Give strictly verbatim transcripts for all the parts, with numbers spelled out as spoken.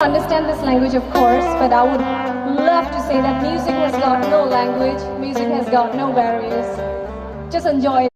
Understand this language, of course, but I would love to say that music has got no language, music has got no barriers. Just enjoy.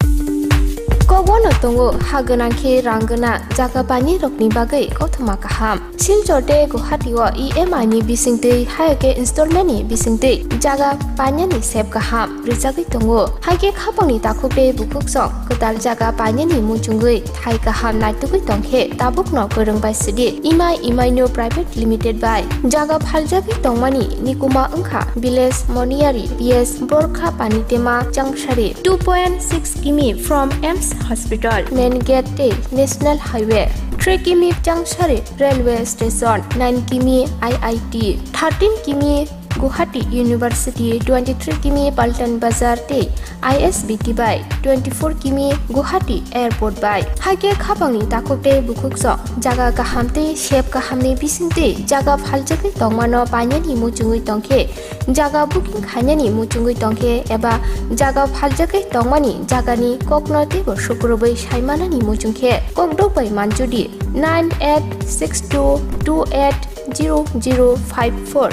Kokbono tongo ha gwnang khe rang gwnang jaga painani rokni bagwi kothoma kaham. Silchar tei Guwahati o E M I ni bisingtwi, hai khe installment ni bisingtwi jaga painani sep kaham rwjagwi tongo. Hai khe khapangni takhuk tei bukhuk song kwtal jaga painani muchungwi thai kaham naitugwi tongkhe tabukno kwrwng bai sidi Imai Imaino Private Limited bai. Jaga phaljagwi tongmani nikuma wngkha Village Moniyari P S Borkha Panitema Changsari, two point six kimi from AIIMS Hospital, Main Gate tei National Highway, three kimi Changsari Railway Station, nine kimi I I T, thirteen kimi Guwahati University, twenty-three kimi Paltan Bazar tei I S B T bai, twenty-four kimi Guwahati Airport bai. Hai khe khapangni takhuk tei bukhuk song jaga kaham tei sep kahamni bisingtwi jaga phaljagwi tongmano painani muchungwi tongkhe, jaga booking khainani muchungwi tongkhe eba jaga phaljagwi tongmani jagani kokno teibo sukrubwi saimanani muchungkhe kokdok bai manjudi nine eight six two two eight zero zero five four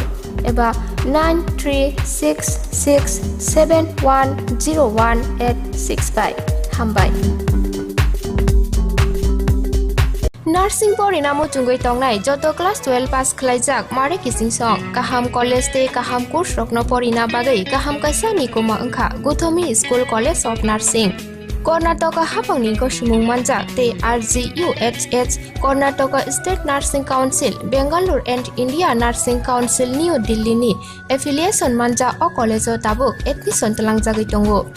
eba nine three six six seven one zero one eight six bai. Hambai. Nursing porina muchungwi tongnai joto class twelve pass khwlaijak mare kiching song kaham college tei kaham course rokno porina bagwi kaham kaisa nikuma wngkha Guthomi School College of Nursing. Karnataka hapangni gosimung manjak tei R G U H H, Karnataka State Nursing Council, Bangalore and India Nursing Council, New Delhi ni affiliation manjak o college o tabuk admission twlangjagwi tongo.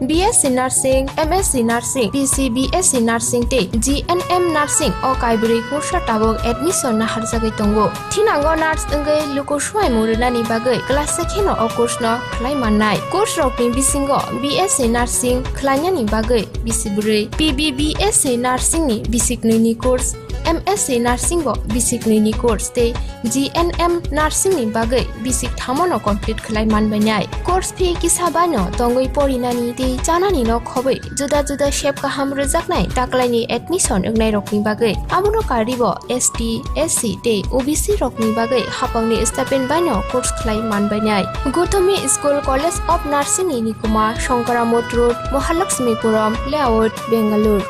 B S C Nursing, M S C Nursing, P C B S C Nursing tei G N M Nursing o kaibrwi course o tabuk admission naharjagwi tongo. Thinango nurse wngwi luku swimung rwnani bagwi kwlasa kheno o course no khlai mannai. Course rokni bisingo B S C Nursing khlainani bagwi bisi bwrwi, P B B S C Nursing ni bisi knwi ni course, M S C Nursing bo bisi knwi ni course tei G N M Nursing ni bagwi bisi kthamo no complete khlai manbainai. Course fee kisa baino tongwi porinani tei chanani no khobwi juda juda sep kaham rwjaknai taklaini admission wngnai rokni bagwi. Abono karwi bo S T, S C tei O B C rokni bagwi hapangni stipend baino course khlai manbainai. Guthomi School College of Nursing ni nikuma Shankaramot Road, Mahalakshmipuram Layout, Bangalore.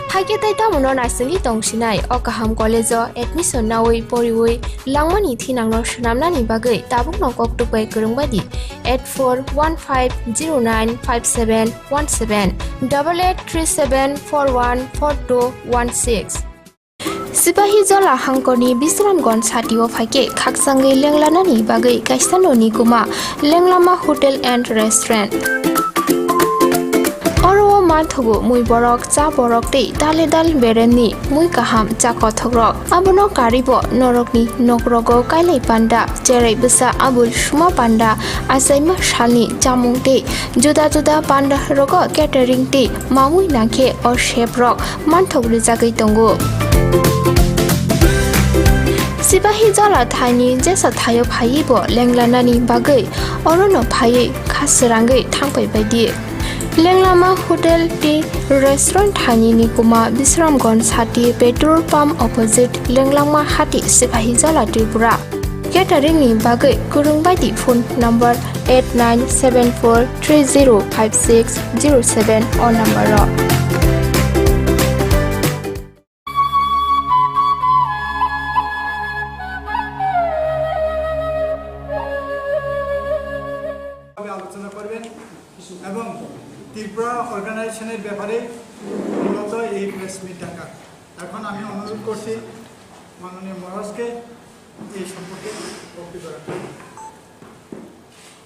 Hai khe tei tamono naisingwi tongsinai o kaham college o admission nawi poriwi langmani thinangno swnamnani bagwi tabukno koktwk bai kwrwng bai di eight four one five zero nine five seven one seven, double eight three seven four one four two one six. Sipahijola hangkorni Bisramganj satio phaikhe khakchangwi lenglanani bagwi kaisa noni kuma Lenglama Hotel and Restaurant. Oro o manthogo mui borok, cha borok tei dale dal beremni mui kaham cha kothokrok. Abono karwibo norokni nokrogo kailai panda, cherai bwsa abul suma panda, achaima salni chamung tei juda juda panda rogo catering tei mamui nangkhe o chef rok manthok rwjagwi tongo. Sipahijola thaini jesa thaio phaiwi bo lenglanani bagwi orono phaiwi kha srangwi thangpai baidi. Lenglama Hotel tei Restaurant thaini ni kuma Bisramganj sati petrol pump opposite Lenglama hati Sipahijola Tripura. Catering ni bagwi kwrwng baidi phone number eight nine seven four three zero five six zero seven o number o. ভাবে আলোচনা করবেন এবং ত্রিপুরা অর্গানাইজেশনের ব্যাপারে মূলত এই press meet ডাকা। এখন আমি অনুরোধ করছি মাননীয় মহারাজকে এই সম্পর্কে বক্তব্য রাখতে।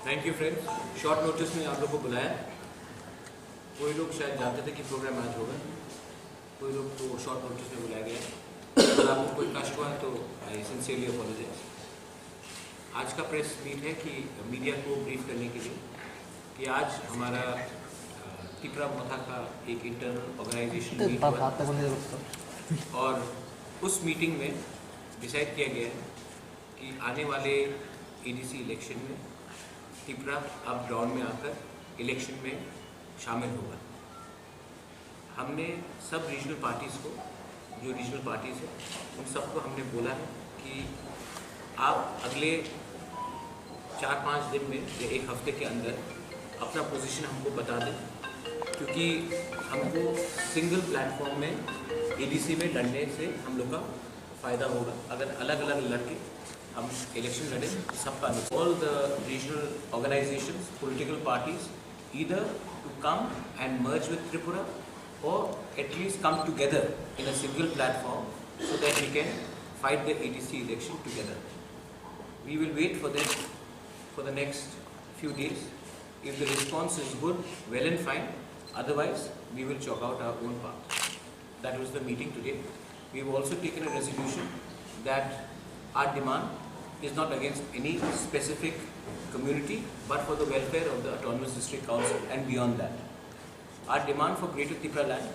Thank you, friends. Short notice में आप लोग को बुलाया। कोई लोग शायद जानते थे कि प्रोग्राम आज होगा, कोई लोग को शॉर्ट नोटिस में बुलाया गया। अगर आपको कोई कष्ट हुआ है तो I sincerely apologize। आज का प्रेस मीट है कि मीडिया को ब्रीफ करने के लिए कि आज हमारा, अ, तिपरा मोथा का एक इंटरनल ऑर्गेनाइजेशन मीट हुआ और उस मीटिंग में डिसाइड किया गया है कि आने वाले एडीसी इलेक्शन में तिपरा अब ग्राउंड में आकर इलेक्शन में शामिल होगा। हमने सब रीजनल पार्टीज को, जो रीजनल पार्टीज है, उन सबको हमने बोला है कि आप अगले चार पाँच दिन में या एक हफ्ते के अंदर अपना पोजीशन हमको बता दें, क्योंकि हमको सिंगल प्लेटफॉर्म में एडीसी में लड़ने से हम लोग का फ़ायदा होगा। अगर अलग अलग लड़के हम इलेक्शन लड़े तो सबका नुकसान। All the regional organizations, political parties, either to come and merge with Tripura or at least come together in a single platform so that we can fight the ADC election together. We will wait for them for the next few days. If the response is good, well and fine. Otherwise, we will chalk out our own path. That was the meeting today. We've also taken a resolution that our demand is not against any specific community, but for the welfare of the Autonomous District Council and beyond that. Our demand for Greater Tipraland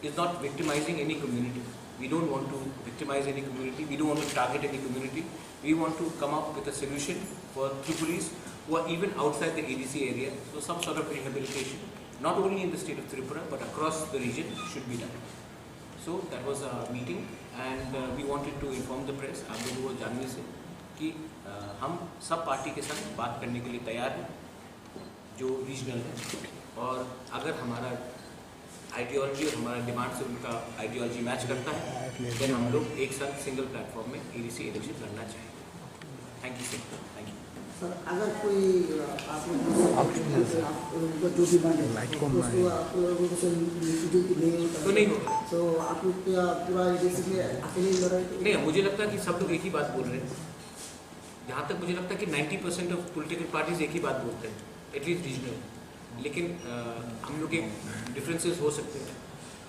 is not victimizing any community. We don't want to victimize any community. We don't want to target any community. We want to come up with a solution for Tripuris who are even outside the ADC area. So some sort of rehabilitation, not only in the state of Tripura, but across the region should be done. So that was a meeting and uh, we wanted to inform the press. आप लोगों को जानने से कि uh, हम सब पार्टी के साथ बात करने के लिए तैयार हैं जो रीजनल है, और अगर हमारा आइडियोलॉजी और हमारा डिमांड से उनका आइडियोलॉजी मैच करता है, देन हम लोग एक साथ सिंगल प्लेटफॉर्म में एडीसी इलेक्शन लड़ना चाहेंगे। Thank you so much. Thank you. Sir, अगर कोई अ, आप लोगों से आप लोगों का जो डिमांड है, लाइट कम उसको है। आप लोगों से इंस्टीट्यूट नहीं होता तो है, नहीं होगा। तो आप लोग क्या पूरा एडीसी में अकेले ही लड़ाई करेंगे? नहीं, मुझे लगता है कि सब लोग एक ही बात बोल रहे हैं। जहाँ तक मुझे लगता है कि ninety percent of political parties एक ही बात बोलते हैं, एटलीस्ट रीजनल। लेकिन अ, हम लोग के डिफरेंसेस हो सकते हैं।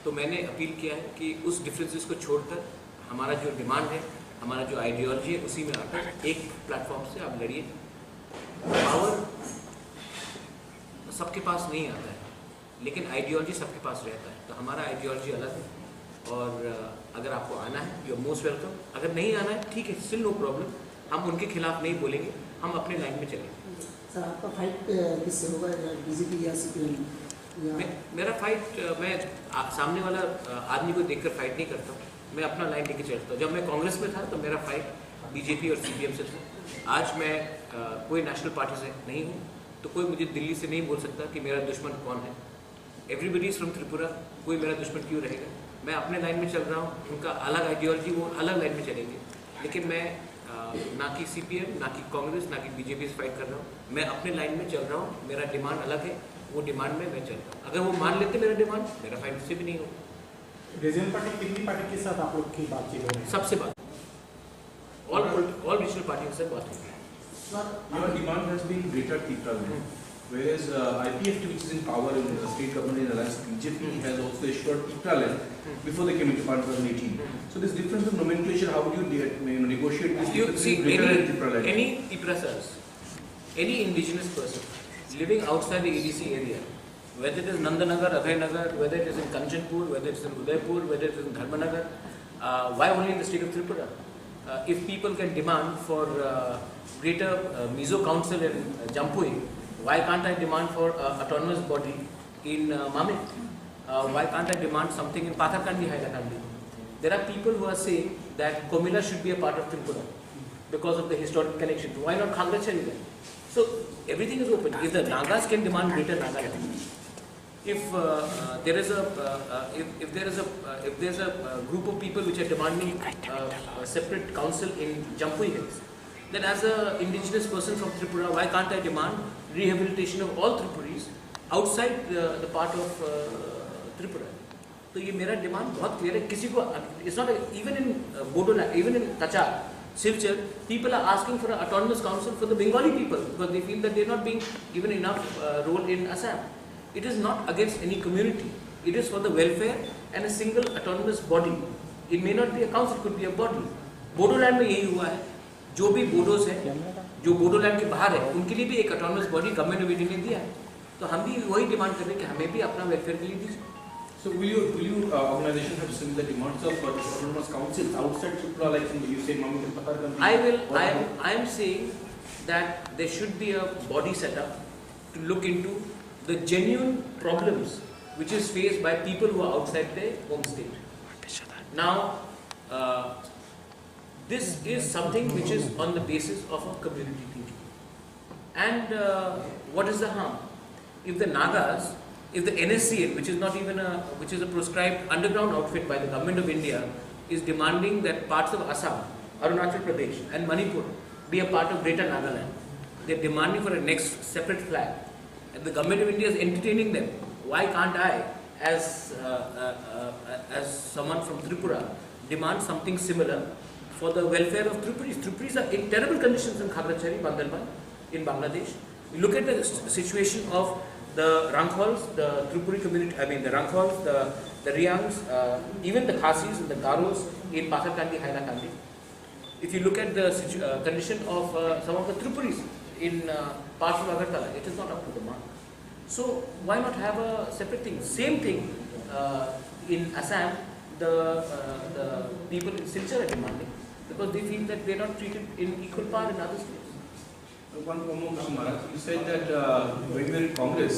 तो मैंने अपील किया है कि उस डिफरेंसेस को छोड़कर हमारा जो डिमांड है, हमारा जो आइडियोलॉजी है, उसी में आकर एक प्लेटफॉर्म से आप लड़िए। पावर सबके पास नहीं आता है, लेकिन आइडियोलॉजी सबके पास रहता है। तो हमारा आइडियोलॉजी अलग है और अ, अगर आपको आना है, यू आर मोस्ट वेलकम। अगर नहीं आना है, ठीक है, स्टिल नो प्रॉब्लम। हम उनके खिलाफ नहीं बोलेंगे, हम अपने लाइन में चलेंगे। सर, आपका फाइट अ, किससे होगा, या बीजेपी या सीपीएम या? मे, मेरा फाइट अ, मैं आ, सामने वाला अ, आदमी को देखकर फाइट नहीं करता हूँ। मैं अपना लाइन लेके चलता हूँ। जब मैं कांग्रेस में था तो मेरा फाइट बीजेपी और सीपीएम से था। आज मैं अ, कोई नेशनल पार्टी से नहीं हूँ, तो कोई मुझे दिल्ली से नहीं बोल सकता कि मेरा दुश्मन कौन है। Everybody is from Tripura. कोई मेरा दुश्मन क्यों रहेगा? मैं अपने लाइन में चल रहा हूँ, उनका अलग आइडियोलॉजी, वो अलग लाइन में चलेंगे। लेकिन मैं अ, ना कि सीपीएम, ना कि कांग्रेस, ना कि बीजेपी से फाइट कर रहा हूँ। मैं अपने लाइन में चल रहा हूँ। मेरा डिमांड अलग है, वो डिमांड में मैं चल रहा हूँ। अगर वो मान लेते मेरा डिमांड, मेरा फाइट उससे भी नहीं होगा। रीजनल पार्टी, कितनी पार्टी के साथ आप लोग की बातचीत हो रही है? सबसे बात, ऑल ऑल रीजनल पार्टियों से बात हो गई। Your demand has been Greater Tipraland, whereas uh, IPFT, which is in power in the state government in alliance with BJP, has also assured Tipraland before they came into power in twenty eighteen. So this difference of nomenclature, how would you de- you know, negotiate this You difference see, between Greater any, and Tipraland? Any Tiprasas, any indigenous person living outside the ADC area, whether it is Nandanagar, Abhaynagar, whether it is in Kanchanpur, whether it is in Udaipur, whether it is in Dharmanagar, uh, why only in the state of Tripura? Uh, if people can demand for uh, greater uh, Mizo Council in uh, Jampui, why can't I demand for uh, autonomous body in uh, Mamit? Uh, why can't I demand something in Pathakandi, Hailakandi? There are people who are saying that Komila should be a part of Tripura because of the historic connection. Why not Khagrachari then? So everything is open. If the Nagas can demand Greater Nagaland, if uh, uh, there is a uh, uh, if, if there is a uh, if there is a uh, group of people which are demanding uh, a separate council in Jampui Hills, then as a indigenous person from Tripura, why can't I demand rehabilitation of all Tripuris outside the, the part of uh, Tripura? तो ये मेरा डिमांड बहुत क्लियर है। किसी को, it's not even in Bodoland, even in Cachar, Silchar, people are asking for an autonomous council for the Bengali people because they feel that they are not being given enough uh, role in Assam. It is not against any community. It is for the welfare and a single autonomous body. It may not be a council, could be a body. Bodoland में यही हुआ है। जो भी बोडोज हैं, जो बोडोलैंड के बाहर है, उनके लिए भी एक autonomous body government of India ने दिया है। तो हम भी वही डिमांड कर रहे हैं कि हमें भी अपना वेलफेयर के लिए दीजिए। So will you, will you uh, organization have similar demands of uh, autonomous councils outside Tripura, like in, you say, Mamit and Pathakandi? I will. I am. I am saying that there should be a body set up to look into the genuine problems which is faced by people who are outside their home state. Now, uh, This is something which is on the basis of a community thinking. And uh, what is the harm? If the Nagas, if the N S C N, which is not even a, which is a proscribed underground outfit by the government of India, is demanding that parts of Assam, Arunachal Pradesh, and Manipur be a part of Greater Nagaland, they're demanding for a next separate flag. And the government of India is entertaining them. Why can't I, as uh, uh, uh, as someone from Tripura, demand something similar for the welfare of Tripuris? Tripuris are in terrible conditions in Khagrachari, Bandarban, in Bangladesh. You look at the s- situation of the Rangkhols, the Tripuri community, I mean the Rangkhols, the, the Riangs, uh, even the Khasis and the Garos in Patharkandi, Hailakandi. If you look at the situ- uh, condition of uh, some of the Tripuris in uh, parts of Agartala, it is not up to the mark. So why not have a separate thing? Same thing uh, in Assam, the, uh, the people in Silchar are demanding because they feel that they are not treated in equal power in other states. One, one more question, Maharaj. You said that uh, when you were in Congress,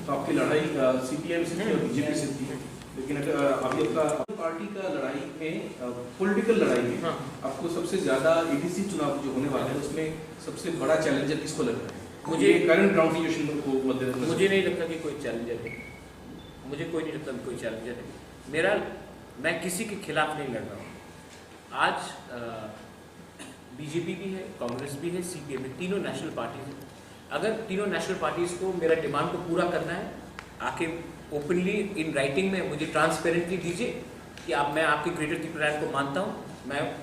तो आपकी लड़ाई सीपीएम से थी और बीजेपी से थी, लेकिन अगर अभी आपका पार्टी का लड़ाई में, पॉलिटिकल लड़ाई में, हाँ। आपको सबसे ज्यादा एडीसी चुनाव जो होने वाला है, उसमें सबसे बड़ा चैलेंजर किसको लग रहा है? मुझे- ये करंट ग्राउंड सिचुएशन को मद्देनजर मुझे नहीं लगता कि कोई चैलेंजर है। मुझे कोई नहीं लगता कि कोई चैलेंजर है। मेरा, मैं किसी के खिलाफ नहीं लड़ रहा हूँ। आज बीजेपी भी है, कांग्रेस भी है, सीपीएम है, तीनों नेशनल पार्टीज हैं। अगर तीनों नेशनल पार्टीज को मेरा डिमांड को पूरा करना है, आके ओपनली इन राइटिंग में मुझे ट्रांसपेरेंटली दीजिए कि आप, मैं आपके ग्रेटर तिप्रालैंड को मानता हूँ, मैं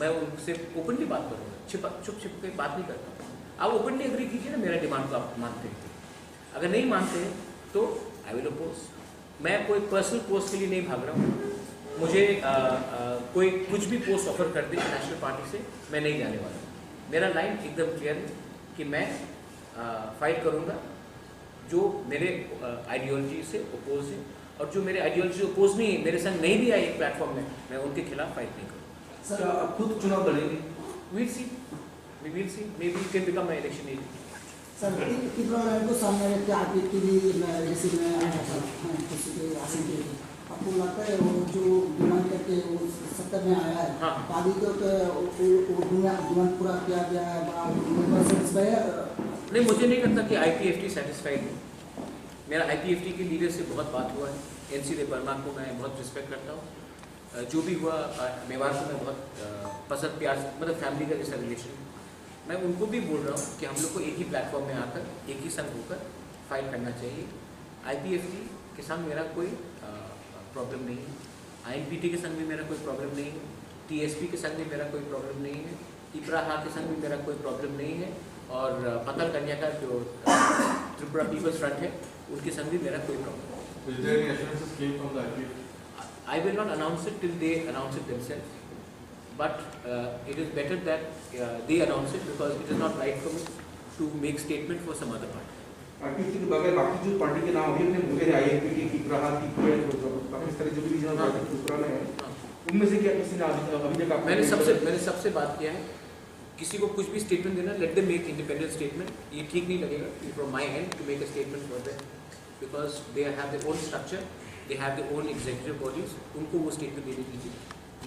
मैं उनसे ओपनली बात करूँगा, छिपा छुप छिप के बात नहीं करता। आप ओपनली एग्री कीजिए ना मेरा डिमांड को आप मानते हैं तो। अगर नहीं मानते हैं तो आई विल अपोज। मैं कोई पर्सनल पोस्ट के लिए नहीं भाग रहा हूँ। मुझे आ, आ, कोई कुछ भी पोस्ट ऑफर कर दे नेशनल पार्टी से, मैं नहीं जाने वाला। मेरा लाइन एकदम क्लियर है कि मैं आ, फाइट करूँगा जो मेरे आइडियोलॉजी से अपोज है, और जो मेरे आइडियोलॉजी अपोज नहीं है, मेरे संग नहीं भी आए एक प्लेटफॉर्म में, मैं उनके खिलाफ फाइट नहीं करूँगा। क्या आप खुद चुनाव लड़ेंगे? We'll see. We will see. Maybe it can become my election agent. Sir, ति- तिप्रालैंड को सामने रख के आरपीएफ की भी, मैं, एडीसी में आया था, हाँ, किसी के आसन के लिए। आपको लगता है वो जो डिमांड करके वो सत्ता में आया है, हाँ। पार्टी को तो वो, वो, वो डिमांड, डिमांड पूरा किया गया है, बा- मेंबर सेटिस्फाई है? नहीं, मुझे नहीं लगता कि आईपीएफटी सेटिस्फाइड है। मेरा आईपीएफटी के लीडर से बहुत बात हुआ है। एनसी देबबर्मा को मैं बहुत रिस्पेक्ट करता हूँ। अ, जो भी हुआ, अ, मेवाड़ को मैं बहुत अ, पसंद, प्यार से, मतलब फैमिली का जैसा रिलेशन। मैं उनको भी बोल रहा हूँ कि हम लोग को एक ही प्लेटफॉर्म में आकर, एक ही संग होकर फाइट करना चाहिए। आईपीएफटी के संग मेरा कोई प्रॉब्लम नहीं है, आईएनपीटी के संग भी मेरा कोई प्रॉब्लम नहीं है, टीएसपी के संग भी मेरा कोई प्रॉब्लम नहीं है, तिपराहा के संग भी मेरा कोई प्रॉब्लम नहीं है, और अ, पतल कन्या का जो अ, त्रिपुरा पीपल्स फ्रंट है, उनके संग भी मेरा कोई प्रॉब्लम नहीं है। Is there any assurances came from the I P F? I will not announce it till they announce it themselves. But uh, it is better that uh, they announce it because it is not right for me to make statement for some other party. IPF के बगैर बाकी जो पार्टी के नाम अभी अपने बोले थे, आईएनपीटी, तिपराहा, टीपीएफ, बाकी सारे जो भी रीजनल हाँ। पार्टी त्रिपुरा में है, हाँ। उनमें से क्या किसी ने अभी अभी तक आपको मैंने सबसे मैंने सबसे बात किया है। किसी को कुछ भी स्टेटमेंट देना, let them make independent statement. ये ठीक नहीं लगेगा from my end to make a statement for them because they have their own structure, they have their own executive bodies. उनको वो स्टेटमेंट देने दीजिए।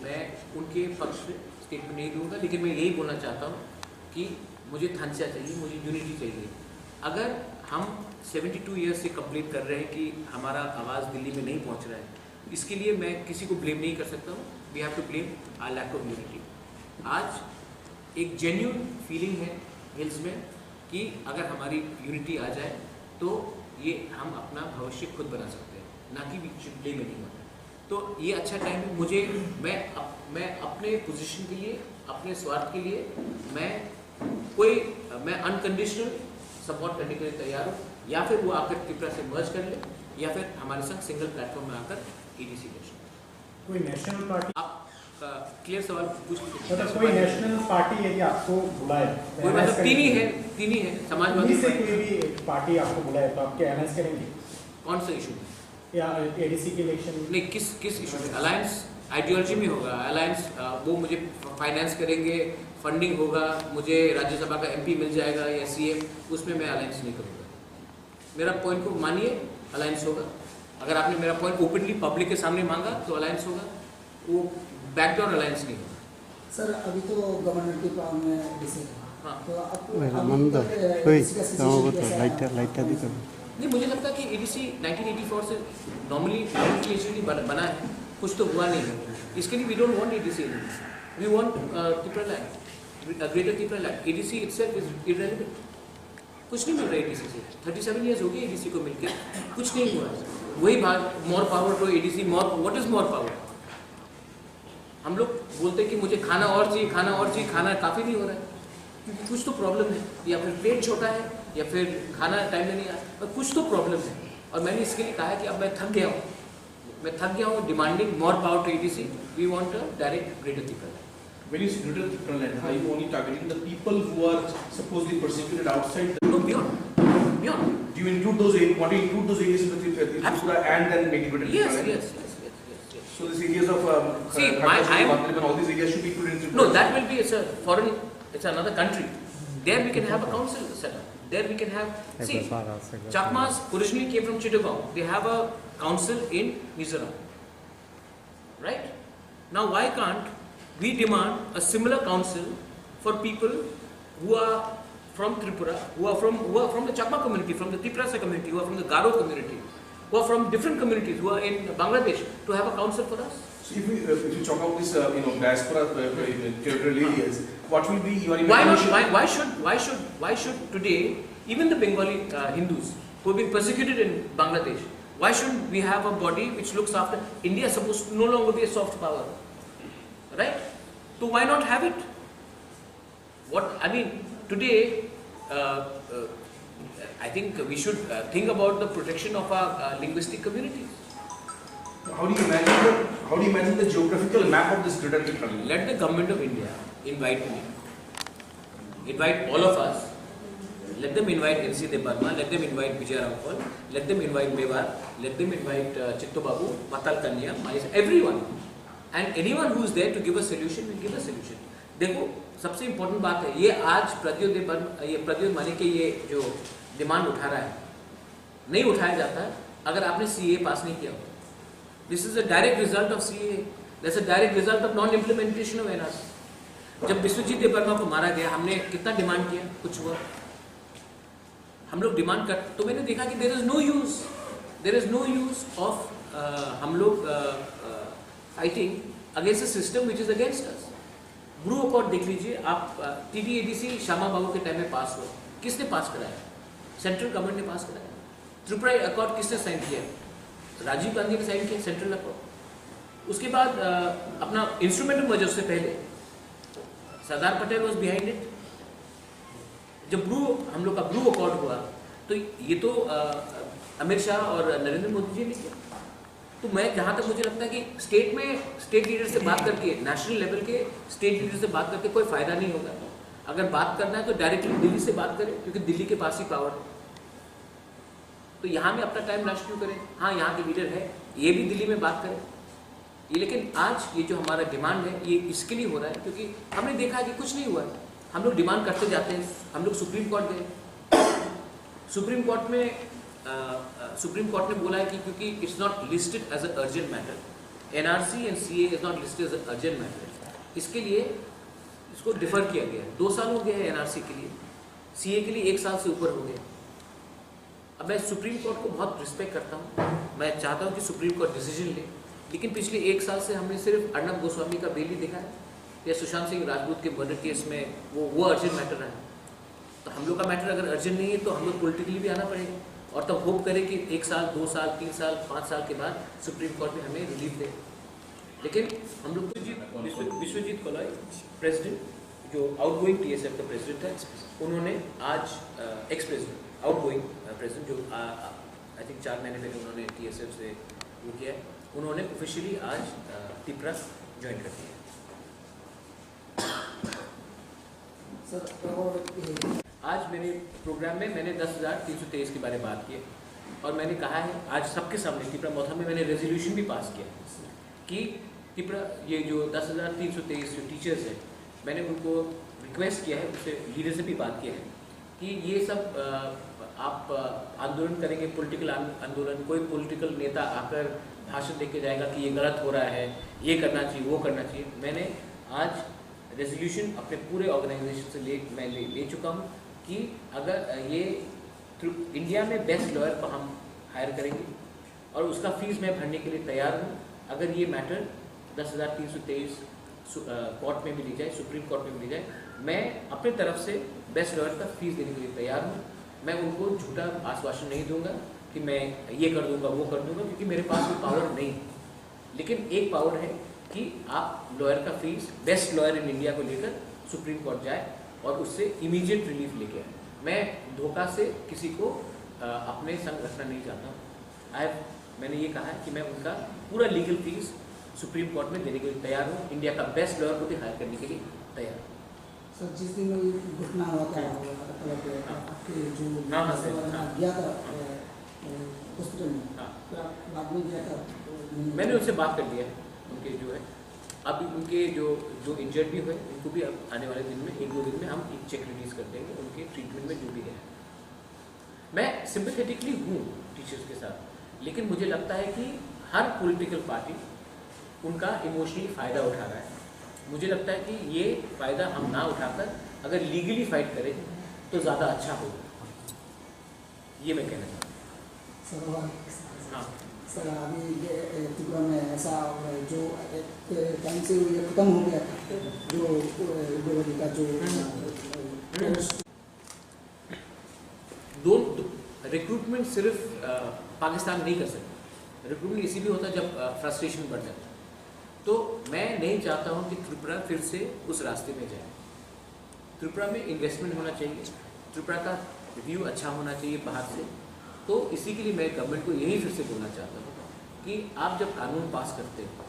मैं उनके पक्ष में स्टेटमेंट नहीं दूंगा, लेकिन मैं यही बोलना चाहता हूँ कि मुझे थानसा चाहिए, मुझे यूनिटी चाहिए। अगर हम सेवेंटी टू ईयर्स से कंप्लेन कर रहे हैं कि हमारा आवाज़ दिल्ली में नहीं पहुँच रहा है, इसके लिए मैं किसी को ब्लेम नहीं कर सकता हूँ। We have to blame our lack of unity. आज एक जेन्यून फीलिंग है हिल्स में कि अगर हमारी यूनिटी आ जाए तो ये हम अपना भविष्य खुद बना सकते हैं, ना कि we should blame anyone. तो ये अच्छा टाइम है। मुझे मैं अप, मैं अपने पोजीशन के लिए, अपने स्वार्थ के लिए मैं कोई मैं अनकंडीशनल सपोर्ट करने के लिए तैयार हूँ, या फिर वो आकर त्रिपुरा से मर्ज कर ले, या फिर हमारे साथ सिंगल प्लेटफॉर्म में आकर एडीसी कर सकते हैं। कोई नेशनल पार्टी आप क्लियर सवाल पूछ मतलब कोई नेशनल पार्टी यदि आपको बुलाए तो कोई एनएस मतलब तीन ही करेंगे? है, तीन ही है, समाजवादी इनमें से पार्टी। कोई भी पार्टी आपको बुलाए तो आप क्या एनएस करेंगे? कौन सा इशू है? या एडीसी की इलेक्शन? नहीं, किस किस इशू में? अलायंस आइडियोलॉजी में होगा। अलायंस वो मुझे फाइनेंस करेंगे, फंडिंग होगा, मुझे राज्यसभा का एमपी मिल जाएगा या सीएम, उसमें मैं अलायंस नहीं करूँगा। मेरा पॉइंट को मानिए, अलायंस होगा। अगर आपने मेरा पॉइंट ओपनली पब्लिक के सामने मांगा तो अलायंस होगा, वो बैकडोर अलायंस नहीं होगा। सर, अभी तो गवर्नर के पावर में एडीसी है। हाँ। तो आपको अभी तक, अ, एडीसी का सिचुएशन कैसा है? लाइट, लाइट दिखा। नहीं, मुझे लगता है कि एडीसी नाइनटीन एटी फ़ोर से नॉर्मली, नॉर्मली बना, बना है, कुछ तो हुआ नहीं है। इसके लिए we don't want A D C anymore. We want, uh, Tipraland, a greater Tipraland. A D C itself is irrelevant. कुछ नहीं मिल रहा एडीसी से। थर्टी सेवन ईयर्स हो गए एडीसी को मिलके, कुछ नहीं हुआ है। वही बात, more power to A D C, more, what is more power? हम लोग बोलते हैं कि मुझे खाना और चाहिए, खाना और चाहिए, खाना काफ़ी नहीं हो रहा है, क्योंकि कुछ तो प्रॉब्लम है, या फिर पेट छोटा है, या फिर खाना टाइम में नहीं आया, पर कुछ तो प्रॉब्लम है। और मैंने इसके लिए कहा है कि अब मैं थक गया हूँ, मैं थक गया हूँ demanding more power to A D C. We want a direct greater Tipraland. When you say greater Tipraland, are you only targeting the people who are supposedly persecuted outside the? No, beyond, beyond. Do you include those areas? Want to include those areas in the Tripura and then make it greater Tipraland? Yes, yes, yes, yes, yes. So these areas of, um, see, Kharagpur, Bandarban, all these areas should be included in Tripura. No, that will be, it's a foreign, it's another country. There we can have a council set up. There we can have, see, Chakmas originally came from Chittagong. They have a council in Mizoram. Right? Now, why can't we demand a similar council for people who are from Tripura, who are from, who are from the Chakma community, from the Tiprasa community, who are from the Garo community, who are from different communities, who are in Bangladesh, to have a council for us? So if we, uh, if you talk about this, uh, you know, diaspora, uh, uh, territorial areas, what will be your imagination? Why not? Why, why should, why should, why should today even the Bengali, uh, Hindus who have been persecuted in Bangladesh, why shouldn't we have a body which looks after India? Supposed to no longer be a soft power, right? So why not have it? What I mean, today, uh, uh, I think we should, uh, think about the protection of our, uh, linguistic communities. How do you imagine the, how do you imagine the geographical map of this greater Tipraland? Let the government of India invite me, invite all of us. Let them invite N C Debbarma, let them invite Vijay Rangkhol, let them invite Mewar, let them invite, uh, Chitto Babu, Patal Kanya, Manis, everyone. And anyone who is there to give a solution, will give a solution. देखो, सबसे इम्पोर्टेंट बात है, ये आज प्रद्युत देबबर्मा, ये प्रद्युत मानिक के ये जो डिमांड उठा रहा है, नहीं उठाया जाता अगर आपने सीए पास नहीं किया हो। This is a direct result of C A A. That's a direct result of non implementation of N R C. जब विश्वजीत देबबर्मा को मारा गया, हमने कितना डिमांड किया? कुछ हुआ? हम लोग डिमांड कर, तो मैंने देखा कि there is no use, there is no use of, uh, हम लोग, uh, uh, fighting against a system which is against us. Bru accord देख लीजिए आप, टीटीएडीसी श्यामा बाबू के टाइम में पास हुआ, किसने पास कराया? सेंट्रल गवर्नमेंट ने पास कराया। त्रिपुरा अकॉर्ड किसने साइन किया? राजीव गांधी ने साइन किया सेंट्रल अकॉर्ड। उसके बाद, अ, अपना इंस्ट्रूमेंटल मर्जर से पहले सरदार पटेल वाज बिहाइंड इट। जब ब्रू, हम लोग का ब्रू अकॉर्ड हुआ, तो ये तो, अ, अमित शाह और नरेंद्र मोदी जी ने किया। तो मैं, जहाँ तक मुझे लगता है कि स्टेट में, स्टेट लीडर से बात करके, नेशनल लेवल के स्टेट लीडर से बात करके कोई फ़ायदा नहीं होगा। अगर बात करना है तो डायरेक्टली दिल्ली से बात करें, क्योंकि दिल्ली के पास ही पावर है। तो यहाँ में अपना टाइम वेस्ट क्यों करें? हाँ, यहाँ के लीडर है, ये भी दिल्ली में बात करें। ये, लेकिन आज ये जो हमारा डिमांड है, ये इसके लिए हो रहा है क्योंकि हमने देखा है कि कुछ नहीं हुआ है। हम लोग डिमांड करते जाते हैं, हम लोग सुप्रीम कोर्ट गए, सुप्रीम कोर्ट में, अ, अ, सुप्रीम कोर्ट ने बोला है कि क्योंकि it's not listed as a urgent matter, N R C and C A A is not listed as a urgent matter, इसके लिए इसको डिफर किया गया है। दो साल हो गया है एनआरसी के लिए, सीए के लिए एक साल से ऊपर हो गया। अब मैं सुप्रीम कोर्ट को बहुत रिस्पेक्ट करता हूँ, मैं चाहता हूँ कि सुप्रीम कोर्ट डिसीजन ले, लेकिन पिछले एक साल से हमने सिर्फ अर्नब गोस्वामी का बेल ही देखा है या सुशांत सिंह राजपूत के मर्डर केस में वो, वो अर्जेंट मैटर है। तो हम लोग का मैटर अगर अर्जेंट नहीं है तो हम लोग पॉलिटिकली भी आना पड़ेगा, और तब होप करें कि एक साल, दो साल, तीन साल, पाँच साल के बाद सुप्रीम कोर्ट भी हमें रिलीफ दे। लेकिन हम लोग विश्वजीत, विश्व-, विश्वजीत कोलाई, प्रेसिडेंट, जो आउटगोइंग टीएसएफ का प्रेसिडेंट है, उन्होंने आज, अ, एक्स प्रेसिडेंट, आउटगोइंग, अ, प्रेसिडेंट, जो, अ, अ, आई थिंक चार महीने पहले उन्होंने टीएसएफ से वो किया है, उन्होंने ऑफिशियली आज, अ, तिपरा ज्वाइन कर दिया है। सर, और ये आज मैंने प्रोग्राम में मैंने दस हज़ार तीन सौ तेईस के बारे में बात की है, और मैंने कहा है आज सबके सामने, तिपरा मौथम में मैंने रेजोल्यूशन भी पास किया कि तिपरा, ये जो दस हज़ार तीन सौ तेईस जो टीचर्स हैं, मैंने उनको रिक्वेस्ट किया है, उनसे, लीडर से भी बात किया है कि ये सब, अ, आप, अ, आंदोलन करेंगे, पॉलिटिकल आन-, आंदोलन, कोई पॉलिटिकल नेता आकर भाषण दे के जाएगा कि ये गलत हो रहा है, ये करना चाहिए, वो करना चाहिए। मैंने आज रेजोल्यूशन अपने पूरे ऑर्गेनाइजेशन से ले मैं ले, ले चुका हूँ कि अगर अ, ये थ्रू इंडिया में बेस्ट लॉयर को हम हायर करेंगे और उसका फीस मैं भरने के लिए तैयार हूँ। अगर ये मैटर दस हज़ार तीन सौ तेईस कोर्ट में भी ले जाए, सुप्रीम कोर्ट में भी ले जाए, मैं अपने तरफ से बेस्ट लॉयर का फीस देने के लिए तैयार हूँ। मैं उनको झूठा आश्वासन नहीं दूंगा कि मैं ये कर दूंगा, वो कर दूंगा, क्योंकि मेरे पास वो पावर नहीं है। लेकिन एक पावर है कि आप लॉयर का fees, best lawyer in India को लेकर सुप्रीम कोर्ट जाए और उससे इमीडिएट रिलीफ लेके आए। मैं धोखा से किसी को अ, अपने संग रखना नहीं चाहता हूँ। आई मैंने ये कहा है कि मैं उनका पूरा लीगल फीस सुप्रीम कोर्ट में देने के लिए तैयार हूँ, इंडिया का बेस्ट लॉयर को भी हायर करने के लिए तैयार हूँ। सर, जिस दिन ये घटना हुआ था, हाँ। मतलब, हाँ। आपके जो हाँ, हाँ, सर, हाँ। गया था, हाँ। अ, अ, हॉस्पिटल में, हाँ। फिर आप बाद में गया था, अ, मैंने उनसे बात कर लिया है, उनके जो है, अभी उनके जो, जो इंजर्ड भी हुए, उनको भी अब आने वाले दिन में, एक दो दिन में हम एक चेक रिलीज कर देंगे, उनके ट्रीटमेंट में जो भी है। मैं सिंपैथेटिकली हूँ टीचर्स के साथ, लेकिन मुझे लगता है कि हर पॉलिटिकल पार्टी उनका इमोशनली फ़ायदा उठा रहा है। मुझे लगता है कि ये फ़ायदा हम ना उठाकर अगर लीगली फाइट करें तो ज़्यादा अच्छा होगा, ये मैं कहना चाहता हूँ। सर, और हाँ। सर, अभी ये, ए, त्रिपुरा में ऐसा, अ, जो एक टाइम से ये खत्म हो गया था, जो, अ, लोगों का जो, हम्म। अ, अ, हम्म। दोनों, रिक्रूटमेंट सिर्फ अ, पाकिस्तान नहीं कर सकता। रिक्रूटमेंट इसी भी होता जब फ्रस्ट्रेशन बढ़ जाता। तो मैं नहीं चाहता हूँ कि त्रिपुरा फिर से उस रास्ते में जाए। त्रिपुरा में इन्वेस्टमेंट होना चाहिए, त्रिपुरा का व्यू अच्छा होना चाहिए बाहर से। तो इसी के लिए मैं गवर्नमेंट को यही फिर से बोलना चाहता हूँ कि आप जब कानून पास करते हो,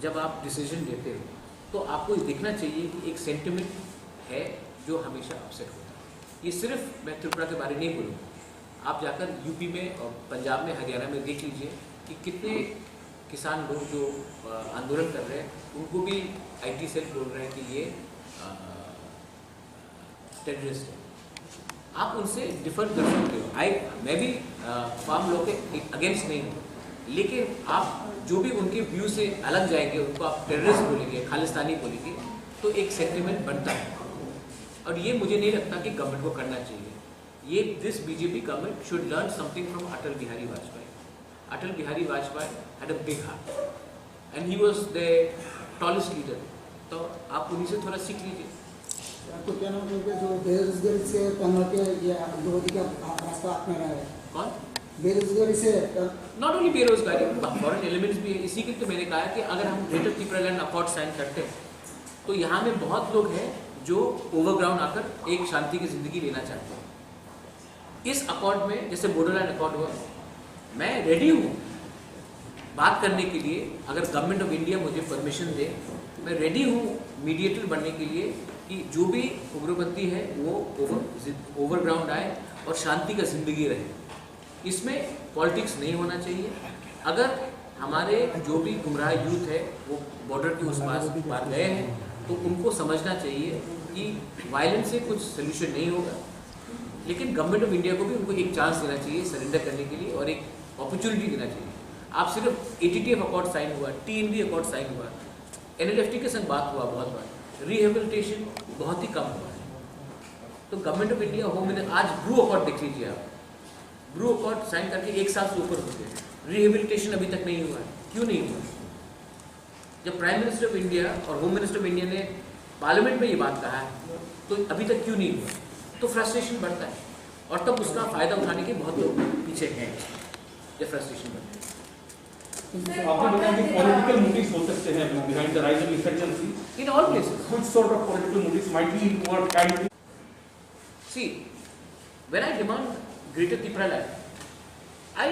जब आप डिसीजन लेते हो, तो आपको ये देखना चाहिए कि एक सेंटिमेंट है जो हमेशा अपसेट होता है। ये सिर्फ मैं त्रिपुरा के बारे नहीं बोलूँगा, आप जाकर यूपी में और पंजाब में, हरियाणा में देख लीजिए कि कितने किसान लोग जो अ, आंदोलन कर रहे हैं, उनको भी आईटी सेल बोल रहे हैं कि ये टेररिस्ट है। आप उनसे डिफर कर सकते हो। आई मैं भी फार्म लॉ के अगेंस्ट नहीं हूँ, लेकिन आप जो भी उनके व्यू से अलग जाएंगे, उनको आप टेररिस्ट बोलेंगे, खालिस्तानी बोलेंगे, तो एक सेंटिमेंट बनता है। और ये मुझे नहीं लगता कि गवर्नमेंट को करना चाहिए। ये, this B J P government should learn something from Atal Bihari Vajpayee. Atal Bihari Vajpayee had a big heart and he was the tallest leader. तो आप उन्हीं से थोड़ा सीख लीजिए। आपको क्या नाम है, जो बेरोजगारी से तंग के या अग्रगति का रास्ता अपना रहा है? कौन? बेरोजगारी से, अ, नॉट ओनली बेरोजगारी, फॉरेन एलिमेंट्स भी है। इसी के लिए तो मैंने कहा कि अगर हम ग्रेटर तिप्रालैंड अकॉर्ड साइन करते हैं, तो यहाँ में बहुत लोग हैं जो ओवरग्राउंड आकर एक शांति की जिंदगी लेना चाहते हैं। इस अकॉर्ड में, जैसे बोडोलैंड अकॉर्ड हुआ, मैं रेडी हूँ बात करने के लिए। अगर गवर्नमेंट ऑफ इंडिया मुझे परमिशन दे, मैं रेडी हूँ मीडिएटर बनने के लिए, कि जो भी उग्रपंथी है वो ओवर ओवरग्राउंड आए और शांति का जिंदगी रहे। इसमें पॉलिटिक्स नहीं होना चाहिए। अगर हमारे जो भी गुमराह यूथ है वो बॉर्डर के उस पार, पार गए हैं, तो उनको समझना चाहिए कि वायलेंस से कुछ सोल्यूशन नहीं होगा। लेकिन गवर्नमेंट ऑफ इंडिया को भी उनको एक चांस देना चाहिए सरेंडर करने के लिए और एक अपॉर्चुनिटी देना चाहिए। आप सिर्फ एटीटीएफ अकॉर्ड साइन हुआ, टीएनवी अकॉर्ड साइन हुआ, एनएलएफटी के संग बात हुआ बहुत बार, रिहेबिलिटेशन बहुत ही कम हुआ है। तो government of India, home minister, आज ब्रू अकॉर्ड देख लीजिए आप, ब्रू अकॉर्ड साइन करके एक साल से ऊपर हो गया, रिहेबिलिटेशन अभी तक नहीं हुआ है। क्यों नहीं हुआ? जब प्राइम मिनिस्टर ऑफ इंडिया और होम मिनिस्टर ऑफ इंडिया ने पार्लियामेंट में ये बात कहा है, तो अभी तक क्यों नहीं हुआ? तो फ्रस्ट्रेशन बढ़ता है और तब उसका फायदा उठाने के बहुत लोग पीछे हैं जब फ्रस्ट्रेशन बढ़ता है। आप लोगों की पॉलिटिकल मोटिव्स हो सकते हैं behind the rise of insurgency। In all places। Which sort of political motives might be involved? Kindly। See, when I demand Greater Tipraland, I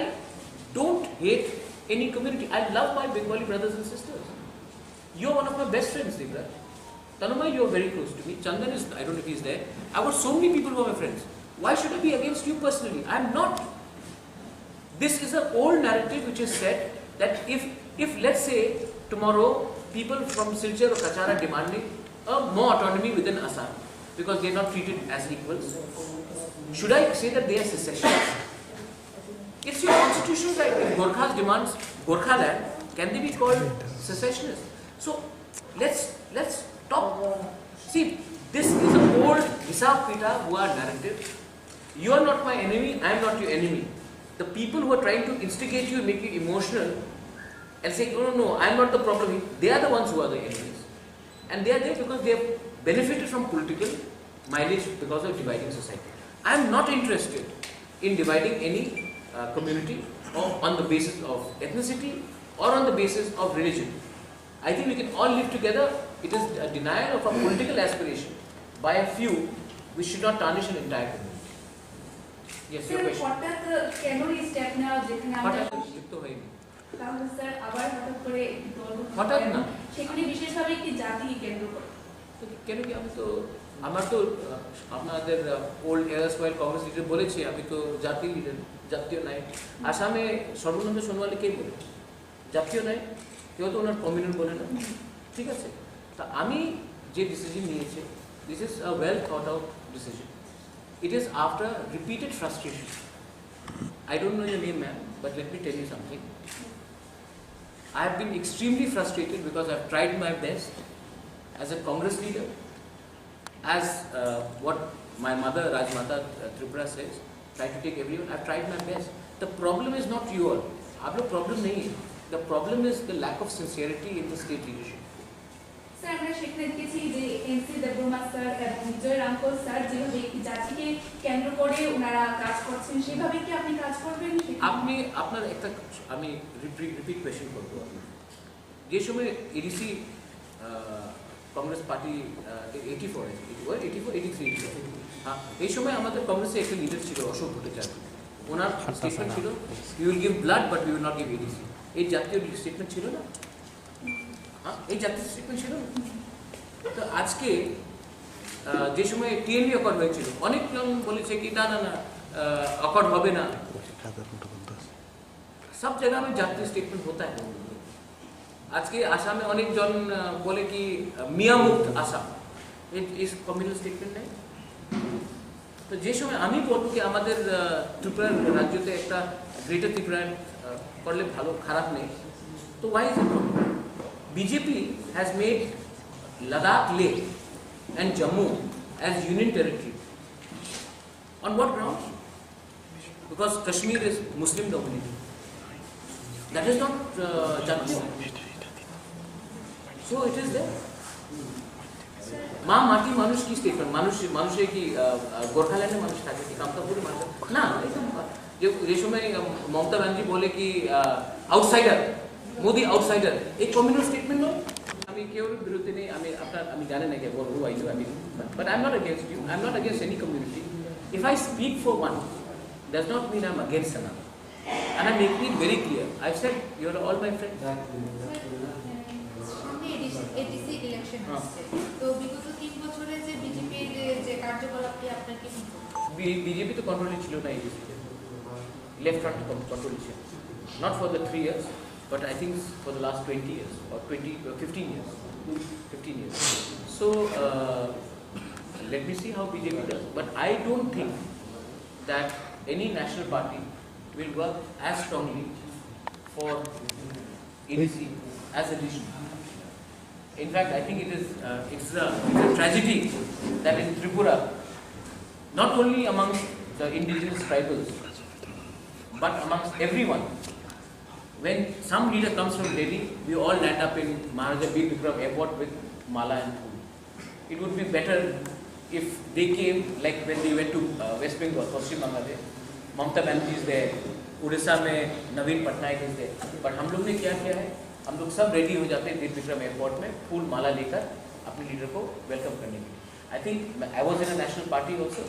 don't hate any community. I love my Bengali brothers and sisters. You are one of my best friends, Tipraland. Tanumai, you are very close to me. Chandan is, I don't know if he is there. I've got so many people who are my friends. Why should I be against you personally? I am not. This is an old narrative which is said that if, if let's say tomorrow people from Silchar or Cachar are demanding a more autonomy within Assam because they are not treated as equals, should I say that they are secessionists? It's your constitutional right. If Gorkhas demands Gorkhaland, can they be called secessionists? So let's, let's stop See, this is an old hisab kitaba narrative. You are not my enemy, I am not your enemy. The people who are trying to instigate you, make you emotional, and say, "No, no, no, I am not the problem," they are the ones who are the enemies. And they are there because they have benefited from political mileage because of dividing society. I am not interested in dividing any uh, community or on the basis of ethnicity or on the basis of religion. I think we can all live together. It is a denial of our political aspiration by a few, which should not tarnish an entire community. Yes, your sir question. হঠাৎ কেন এই স্টেপ নেওয়া, যেখানে আমরা হঠাৎ যুক্ত হয়নি। তাহলে স্যার আবার হঠাৎ করে একটি দল গঠন হঠাৎ করেন। না। সেখানে বিশেষভাবে একটি জাতি কেন্দ্র করে। তো কেন কি আমি তো আমার তো আহ, আপনাদের ওল্ড এয়ারওয়াইল কংগ্রেস লিডার বলেছি, আমি তো জাতীয় লিডার, জাতীয় নাই। আসামে সর্বানন্দ সোনোয়ালকে কে বলে? জাতীয় নাই। কেউ তো ওনার কমিউনাল বলে না। ঠিক আছে, তা আমি যে ডিসিশন নিয়েছি, this is a well thought out decision. It is after repeated frustration. I don't know your name, ma'am, but let me tell you something. I have been extremely frustrated because I've tried my best as a Congress leader, as uh, what my mother Rajmata uh, Tripura says, try to take everyone. I've tried my best. The problem is not you all. आप लोग प्रॉब्लम नहीं है. The problem is the lack of sincerity in the state leadership. Sir, আমরা সেখানে দেখেছি যে এনসি দেববর্মা স্যার এবং বিজয় রামকল স্যার যেভাবে একটি জাতিকে কেন্দ্র করে ওনারা কাজ করছেন, সেভাবে কি আপনি কাজ করবেন সেখানে? আপনি আপনার একটা আমি রিপিট কোয়েশ্চেন করবো আপনার, যে সময় ADC Congress party eighty four eighty four eighty three হ্যাঁ, এই সময় আমাদের কংগ্রেসে একটা লিডার ছিল অশোক ভট্টাচার্য। ওনার স্টেটমেন্ট ছিল, "We will give blood but we will not give ADC." এই জাতীয় স্টেটমেন্ট ছিল না? হ্যাঁ, এই জাতীয় স্টেটমেন্ট ছিল না? তো আজকে আহ, যে সময় টিএনভি অ্যাকর্ড হয়েছিল, অনেক জন বলেছে কি, "না, না, না, অ্যাকর্ড হবে না।" सब जगह में जातीय स्टेटमेंट होता है। আজকে আসামে অনেক জন আহ, বলে কি, আহ, মিয়ামুক্ত আসাম, এই- এই কমিউনাল স্টেটমেন্ট নেই। তো যে সময় আমি বলবো কি আমাদের আহ, ত্রিপুরার রাজ্যতে একটা গ্রেটার ত্রিপুরা আহ, করলে ভালো, খারাপ নেই, তো why is it not? BJP has made Ladakh, Leh and Jammu as union territory. On what grounds? Because Kashmir is Muslim dominated. That is not uh, জাতীয়। So it is there. মা মাটি মানুষ কি স্টেটমেন্ট? মানুষ মানুষে কি আহ, আহ, গোর্খাল্যান্ডে মানুষ থাকে কি? কামতাপুরে মানুষ না। এই তো যে যে সময় আহ, মমতা ব্যানার্জি বলে কি আউটসাইডার, মোদি আউটসাইডার, এই কমিউনাল স্টেটমেন্ট নয়। আমি কেউর বিরুদ্ধে নেই। আমি আপনার আমি জানি না কে বলবো আইসু আমি, but I am not against you, I am not against any community. If I speak for one, does not mean I am against another. And I am making it very clear. I said you are all my friends. সামনে ADC election আসছে, তো বিগত তিন বছরে যে বিজেপির যে কার্যকলাপটি আপনার কি মনে হয়? বিজেপি তো কন্ট্রোলে ছিল না, এডিসি লেফট ফ্রন্ট কন্ট্রোলে ছিল, not for the three years, but I think for the last twenty years or twenty, uh, fifteen years, fifteen years. So uh, let me see how B J P does, but I don't think that any national party will work as strongly for A D C as a region. In fact, I think it is uh, it's, a, it's a tragedy that in Tripura, not only amongst the indigenous tribals, but amongst everyone, when some leader comes from Delhi, we all land up in Maharaja Bir Bikram Airport with mala and phool. It would be better if they came like when they went to uh, West Bengal, Paschim Bangladesh. Mamata Banerjee is there, Odisha mein Naveen Patnaik is there. But हम लोग ने क्या किया है? हम लोग सब रेडी हो जाते हैं बीर विक्रम एयरपोर्ट में फूल माला लेकर अपने लीडर को वेलकम करने के लिए। I think I was in a national party also,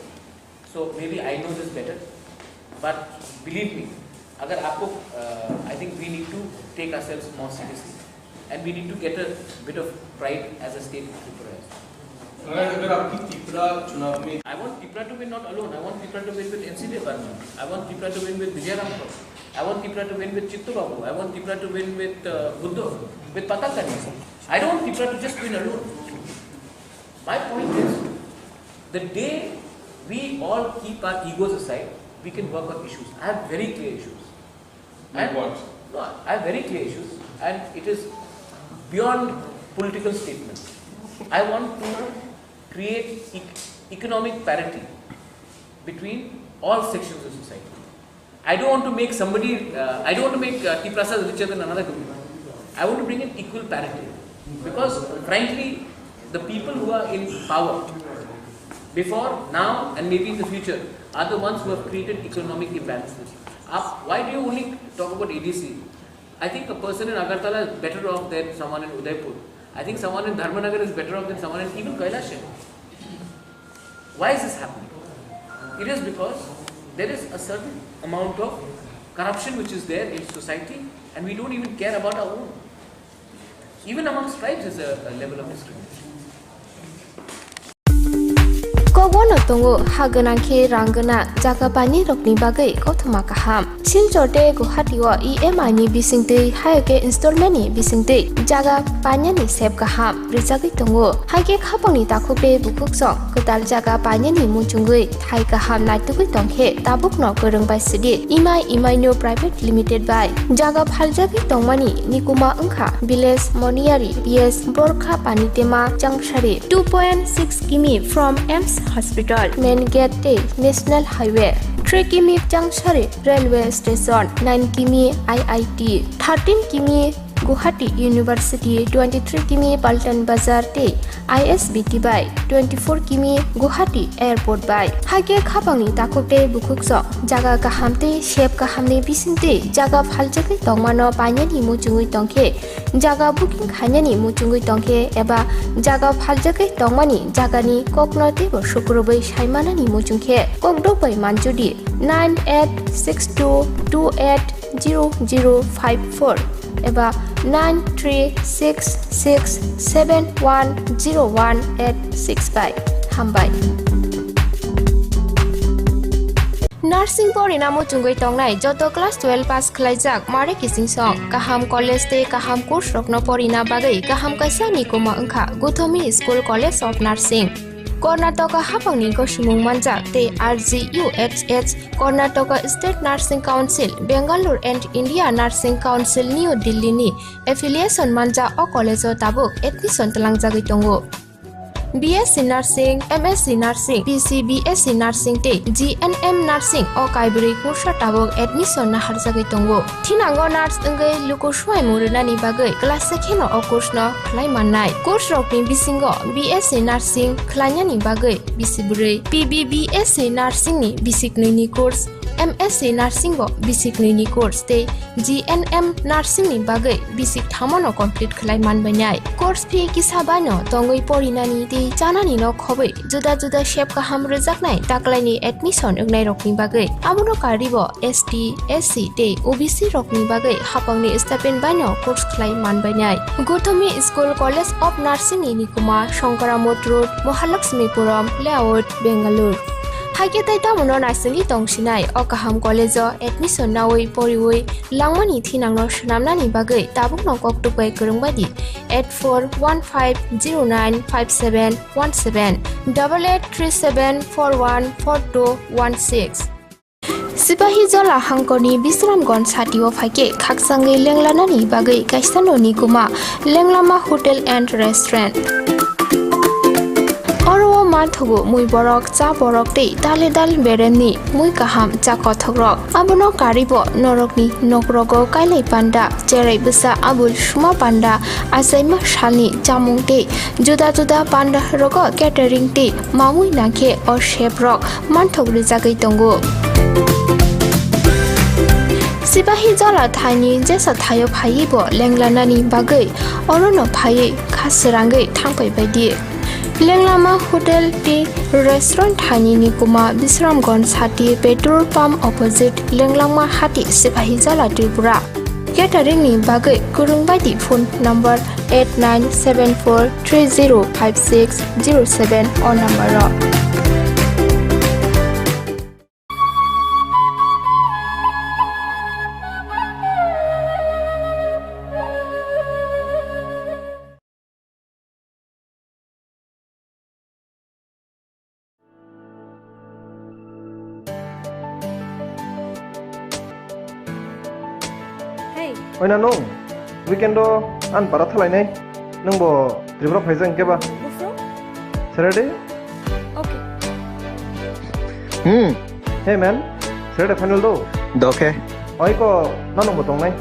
so maybe I know this better. But believe me, अगर आपको uh, I think we need to take ourselves more seriously and we need to get a bit of pride as a state Tripura. अगर अगर आपकी त्रिपुरा चुनाव में I want Tripura to win not alone. I want Tripura to win with N C P Barman. I want Tripura to win with Vijay Ramkar. I want Tripura to win with Chittu Babu. I want Tripura to win with uh, Buddha, with Patanjali. I don't want Tripura to just win alone. My point is, the day we all keep our egos aside, we can work on issues. I have very clear issues. Like what? No, I have very clear issues, and it is beyond political statements. I want to create e- economic parity between all sections of society. I don't want to make somebody, uh, I don't want to make uh, Tiprasas richer than another group. I want to bring in equal parity. Because, frankly, the people who are in power before, now, and maybe in the future are the ones who have created economic imbalances. Up, why do you only talk about A D C? I think a person in Agartala is better off than someone in Udaipur. I think someone in Dharmanagar is better off than someone in even Kailashan. Why is this happening? It is because there is a certain amount of corruption which is there in society, and we don't even care about our own. Even amongst tribes is a, a level of discrimination. Kokbono tongo ha gwnang khe rang gwnang jaga painani rokni bagwi kothoma kaham. Silchar tei Guwahati o E M I ni bisingtwi, hai khe installment ni bisingtwi jaga painani sep kaham rijagwi tongo. Hai khe khapangni takhuk tei bukhuk song kwtal jaga painani muchungwi thai kaham naitugwi tong khe tabukno kwrwng bai sidi Imai Imaino Private Limited bai jaga phaljagwi tongmani nikuma wngkha village Moniyari P S Borkha Panitema Changsari, two point six kimi from AIIMS Hospital, main gate tei National Highway, three kimi Changsari Railway Station, nine kimi I I T, thirteen kimi Guwahati University, twenty-three kimi Paltan Bazar tei I S B T bai twenty-four kimi Guwahati Airport bai. Hai khe khapangni takhuk tei bukhuk song jaga kaham tei sep kahamni bisingtwi jaga phaljagwi tongmano painani muchungwi tong khe, jaga booking khainani muchungwi tong khe eba jaga phaljagwi tongmani jagani kokno teibo sukrubwi saimanani muchung khe kokdok bai manjudi nine eight six two two eight zero zero five four eba nine three six six seven one zero one eight six bai. Hambai. Nursing porina muchungwi tongnai joto class twelve pass khlaijak mare kiching song kaham college tei kaham course rokno porina bagwi kaham kaisa nikuma wngkha Guthomi School College of Nursing. Karnataka hapangni gosimung manjak tei R G U H H Karnataka State Nursing Council, Bangalore and India Nursing Council New Delhi ni affiliation manjak o college o tabuk admission tlangjagwi tongo. B S C Nursing, M S C Nursing, P C B S C Nursing tei G N M Nursing o kaibrwi kursa tabuk admission naharjagwi tongo. Thinango nurse wngwi luku swimung rwnani bagwi class se kheno o course no khlai mannai. Course rokni bisingo B S C Nursing khlainani bagwi bisi bwrwi, P B B S C Nursing ni bisi knwi ni course, M S C Nursing bo bisi knwi ni course tei G N M Nursing ni bagwi bisi kthamo no complete khlai manbainai. Course fee kisa bai no tongwi porinani tei chanani no khobwi juda juda sep kaham rwjaknai taklaini admission wngnai rokni bagwi. Abono karwi bo S T, S C tei O B C rokni bagwi hapangni stipend baino course khlai manbainai. Guthomi School College of Nursing ni nikuma Shankara Mott Road, Mahalakshmipuram Layout, Bangalore. Haikhe tei tamono naisingwi tongsinai o kaham college o admission nawi poriwi langmani thinangno swnamnani bagwi tabukno koktuk bai kwrwng bai di eight four one five zero nine five seven one seven, double eight three seven four one four two one six. Sipahi Jala hangkorni Bisramganj satio phaikhe khakchangwi lenglanani bagwi kaisa noni kuma Lenglama Hotel and Restaurant. Oro o manthogo mui borok, cha borok tei dale dal beremni mui kaham cha kothokrok. Abono karwi bo norokni nokrogo kailai panda, cherai bwsa abul suma panda, achaima salni chamung tei juda juda panda rogo catering tei mamui nangkhe o chef rok manthok rijagwi tongo. Sipahi Jala thaini jesa thaio phaiwi bo lenglanani bagwi orono phaiwi kha srangwi thangpai baidi. Lenglama Hotel tei Restaurant thaini ni kuma Bisramganj sati petrol pump opposite Lenglama hati Sipahi Jala Tripura. Catering ni bagwi kwrwng bai di phone number eight nine seven four three zero five six zero seven o number o. Hey. Oina nung, weekend o an para thalainai, nung bo Tripura phaijak hwnkhe ba? Bufru? Saturday? Hmm. Hey man, sere final do? Dokhe. Oi ko, nano mo tongnai.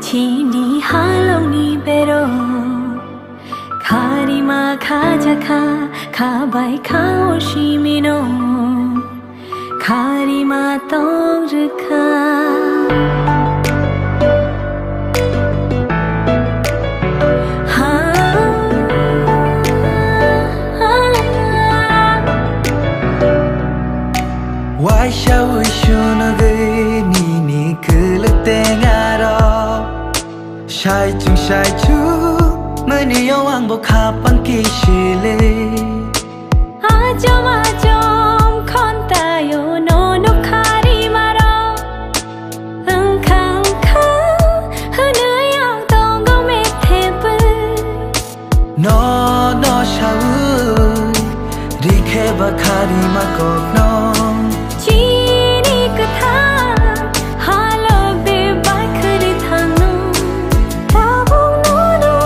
Chini halongni bero. Kharima khajakha, khabai kha o simino. Kharima tong rwkha. Ha. Waisa wi sunugwi nini kwlwk tengaro. Saichung saichung mani yo ang bo khapang kisile. Achom achom khontayo nono kharimaro. Wngkha wngkha hwnwi ang tongo methepe. Nono sawi rikhe ba kharima kokno. Chini kwthar halok de bai khwrwi thangno. Tabuk nono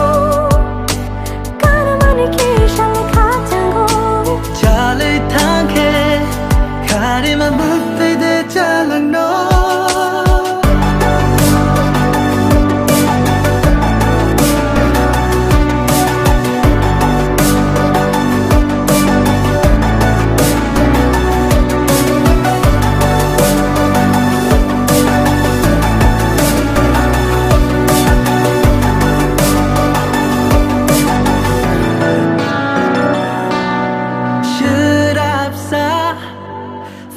Kanmani kisa le khakchango. Chalwi thangkhe, kharima mwktwi de chalangno. Swrapsa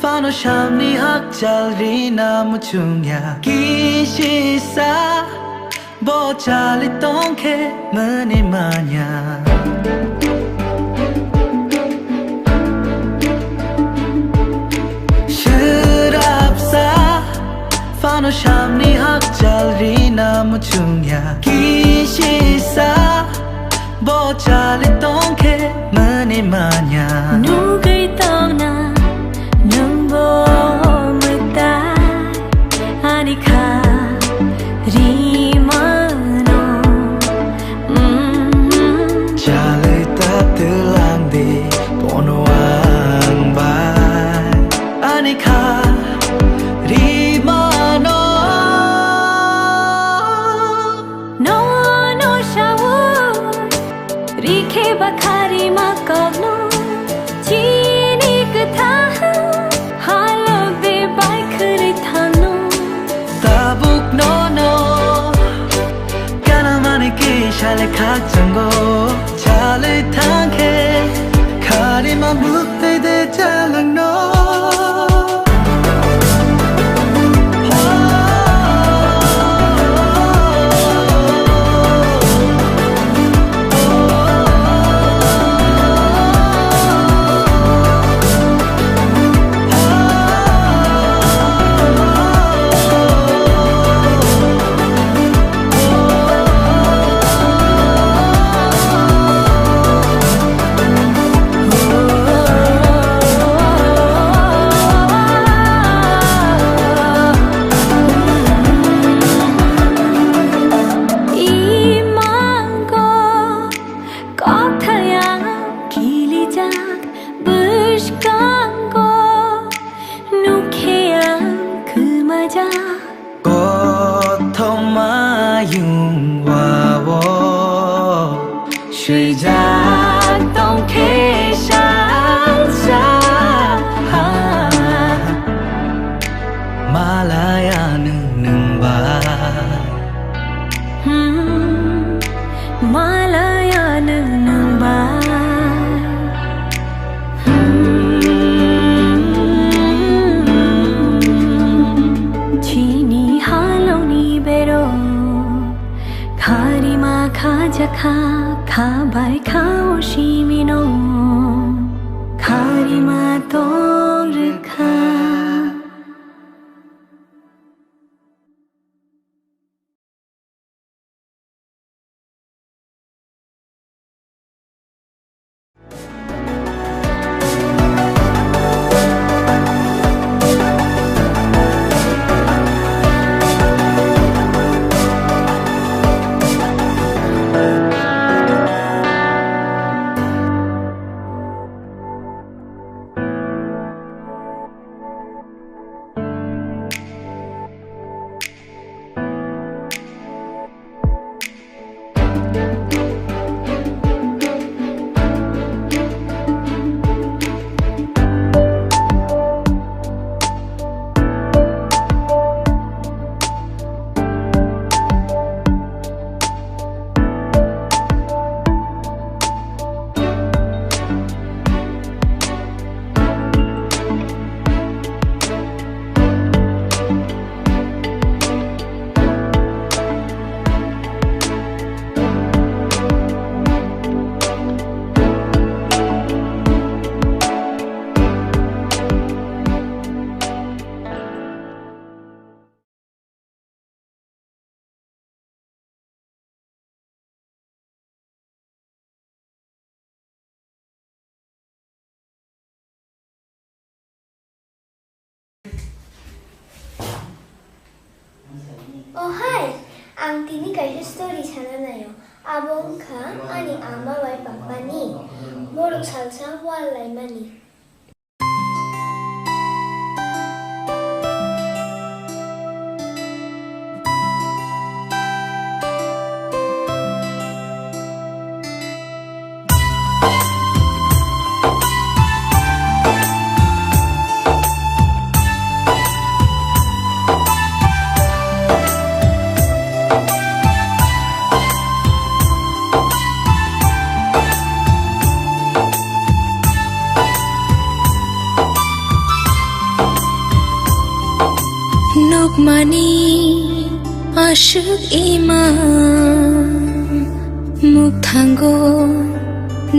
phano samni hakchal rina muchungya. Kisisa bo chali tongkhe mani manya. Swrapsa phano samni hakchal rina muchungya. Kisisa bo chali tongkhe mani manya. Nugwi tongna nwngbo mwtai ani kha rimano. Mm. Chalwi ta twlang di bono ang bai ani kha rimano. Nono sawi rikhe ba kharima kokno. Chini kwthar halok de bai khwrwi thangno. Tabuk nono kanmani kisa le khakchango. Chalwi thangkhe kharima mwktwi de chalangno. Imango kothaya kilijak bwskango nukhe ang kwmajak. Kothoma yung wao swijak tongkhe sangsa. Malaya nwng nwng bai. Hmm, malaya nwng nwng bai. Chini halongni bero kharima khajakha, khabai kha o simino, kharima tong rwkha. Ang tini kaisa story sana naio. Abo wngkha ani ama bai papani borok salsa wal laimani. Nukmani aswk ima mukthango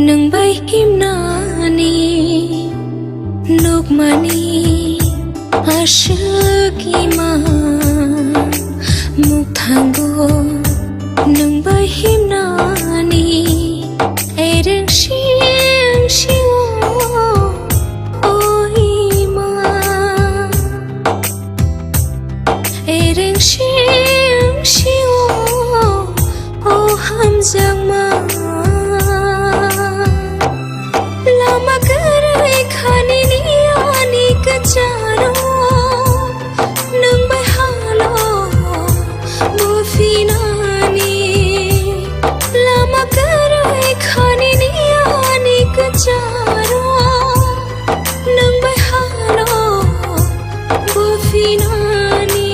nwng bai himnani. Nukmani aswk ima mukthango nwng bai himnani. Ereng sing sio o ima. Ereng sing sio o hamjakma. Lama kwrwi kha nini ani kwcharo. Nwng bai halo buphinani. Lama kwrwi kha nini ani kwcharo. Nwng bai halo buphinani.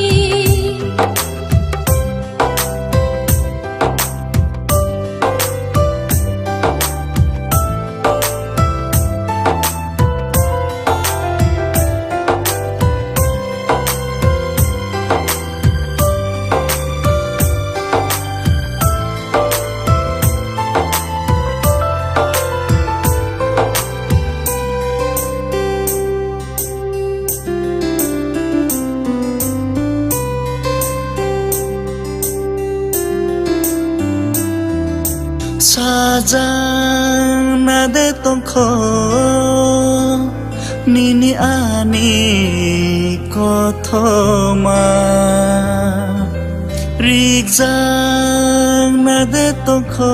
Sajak na de tongkho nini ani kothoma, rijak na de tongkho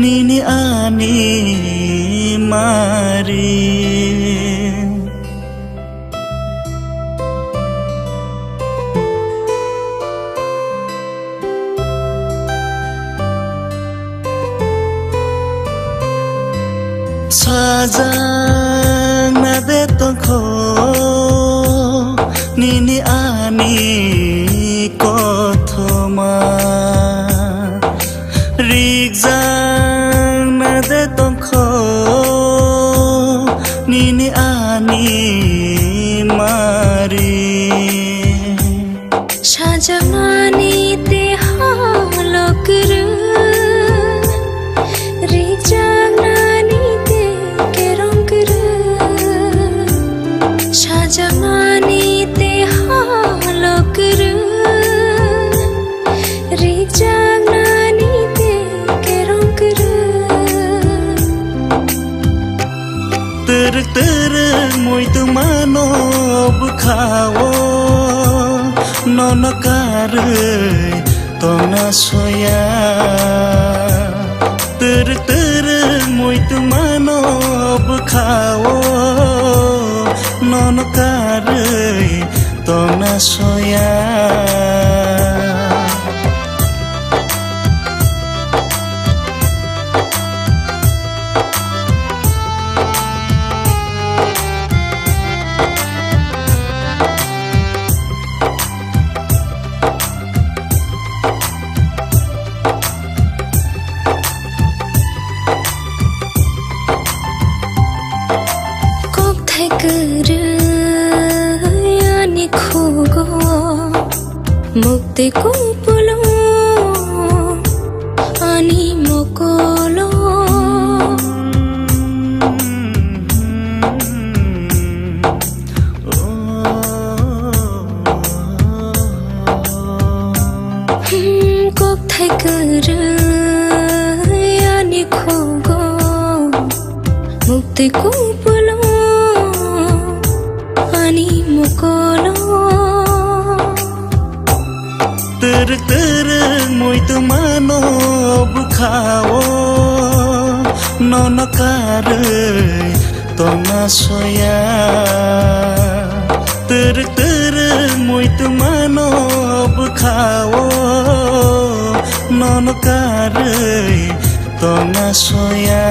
nini ani mari. Sajak na de tongkho nini ani kothoma, rijak na de tongkho nini ani mari. Sajaknani tei halo kwrwi, rijak nani tei kerong kwrwi. Sajaknani tei halo kwrwi, rijak nani tei kerong kwrwi. Twrwk twrwk muitu mano bwkhao, nono karwi tongna soya. Twrwk twrwk muitu mano bwkhao, nono karwi tongna soya. Kokthai kwrwi ani khugo, mukti kupulo ani mokolo. Hmm, kokthai kwrwi ani khugo, mukti kupulo ani mokolo. Twrwk twrwk muitu mano bwkhao, nono karwi tongna soya. Twrwk twrwk muitu mano bwkhao, nono karwi tongna soya.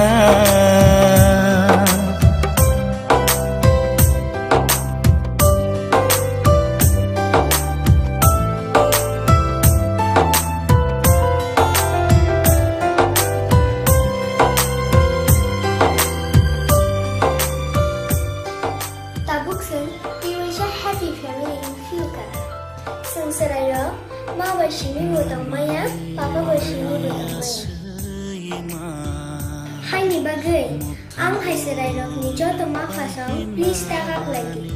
Tabuk chwng twiwi sa happy family wngphiyokha. Chwng chwrairok ma bai simi bo tongmaya, papa bai simi bo tongmaya. Haini bagwi ang hai chwrairokni joto ma phasong please ta kaklaidi.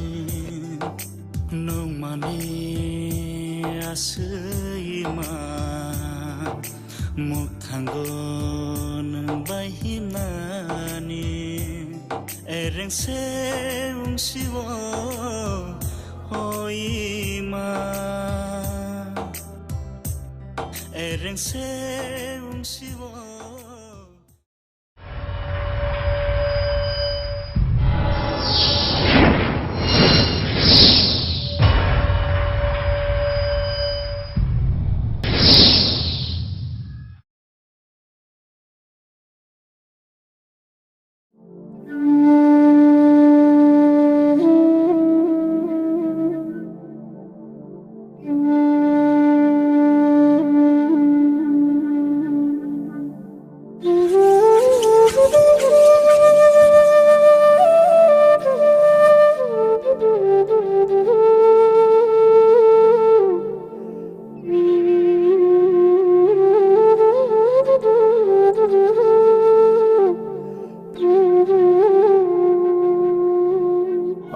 Nungmani aswima. Mukthango nwng bai himnani, ereng se wngsio, o ima. Ereng se wngsio.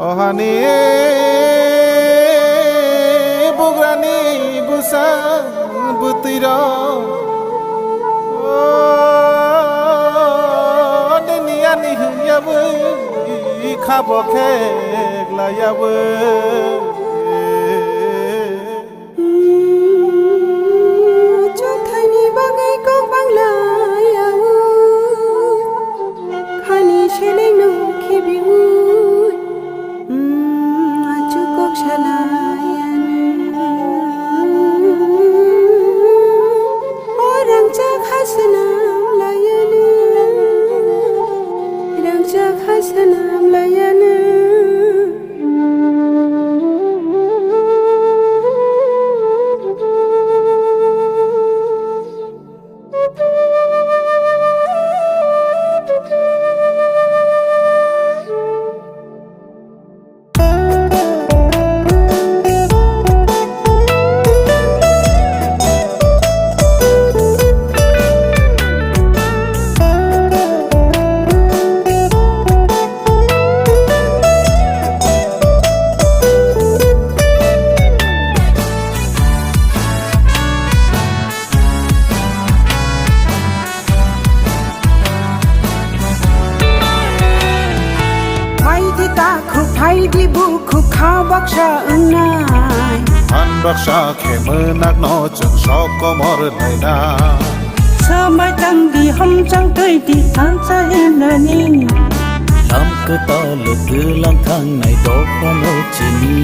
Ohani bugrani bwsa bwtwirok, o, tini ani hwnyawi khabo kheklaiyawi. Chothaini bagwi kok bangla yaui, khani selengno khibiui, achuk kok salaiani. O rangchak ha swnam laiani, rangchak ha swnam laiani. Phaidi takhuk, phaidi bukhuk, kha baksa wngnai. Han baksa khe mwnakno chwng sok komor naina. Swmai tangdi, hamchang twidi, thansa himnani. Lam kwtal twlang thangnai dophano chini.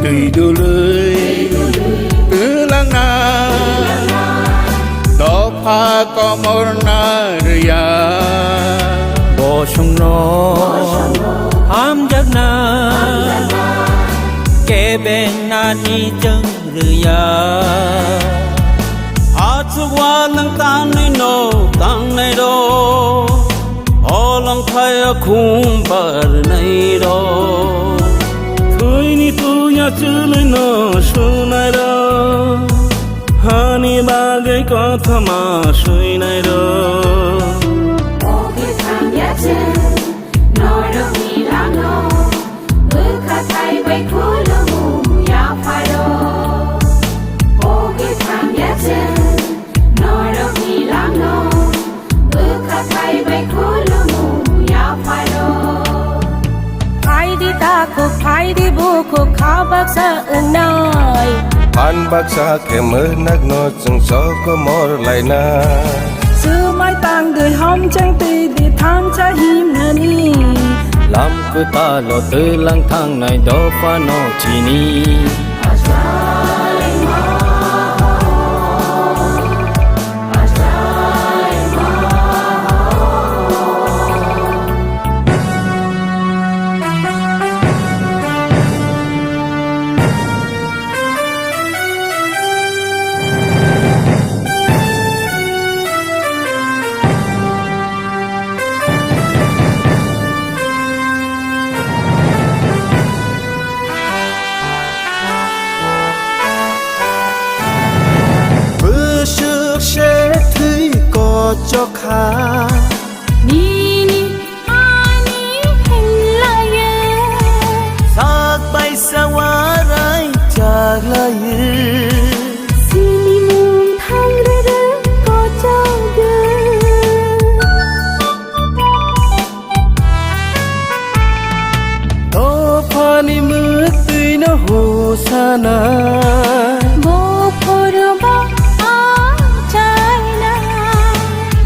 Twi dului twlangna dopha komorna rwya. Bosongno hamjakna kebeng nani chwng rwya. Achuk walwng tangnai no tangnai rok, olong thaya khum barnai rok. Thwini twi Chwlwino swinairok, hani bagwi kothoma swinairok. O kwthang yachwng, norokni langno, bwkha thai bai khulumu yapharo. O kwthang yachwng, norokni langno, bwkha thai bai khulumu yapharo. Phaidi takhuk, phaidi bukhuk, kha baksa wngnai. Phan baksa khe mwnakno chwng sokomor lainai. Swmai tangdi, homchang twidi, thansa himnani. Lam kwtalo twlang thangnai dophano chini. Bwswk se thwi kochok kha. Nini ani hinlaiyo. Sak baisa warai chaklaiyo. Sini mung thangrwrwk kochogwi. Dophani mwktwino hosana. Bophoroba achaina.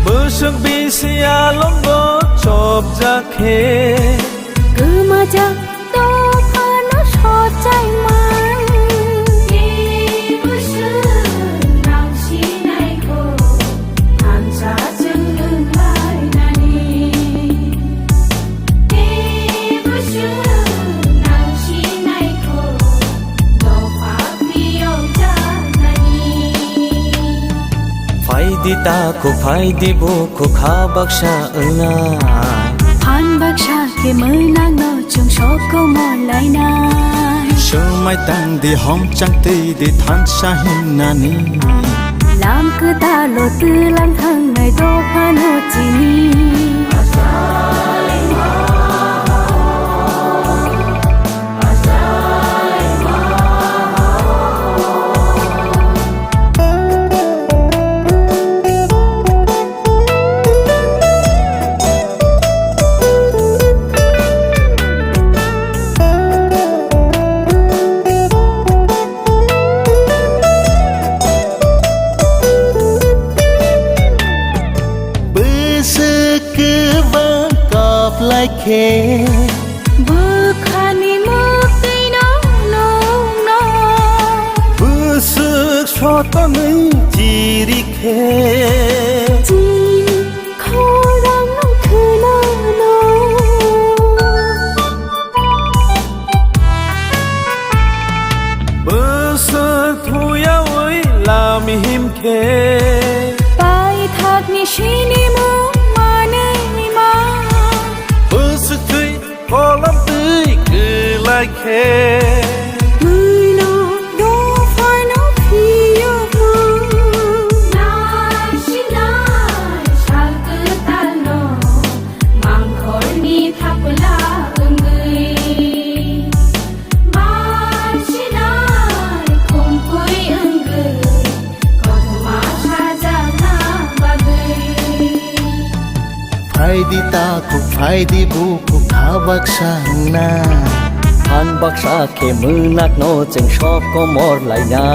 Bwswk bisi alongo chopjak khe. Kwmajak dophano sochaima. Tei bwswk nang sinaikho, thansa chwng wnglainani. Tei bwswk nang sinaikho, dopha phiyokjaknani. Phaidi takhuk, phaidi bukhuk, kha baksa wngna. Phan baksa khe mwnakno chwng sokomor lainai. Swmai tangdi, homchang twidi, thansa himnani. Lam kwtalo twlang thangnai dophano chini. Bwswk kwbang kap lai khe. Bwkhani mwktwino nungno. Bwswk sotonwi chiri khe. Chini khorang khwnano. Bwswk thuyawi lam him khe. Paithakni sinimung manwi ma. Bwswk thwi kolam twi kwlai khe. Bwino dophano phiyokma. Naisinai sal kwtalno mangkhorni thapla wngwi. Mansinai khumpui wngwi kothoma sajakna bagwi. Phaidi takhuk, phaidi bukhuk, kha baksa wngna. Phan baksa khe mwnakno chwng sokomor laina.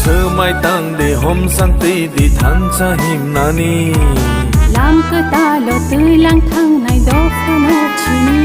Swmai tangdi, homchang twidi, thansa himnani. Lam kwtalo twilang thangnai dophano chini.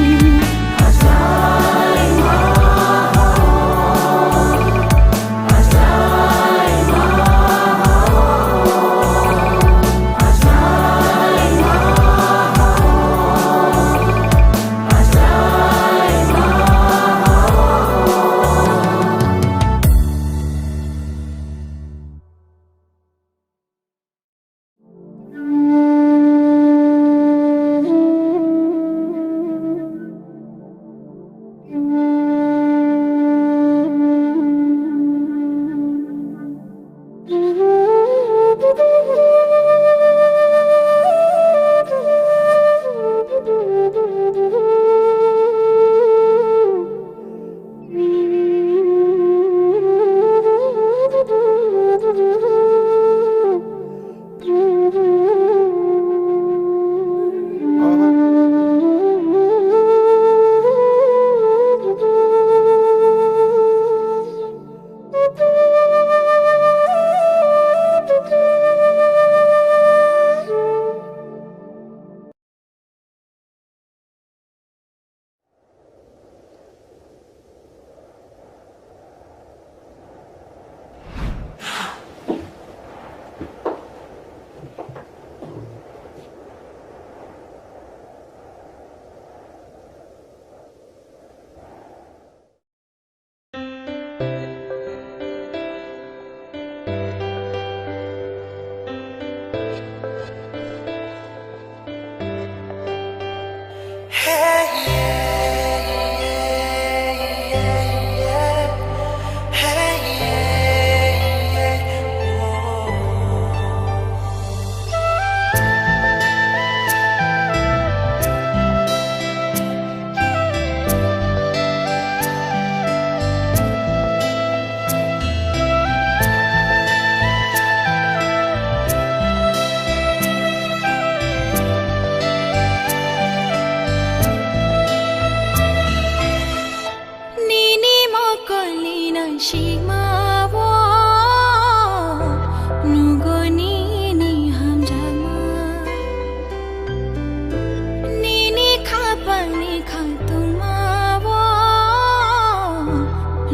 Khatungma bo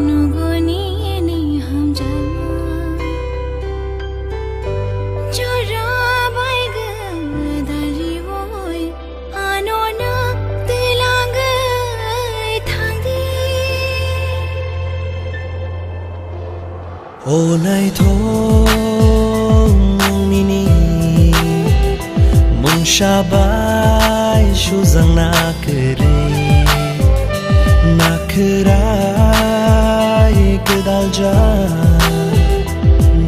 nuguni ni hamjakma. Jora bai gada riwoi ano na twilangwi thangdi. O naithok nini mungsa bai sujak na kwrwi, na khwrai kwdaljak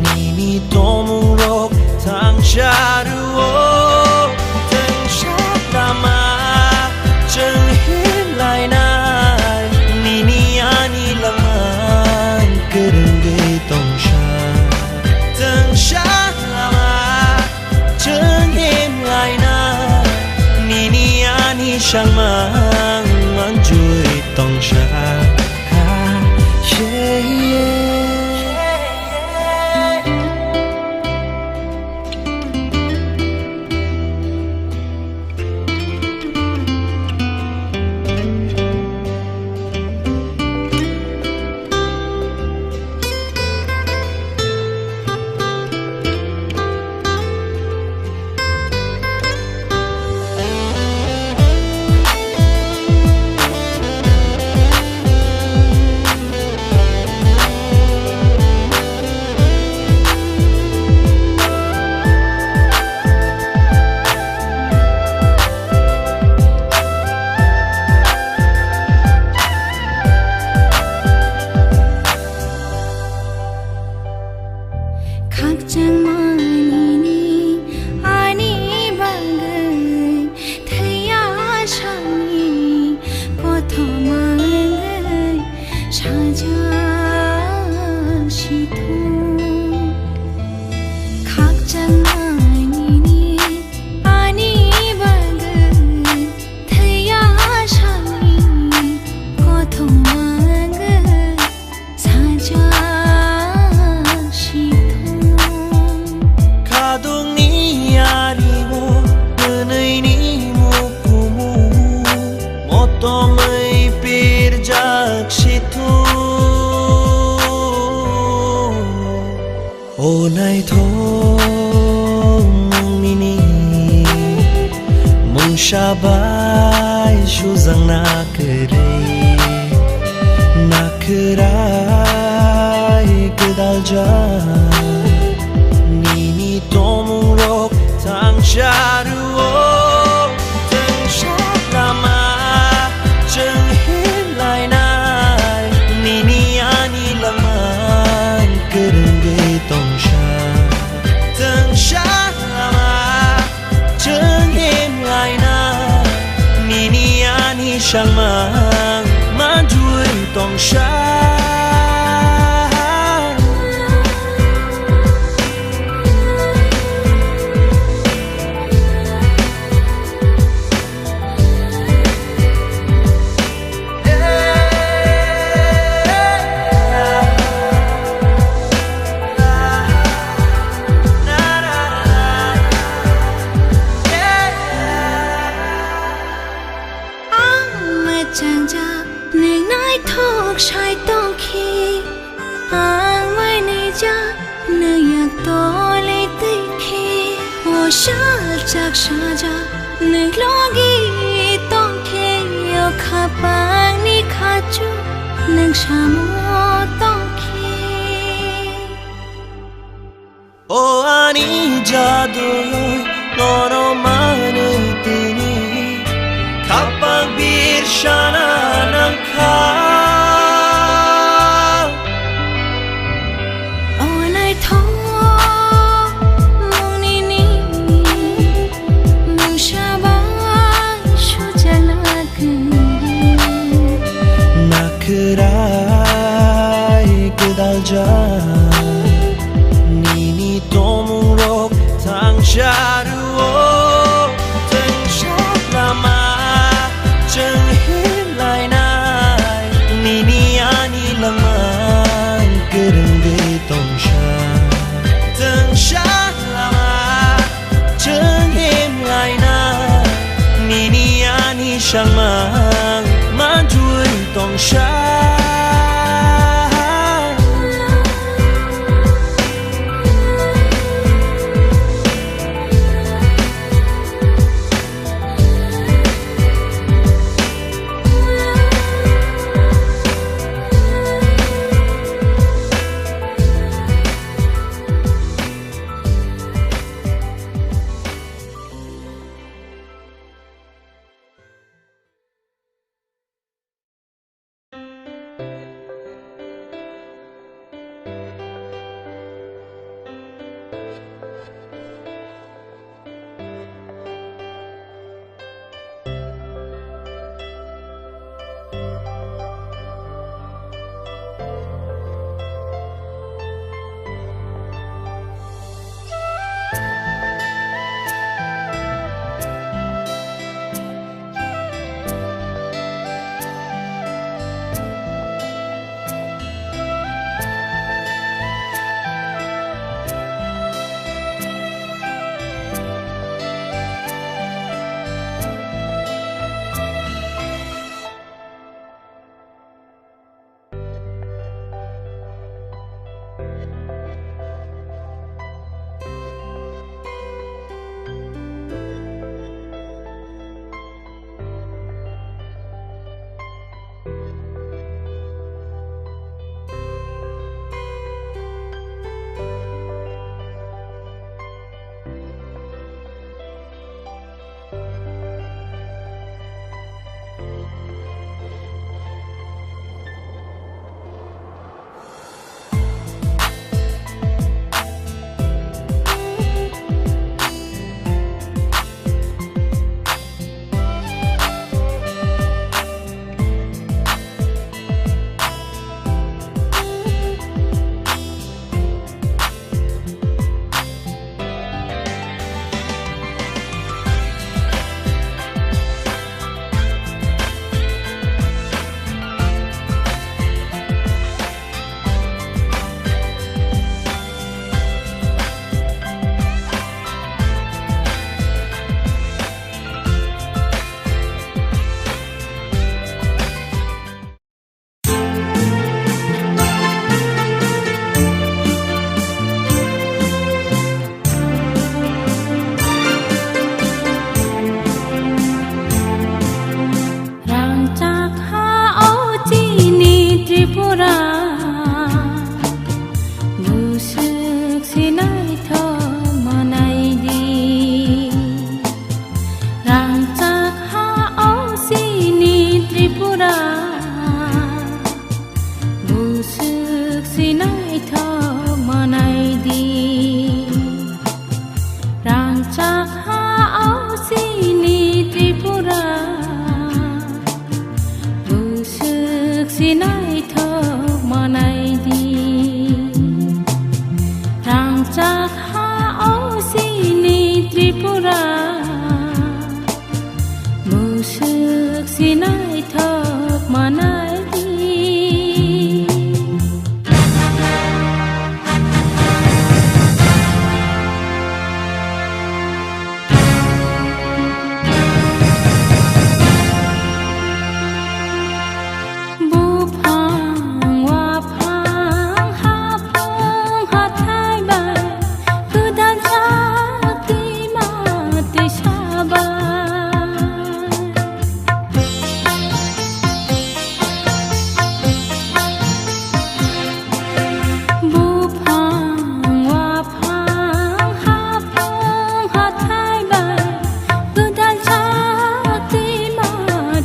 nini tongmungrok thangsa rwo. Twngsa lama chwng himlainai, nini ani langma kwrwngwi tongsa. Twngsa lama chwng himlainai, nini ani sangmang manjui tongsa. Khakchangma nini ani bagwi thwiya sani kothoma wngwi sajak sithung. Khakchangma nini ani bagwi thwiya sani kothoma wngwi sajak sithung. Khadungni ario nwnwini mukumu motomwi pirjak sithung. O naithok nini mungsa bai sujak na kwrwi, na khwrai kwdaljak nini tongmungrok thangsa rwo. Twngsa lama chwng himlainai, nini ani langma kwrwngwi tongsa. Twngsa lama chwng himlainai, nini ani sangmang manjui tongsa. Ang mwchangjak nwng naithok sai tongkhe, ang mainijak nwng yak tole twi khe, o saljak sajak nwng logi tongkhe, o khapangni khachu nwng samo tongkhe. O ani jaduyoi nono manwi tini khapang birsana nangkha. O naithok mung nini mungsa bai sujakna kwrwi. Na khwrai kwdaljak nini tongmungrok thangsa rwo. Twngsa lama chwng himlainai, Sangmang manjui tongsa. Rangchak ha o chini Tripura, buswk se naithok manai di. Rangchak ha o chini Tripura, buswk se naithok manai di. Rangchak ha o chini Tripura, buswk se naithok manai di. Rangchak ha o chini Tripura, buswk se naithok manai di. Buphang waphang haphang hathai bai, gwdal jak twima twisa bai. Buphang waphang haphang hathai bai, gwdal jak twima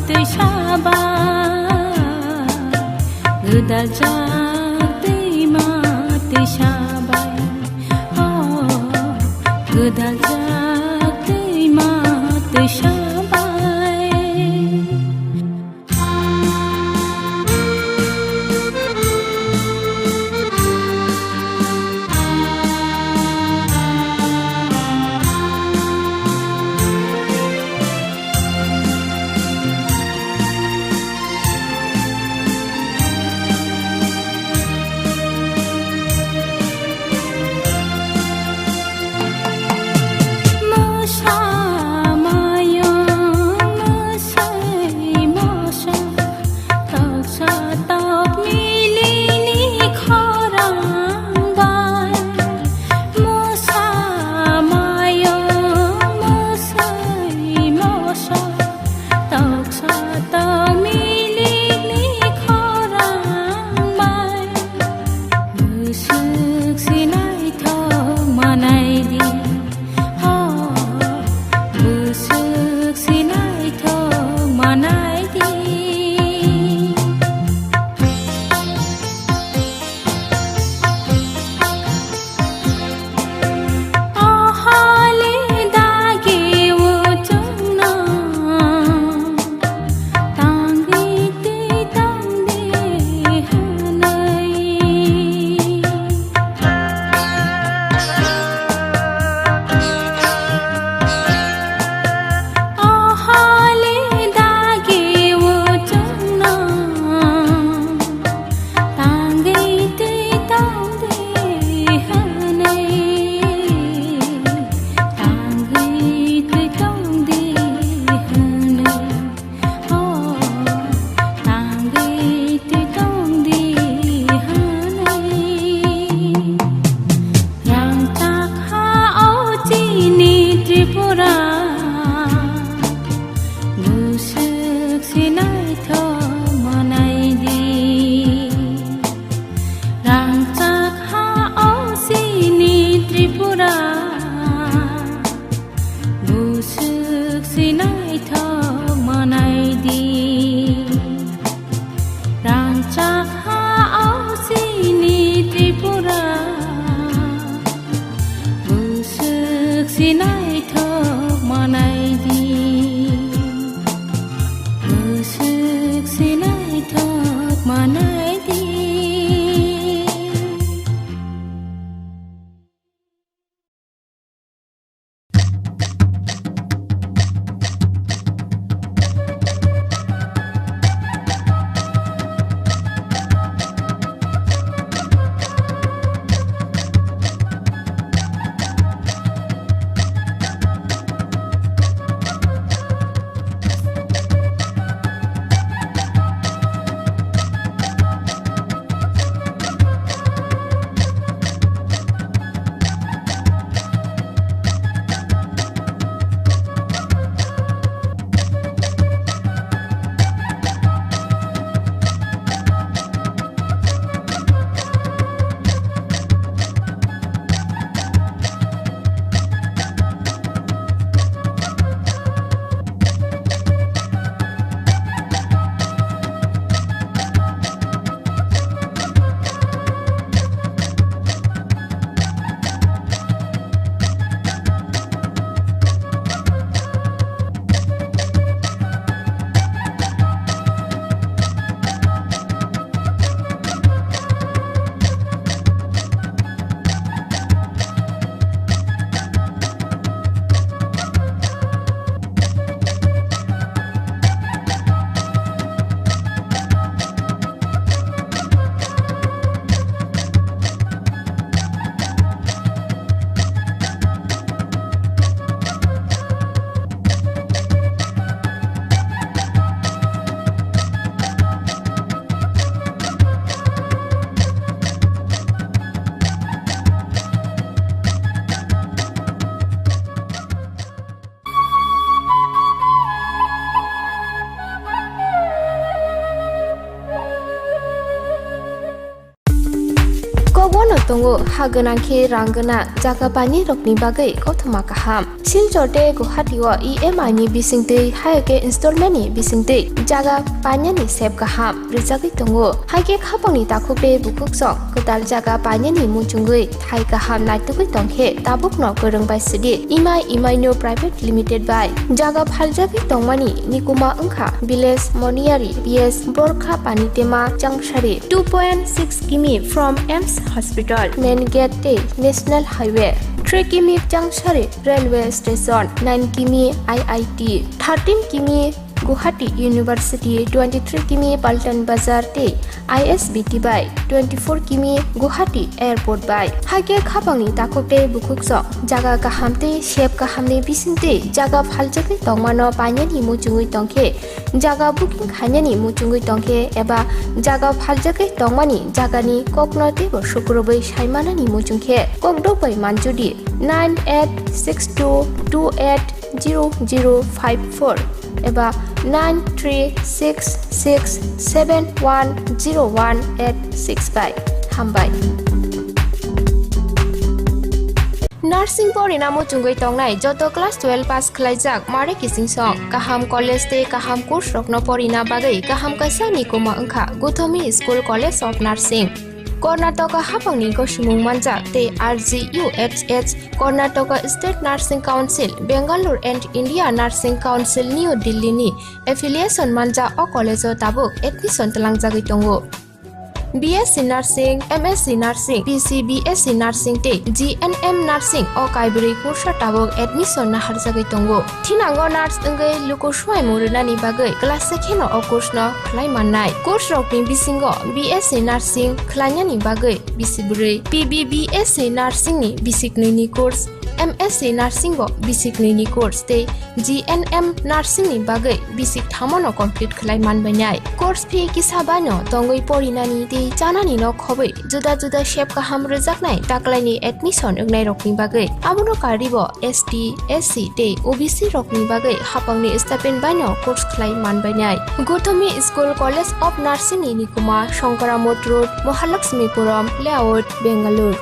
twisa bai, gwdal jak twima twisa bai, oh, gwdal jak twima twisa bai. Mosa mayo Swk se naithok manai di. Rangchak ha o chini Tripura. Bwswk se naithok manai di. Rangchak ha o chini Tripura. Bwswk se naithok manai di. Bwswk se naithok manai di. Kokbono tongo ha gwnang khe rang gwnang jaga painirokni bagwi kothoma kaham. Silchar tei Guwahati o E M I ni bisingtwi, hai khe installment ni bisingtwi jaga painani sep kaham rwjagwi tongo. Hai khe khapangni takhuk tei bukhuk song kwtal jaga painani muchungwi thai kaham naitugwi tongkhe tabukno kwrwng bai sidi Imai Imaino Private Limited bai jaga phaljagwi tongmani nikuma wngkha village Moniari P S Borkha Panitema Changsari, two point six kimi from AIIMS Hospital, main gate tei National Highway, three kimi Changsari Railway Station, nine kimi I I T, thirteen kimi Guwahati University, twenty-three kimi Paltan Bazar tei I S B T bai twenty-four kimi Guwahati Airport bai. Hai khe khapangni takhuk tei bukhuk song jaga kaham tei sep kahamni bisingtwi jaga phaljagwi tongmano painani muchungwi tongkhe, jaga booking khainani muchungwi tongkhe eba jaga phaljagwi tongmani jagani kokno teibo sukrubwi saimanani muchungkhe kokdok bai manjudi nine eight six two two eight zero zero five four eba nine three six six seven one zero one eight six bai. Hambai. Nursing porina muchungwi tongnai joto class twelve pass khlaijak mare kising song kaham college tei kaham course rokno porina bagwi kaham kaisa nikuma wngkha Guthomi School College of Nursing. Karnataka hapangni gosimung manjak tei R G U H H Karnataka State Nursing Council, Bangalore and India Nursing Council New Delhi ni affiliation manjak o college o tabuk admission tlangjagwi tongo. B S C Nursing, M S C Nursing, P C B S C Nursing tei G N M Nursing o kaibrwi kursa tabuk admission naharjagwi tongo. Thinango nurse wngwi luku swimung rwnani bagwi class se kheno o course no khlai mannai. Course rokni bisingo B S C Nursing khlainani bagwi bisi bwrwi, P B B S C Nursing ni bisi knwi ni course, M S C Nursing bo bisik nwi ni course tei G N M Nursing ni bagwi bisik thamo no complete khlai man bainai. Course fee kisa bai no tongwi porinani tei chanani no khobwi juda juda sep kaham rwjaknai taklaini admission wngnai rokni bagwi. Abono karwi bo S T, S C tei O B C rokni bagwi hapangni stipend bai no course khlai man bainai. Gotami School College of Nursing ni nikuma Shankara Mott Road, Mahalakshmipuram Layout, Bangalore.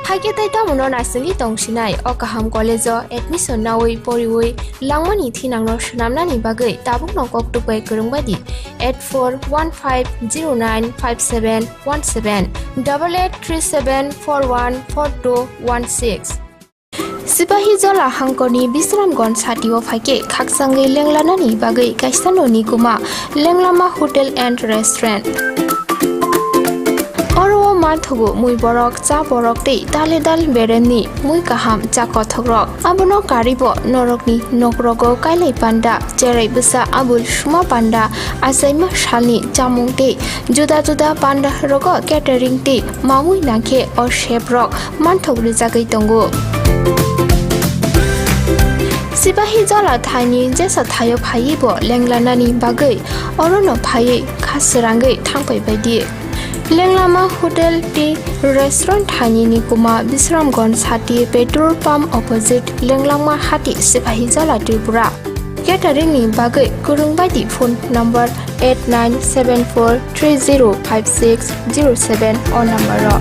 Haikhe tei tamono naisingwi tongsinai o kaham college-o admission naui poriui langmani thinangno swnamnani bagwi tabukno koktwk bai kwrwng bai di eight four one five zero nine five seven one seven, double eight three seven four one four two one six. Sipahi Jola hangkorni Bisramganj satio phaikhe khakchangwi lenglanani bagwi kaisa noni kuma Lenglama Hotel and Restaurant. Oro o manthogo mui borok, cha borok tei tale dal beremni mui kaham cha kothokrok. Abono karwi bo norokni nokrogo kailai panda, cherai bwsa abul suma panda, achaima salni chamung tei juda juda panda rogo catering tei mamui nangkhe o seprok manthok rijagwi tongo. Sipahi Jola thaini jesa thaio phaiwi bo lenglanani bagwi orono phaiwi kha srangwi thangpai baidi. Lenglama Hotel tei Restaurant thaini ni kuma Bisramganj sati petrol pump opposite Lenglama Hati, Sipahi Jola, Tripura. Catering ni bagwi kwrwng bai di phone number eight nine seven four three zero five six zero seven o number o.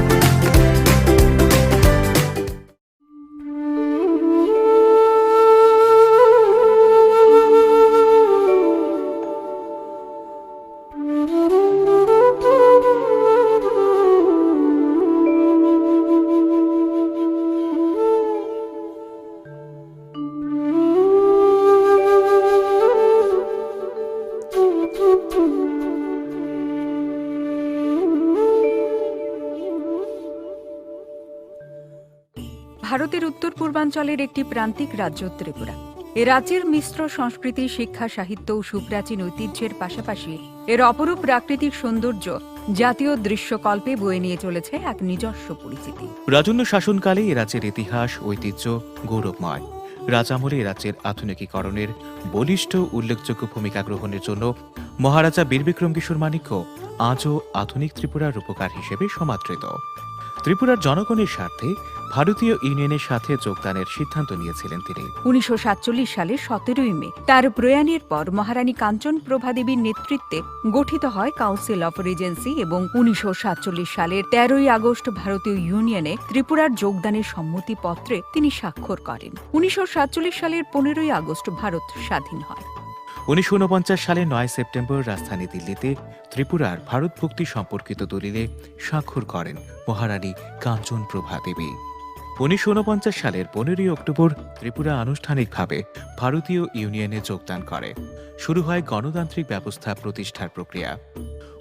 ভারতের উত্তর পূর্বাঞ্চলের একটি প্রান্তিক রাজ্য ত্রিপুরা। এ রাজ্যের মিশ্র সংস্কৃতি, শিক্ষা, সাহিত্য ও সুপ্রাচীন ঐতিহ্যের পাশাপাশি এর অপরূপ প্রাকৃতিক সৌন্দর্য জাতীয় দৃশ্যকল্পে বয়ে নিয়ে চলেছে এক নিজস্ব পরিচিতি। রাজন্য শাসনকালে এ রাজ্যের ইতিহাস, ঐতিহ্য গৌরবময়। রাজ আমলে এ রাজ্যের আধুনিকীকরণের বলিষ্ঠ উল্লেখযোগ্য ভূমিকা গ্রহণের জন্য মহারাজা বীর বিক্রম কিশোর মাণিক্য আজও আধুনিক ত্রিপুরার রূপকার হিসেবে সমাদৃত। ত্রিপুরার জনগণের স্বার্থে ভারতীয় ইউনিয়নের সাথে যোগদানের সিদ্ধান্ত নিয়েছিলেন তিনি। উনিশশো সাতচল্লিশ সালের সতেরোই মে তার প্রয়াণের পর মহারানী কাঞ্চন প্রভা দেবীর নেতৃত্বে গঠিত হয় কাউন্সিল অফ রিজেন্সি এবং উনিশশো সাতচল্লিশ সালের তেরোই আগস্ট ভারতীয় ইউনিয়নে ত্রিপুরার যোগদানের সম্মতিপত্রে তিনি স্বাক্ষর করেন। উনিশশো সাতচল্লিশ সালের পনেরোই আগস্ট ভারত স্বাধীন হয়। উনিশশো ঊনপঞ্চাশ সালের নয় সেপ্টেম্বর রাজধানী দিল্লিতে ত্রিপুরার ভারত ভক্তি সম্পর্কিত দলিলে স্বাক্ষর করেন মহারানী কাঞ্চন প্রভা দেবী। উনিশশো ঊনপঞ্চাশ সালের পনেরোই অক্টোবর ত্রিপুরা আনুষ্ঠানিকভাবে ভারতীয় ইউনিয়নে যোগদান করে। শুরু হয় গণতান্ত্রিক ব্যবস্থা প্রতিষ্ঠার প্রক্রিয়া।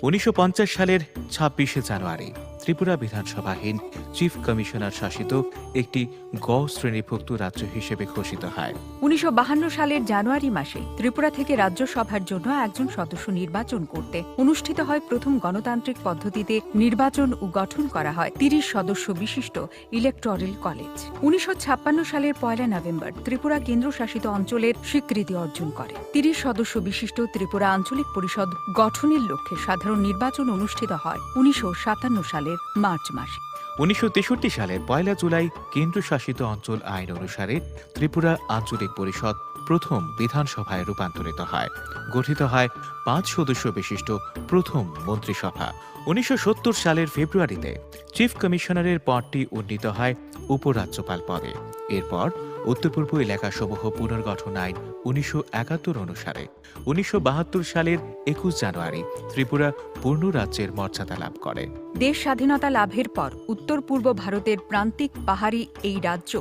উনিশশো পঞ্চাশ সালের ছাব্বিশে জানুয়ারি ত্রিপুরা বিধানসভাহীন চিফ কমিশনার শাসিত একটি গ শ্রেণীভুক্ত রাজ্য হিসেবে ঘোষিত হয়। উনিশশো বাহান্ন সালের জানুয়ারি মাসে ত্রিপুরা থেকে রাজ্যসভার জন্য একজন সদস্য নির্বাচন করতে অনুষ্ঠিত হয় প্রথম গণতান্ত্রিক পদ্ধতিতে নির্বাচন ও গঠন করা হয় তিরিশ সদস্য বিশিষ্ট ইলেকটোরাল কলেজ। উনিশশো ছাপ্পান্ন সালের পয়লা নভেম্বর ত্রিপুরা কেন্দ্রশাসিত অঞ্চলের স্বীকৃতি অর্জন করে। তিরিশ সদস্য বিশিষ্ট ত্রিপুরা আঞ্চলিক পরিষদ গঠনের লক্ষ্যে সাধারণ নির্বাচন অনুষ্ঠিত হয় উনিশশো সাতান্ন সালের মার্চ মাসে। উনিশশো তেষট্টি সালের পয়লা জুলাই কেন্দ্রশাসিত অঞ্চল আইন অনুসারে ত্রিপুরা আঞ্চলিক পরিষদ প্রথম বিধানসভায় রূপান্তরিত হয়। গঠিত হয় পাঁচ সদস্য বিশিষ্ট প্রথম মন্ত্রিসভা। উনিশশো সত্তর সালের ফেব্রুয়ারিতে চিফ কমিশনারের পদটি উন্নীত হয় উপরাজ্যপাল পদে। এরপর উত্তর পূর্ব এলাকাসমূহ পুনর্গঠন আইন উনিশশো একাত্তর অনুসারে উনিশশো বাহাত্তর সালের একুশ জানুয়ারি ত্রিপুরা পূর্ণ রাজ্যের মর্যাদা লাভ করে। দেশ স্বাধীনতা লাভের পর উত্তর পূর্ব ভারতের প্রান্তিক পাহাড়ি এই রাজ্য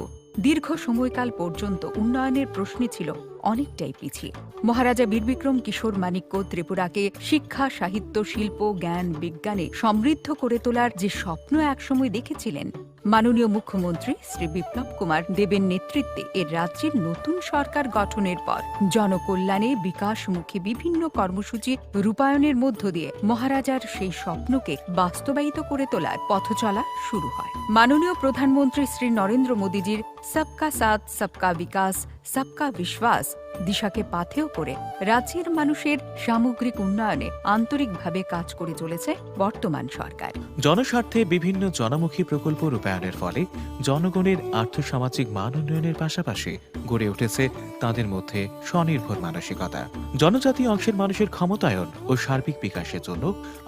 দীর্ঘ সময়কাল পর্যন্ত উন্নয়নের প্রশ্নে ছিল অনেকটাই পিছিয়ে। মহারাজা বীর বিক্রম কিশোর মাণিক্য ত্রিপুরাকে শিক্ষা, সাহিত্য, শিল্প, জ্ঞান, বিজ্ঞানে সমৃদ্ধ করে তোলার যে স্বপ্ন একসময় দেখেছিলেন, মাননীয় মুখ্যমন্ত্রী শ্রী বিপ্লব কুমার দেবের নেতৃত্বে এ রাজ্যের নতুন সরকার গঠনের পর জনকল্যাণে বিকাশমুখী বিভিন্ন কর্মসূচি রূপায়ণের মধ্য দিয়ে মহারাজার সেই স্বপ্নকে বাস্তবায়িত করে তোলার পথচলা শুরু হয়। মাননীয় প্রধানমন্ত্রী শ্রী নরেন্দ্র মোদীজির সবকা সাথ, সবকা বিকাশ, সবকা বিশ্বাস দিশাকে পাথেয় করে রাজ্যের মানুষের সামগ্রিক উন্নয়নে আন্তরিকভাবে কাজ করে চলেছে বর্তমান সরকার। জনস্বার্থে বিভিন্ন জনমুখী প্রকল্প রূপায়ণের ফলে জনগণের আর্থসামাজিক মান উন্নয়নের পাশাপাশি গড়ে উঠেছে তাদের মধ্যে স্বনির্ভর মানসিকতা। জনজাতি অংশের মানুষের ক্ষমতায়ন ও সার্বিক বিকাশের জন্য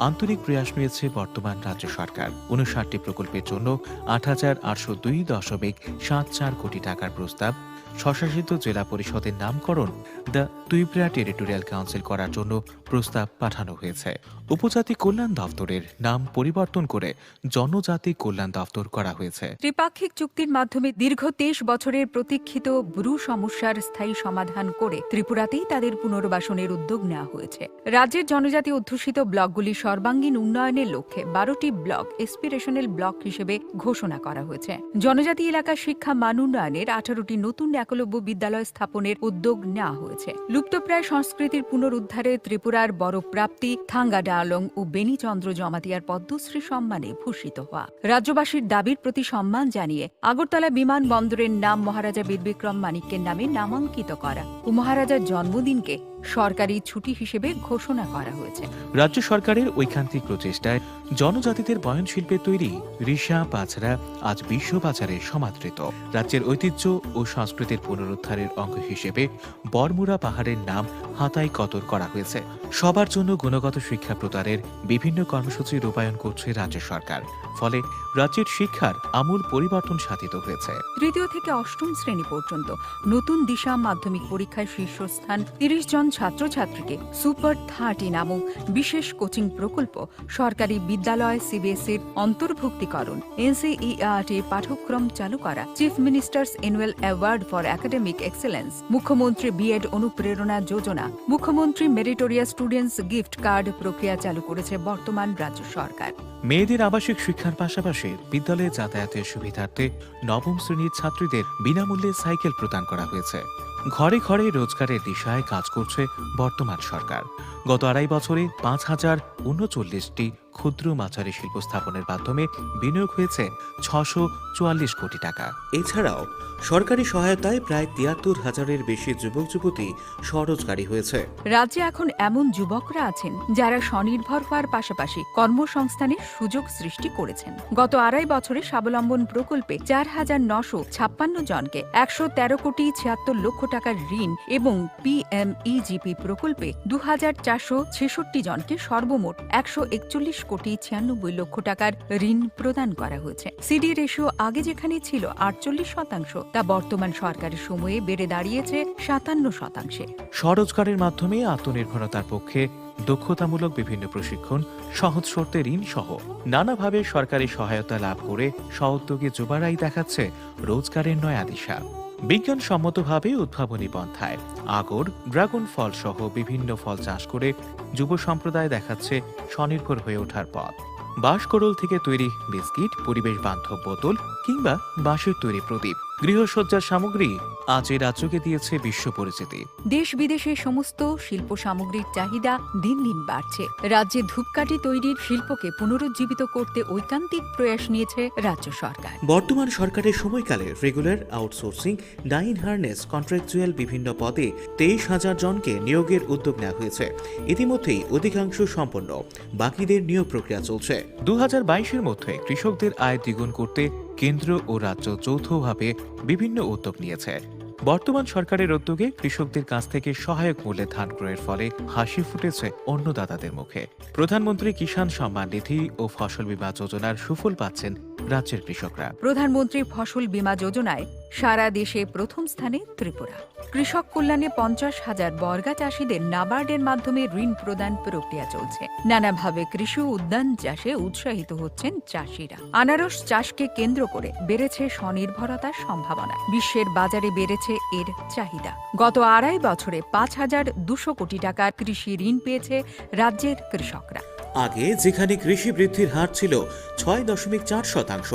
আন্তরিক প্রয়াস নিয়েছে বর্তমান রাজ্য সরকার। ঊনষাটটি প্রকল্পের জন্য আট হাজার আটশো দুই দশমিক সাত চার কোটি টাকার প্রস্তাব স্বশাসিত জেলা পরিষদের নামকরণ দ্য ত্রিপুরা টেরিটোরিয়াল কাউন্সিল করার জন্য প্রস্তাব পাঠানো হয়েছে। উপজাতি কল্যাণ দপ্তরের নাম পরিবর্তন করে জনজাতি কল্যাণ দপ্তর করা হয়েছে। ত্রিপাক্ষিক চুক্তির মাধ্যমে দীর্ঘ তেইশ বছরের প্রতীক্ষিত ব্রু সমস্যার স্থায়ী সমাধান করে ত্রিপুরাতেই তাদের পুনর্বাসনের উদ্যোগ নেওয়া হয়েছে। রাজ্যের জনজাতি অধ্যুষিত ব্লকগুলি সর্বাঙ্গীন উন্নয়নের লক্ষ্যে বারোটি ব্লক এসপিরেশনাল ব্লক হিসেবে ঘোষণা করা হয়েছে। জনজাতি এলাকার শিক্ষা মান উন্নয়নের আঠারোটি নতুন একলব্য বিদ্যালয় স্থাপনের উদ্যোগ নেওয়া হয়েছে। লুপ্তপ্রায় সংস্কৃতির পুনরুদ্ধারে ত্রিপুরার বড় প্রাপ্তি থাঙ্গা ডালং ও বেনিচন্দ্র জমাতিয়ার পদ্মশ্রী সম্মানে ভূষিত হওয়া। রাজ্যবাসীর দাবির প্রতি সম্মান জানিয়ে আগরতলা বিমানবন্দরের নাম মহারাজা বীর বিক্রম মানিক্যের নামে নামাঙ্কিত করা ও মহারাজার জন্মদিনকে সরকারি ছুটি হিসেবে ঘোষণা করা হয়েছে। রাজ্য সরকারের ঐকান্তিক প্রচেষ্টায় জনজাতিদের বয়নশিল্পে তৈরি রিশা পাছড়া আজ বিশ্ববাজারে সমাদৃত। রাজ্যের ঐতিহ্য ও সংস্কৃতির পুনরুদ্ধারের অঙ্গ হিসেবে বরমুড়া পাহাড়ের নাম হাতাই কতর করা হয়েছে। সবার জন্য গুণগত শিক্ষা প্রদানের বিভিন্ন কর্মসূচি রূপায়ণ করছে রাজ্য সরকার। ফলে রাজ্যের শিক্ষার আমূল পরিবর্তন সাধিত হয়েছে। তৃতীয় থেকে অষ্টম শ্রেণী পর্যন্ত নতুন দিশা মাধ্যমিক পরীক্ষায় শীর্ষস্থান তিরিশ জন ছাত্রছাত্রীকে সুপার থার্টি নামক বিশেষ কোচিং প্রকল্প, সরকারি বিদ্যালয় সিবিএসইর অন্তর্ভুক্তিকরণ, এনসিইআরটি পাঠ্যক্রম চালু করা, chief ministers annual award for academic excellence, মুখ্যমন্ত্রী বিএড অনুপ্রেরণা যোজনা, মুখ্যমন্ত্রী মেরিটোরিয়াস স্টুডেন্টস গিফট কার্ড প্রক্রিয়া চালু করেছে বর্তমান রাজ্য সরকার। মেয়েদের আবাসিক শিক্ষার পাশাপাশি বিদ্যালয়ে যাতায়াতের সুবিধার্থে নবম শ্রেণীর ছাত্রীদের বিনামূল্যে সাইকেল প্রদান করা হয়েছে। ঘরে ঘরে রোজগারের দিশায় কাজ করছে বর্তমান সরকার। গত আড়াই বছরে পাঁচ হাজার ঊনচল্লিশটি ক্ষুদ্র মাঝারি শিল্প স্থাপনের মাধ্যমে বিনিয়োগ হয়েছে ছশো চুয়াল্লিশ কোটি টাকা। এছাড়াও সরকারি সহায়তায় প্রায় তিয়াত্তর হাজারের বেশি যুবক যুবতী স্বরোজগারী হয়েছে। রাজ্যে এখন এমন যুবকরা আছেন, যারা স্বনির্ভর হওয়ার পাশাপাশি কর্মসংস্থানের সুযোগ সৃষ্টি করেছেন। গত আড়াই বছরে স্বাবলম্বন প্রকল্পে চার হাজার নশো ছাপ্পান্ন জনকে একশো তেরো কোটি ছিয়াত্তর লক্ষ টাকার ঋণ এবং পিএমইজিপি প্রকল্পে দু হাজার চারশো ছেষট্টি জনকে সর্বমোট একশো একচল্লিশ কোটি ছিয়ানব্বই লক্ষ টাকার ঋণ প্রদান করা হয়েছে। সিডি রেশিও আগে যেখানে ছিল আটচল্লিশ শতাংশ, তা বর্তমান সরকারের সময়ে বেড়ে দাঁড়িয়েছে সাতান্ন শতাংশে। স্বরোজগারের মাধ্যমে আত্মনির্ভরতার পক্ষে দক্ষতামূলক বিভিন্ন প্রশিক্ষণ, সহজ শর্তে ঋণ সহ নানাভাবে সরকারি সহায়তা লাভ করে স্বউদ্যোগী যুবারাই দেখাচ্ছে রোজগারের নয়া দিশা। বিজ্ঞানসম্মতভাবে উদ্ভাবনী পন্থায় আগর, ড্রাগন ফল সহ বিভিন্ন ফল চাষ করে যুব সম্প্রদায় দেখাচ্ছে স্বনির্ভর হয়ে ওঠার পথ। বাঁশকরল থেকে তৈরি বিস্কিট, পরিবেশ বান্ধব বোতল কিংবা বাঁশের তৈরি প্রদীপ, গৃহসজ্জার সামগ্রী আজ এই রাজ্যকে দিয়েছে বিশ্ব পরিচিতি। দেশ বিদেশে সমস্ত শিল্প সামগ্রীর চাহিদা দিন দিন বাড়ছে। রাজ্যে ধূপকাঠি তৈরির শিল্পকে পুনরুজ্জীবিত করতে ঐকান্তিক প্রয়াস নিয়েছে রাজ্য সরকার। বর্তমান সরকারের সময়কালে রেগুলার, আউটসোর্সিং, ডাইন হার্নেস, কন্ট্রাকচুয়াল বিভিন্ন পদে তেইশ হাজার জনকে নিয়োগের উদ্যোগ নেওয়া হয়েছে। ইতিমধ্যেই অধিকাংশ সম্পন্ন, বাকিদের নিয়োগ প্রক্রিয়া চলছে। দু হাজার বাইশের মধ্যে কৃষকদের আয় দ্বিগুণ করতে কেন্দ্র ও রাজ্য যৌথভাবে বিভিন্ন উদ্যোগ নিয়েছে। বর্তমান সরকারের উদ্যোগে কৃষকদের কাছ থেকে সহায়ক মূল্যে ধান ক্রয়ের ফলে হাসি ফুটেছে অন্নদাতাদের মুখে। প্রধানমন্ত্রী কিষাণ সম্মান নিধি ও ফসল বীমা যোজনার সুফল পাচ্ছেন রাজ্যের কৃষকরা। প্রধানমন্ত্রী ফসল বীমা যোজনায় সারা দেশে প্রথম স্থানে ত্রিপুরা। কৃষক কল্যাণে পঞ্চাশ হাজার বর্গা চাষিদের নাবার্ডের মাধ্যমে ঋণ প্রদান প্রক্রিয়া চলছে। নানাভাবে কৃষি উদ্যান চাষে উৎসাহিত হচ্ছেন চাষিরা। আনারস চাষকে কেন্দ্র করে বেড়েছে স্বনির্ভরতার সম্ভাবনা। বিশ্বের বাজারে বেড়েছে এর চাহিদা। গত আড়াই বছরে পাঁচ হাজার দুশো কোটি টাকার কৃষি ঋণ পেয়েছে রাজ্যের কৃষকরা। আগে যেখানে কৃষি বৃদ্ধির হার ছিল ছয় দশমিক চার শতাংশ,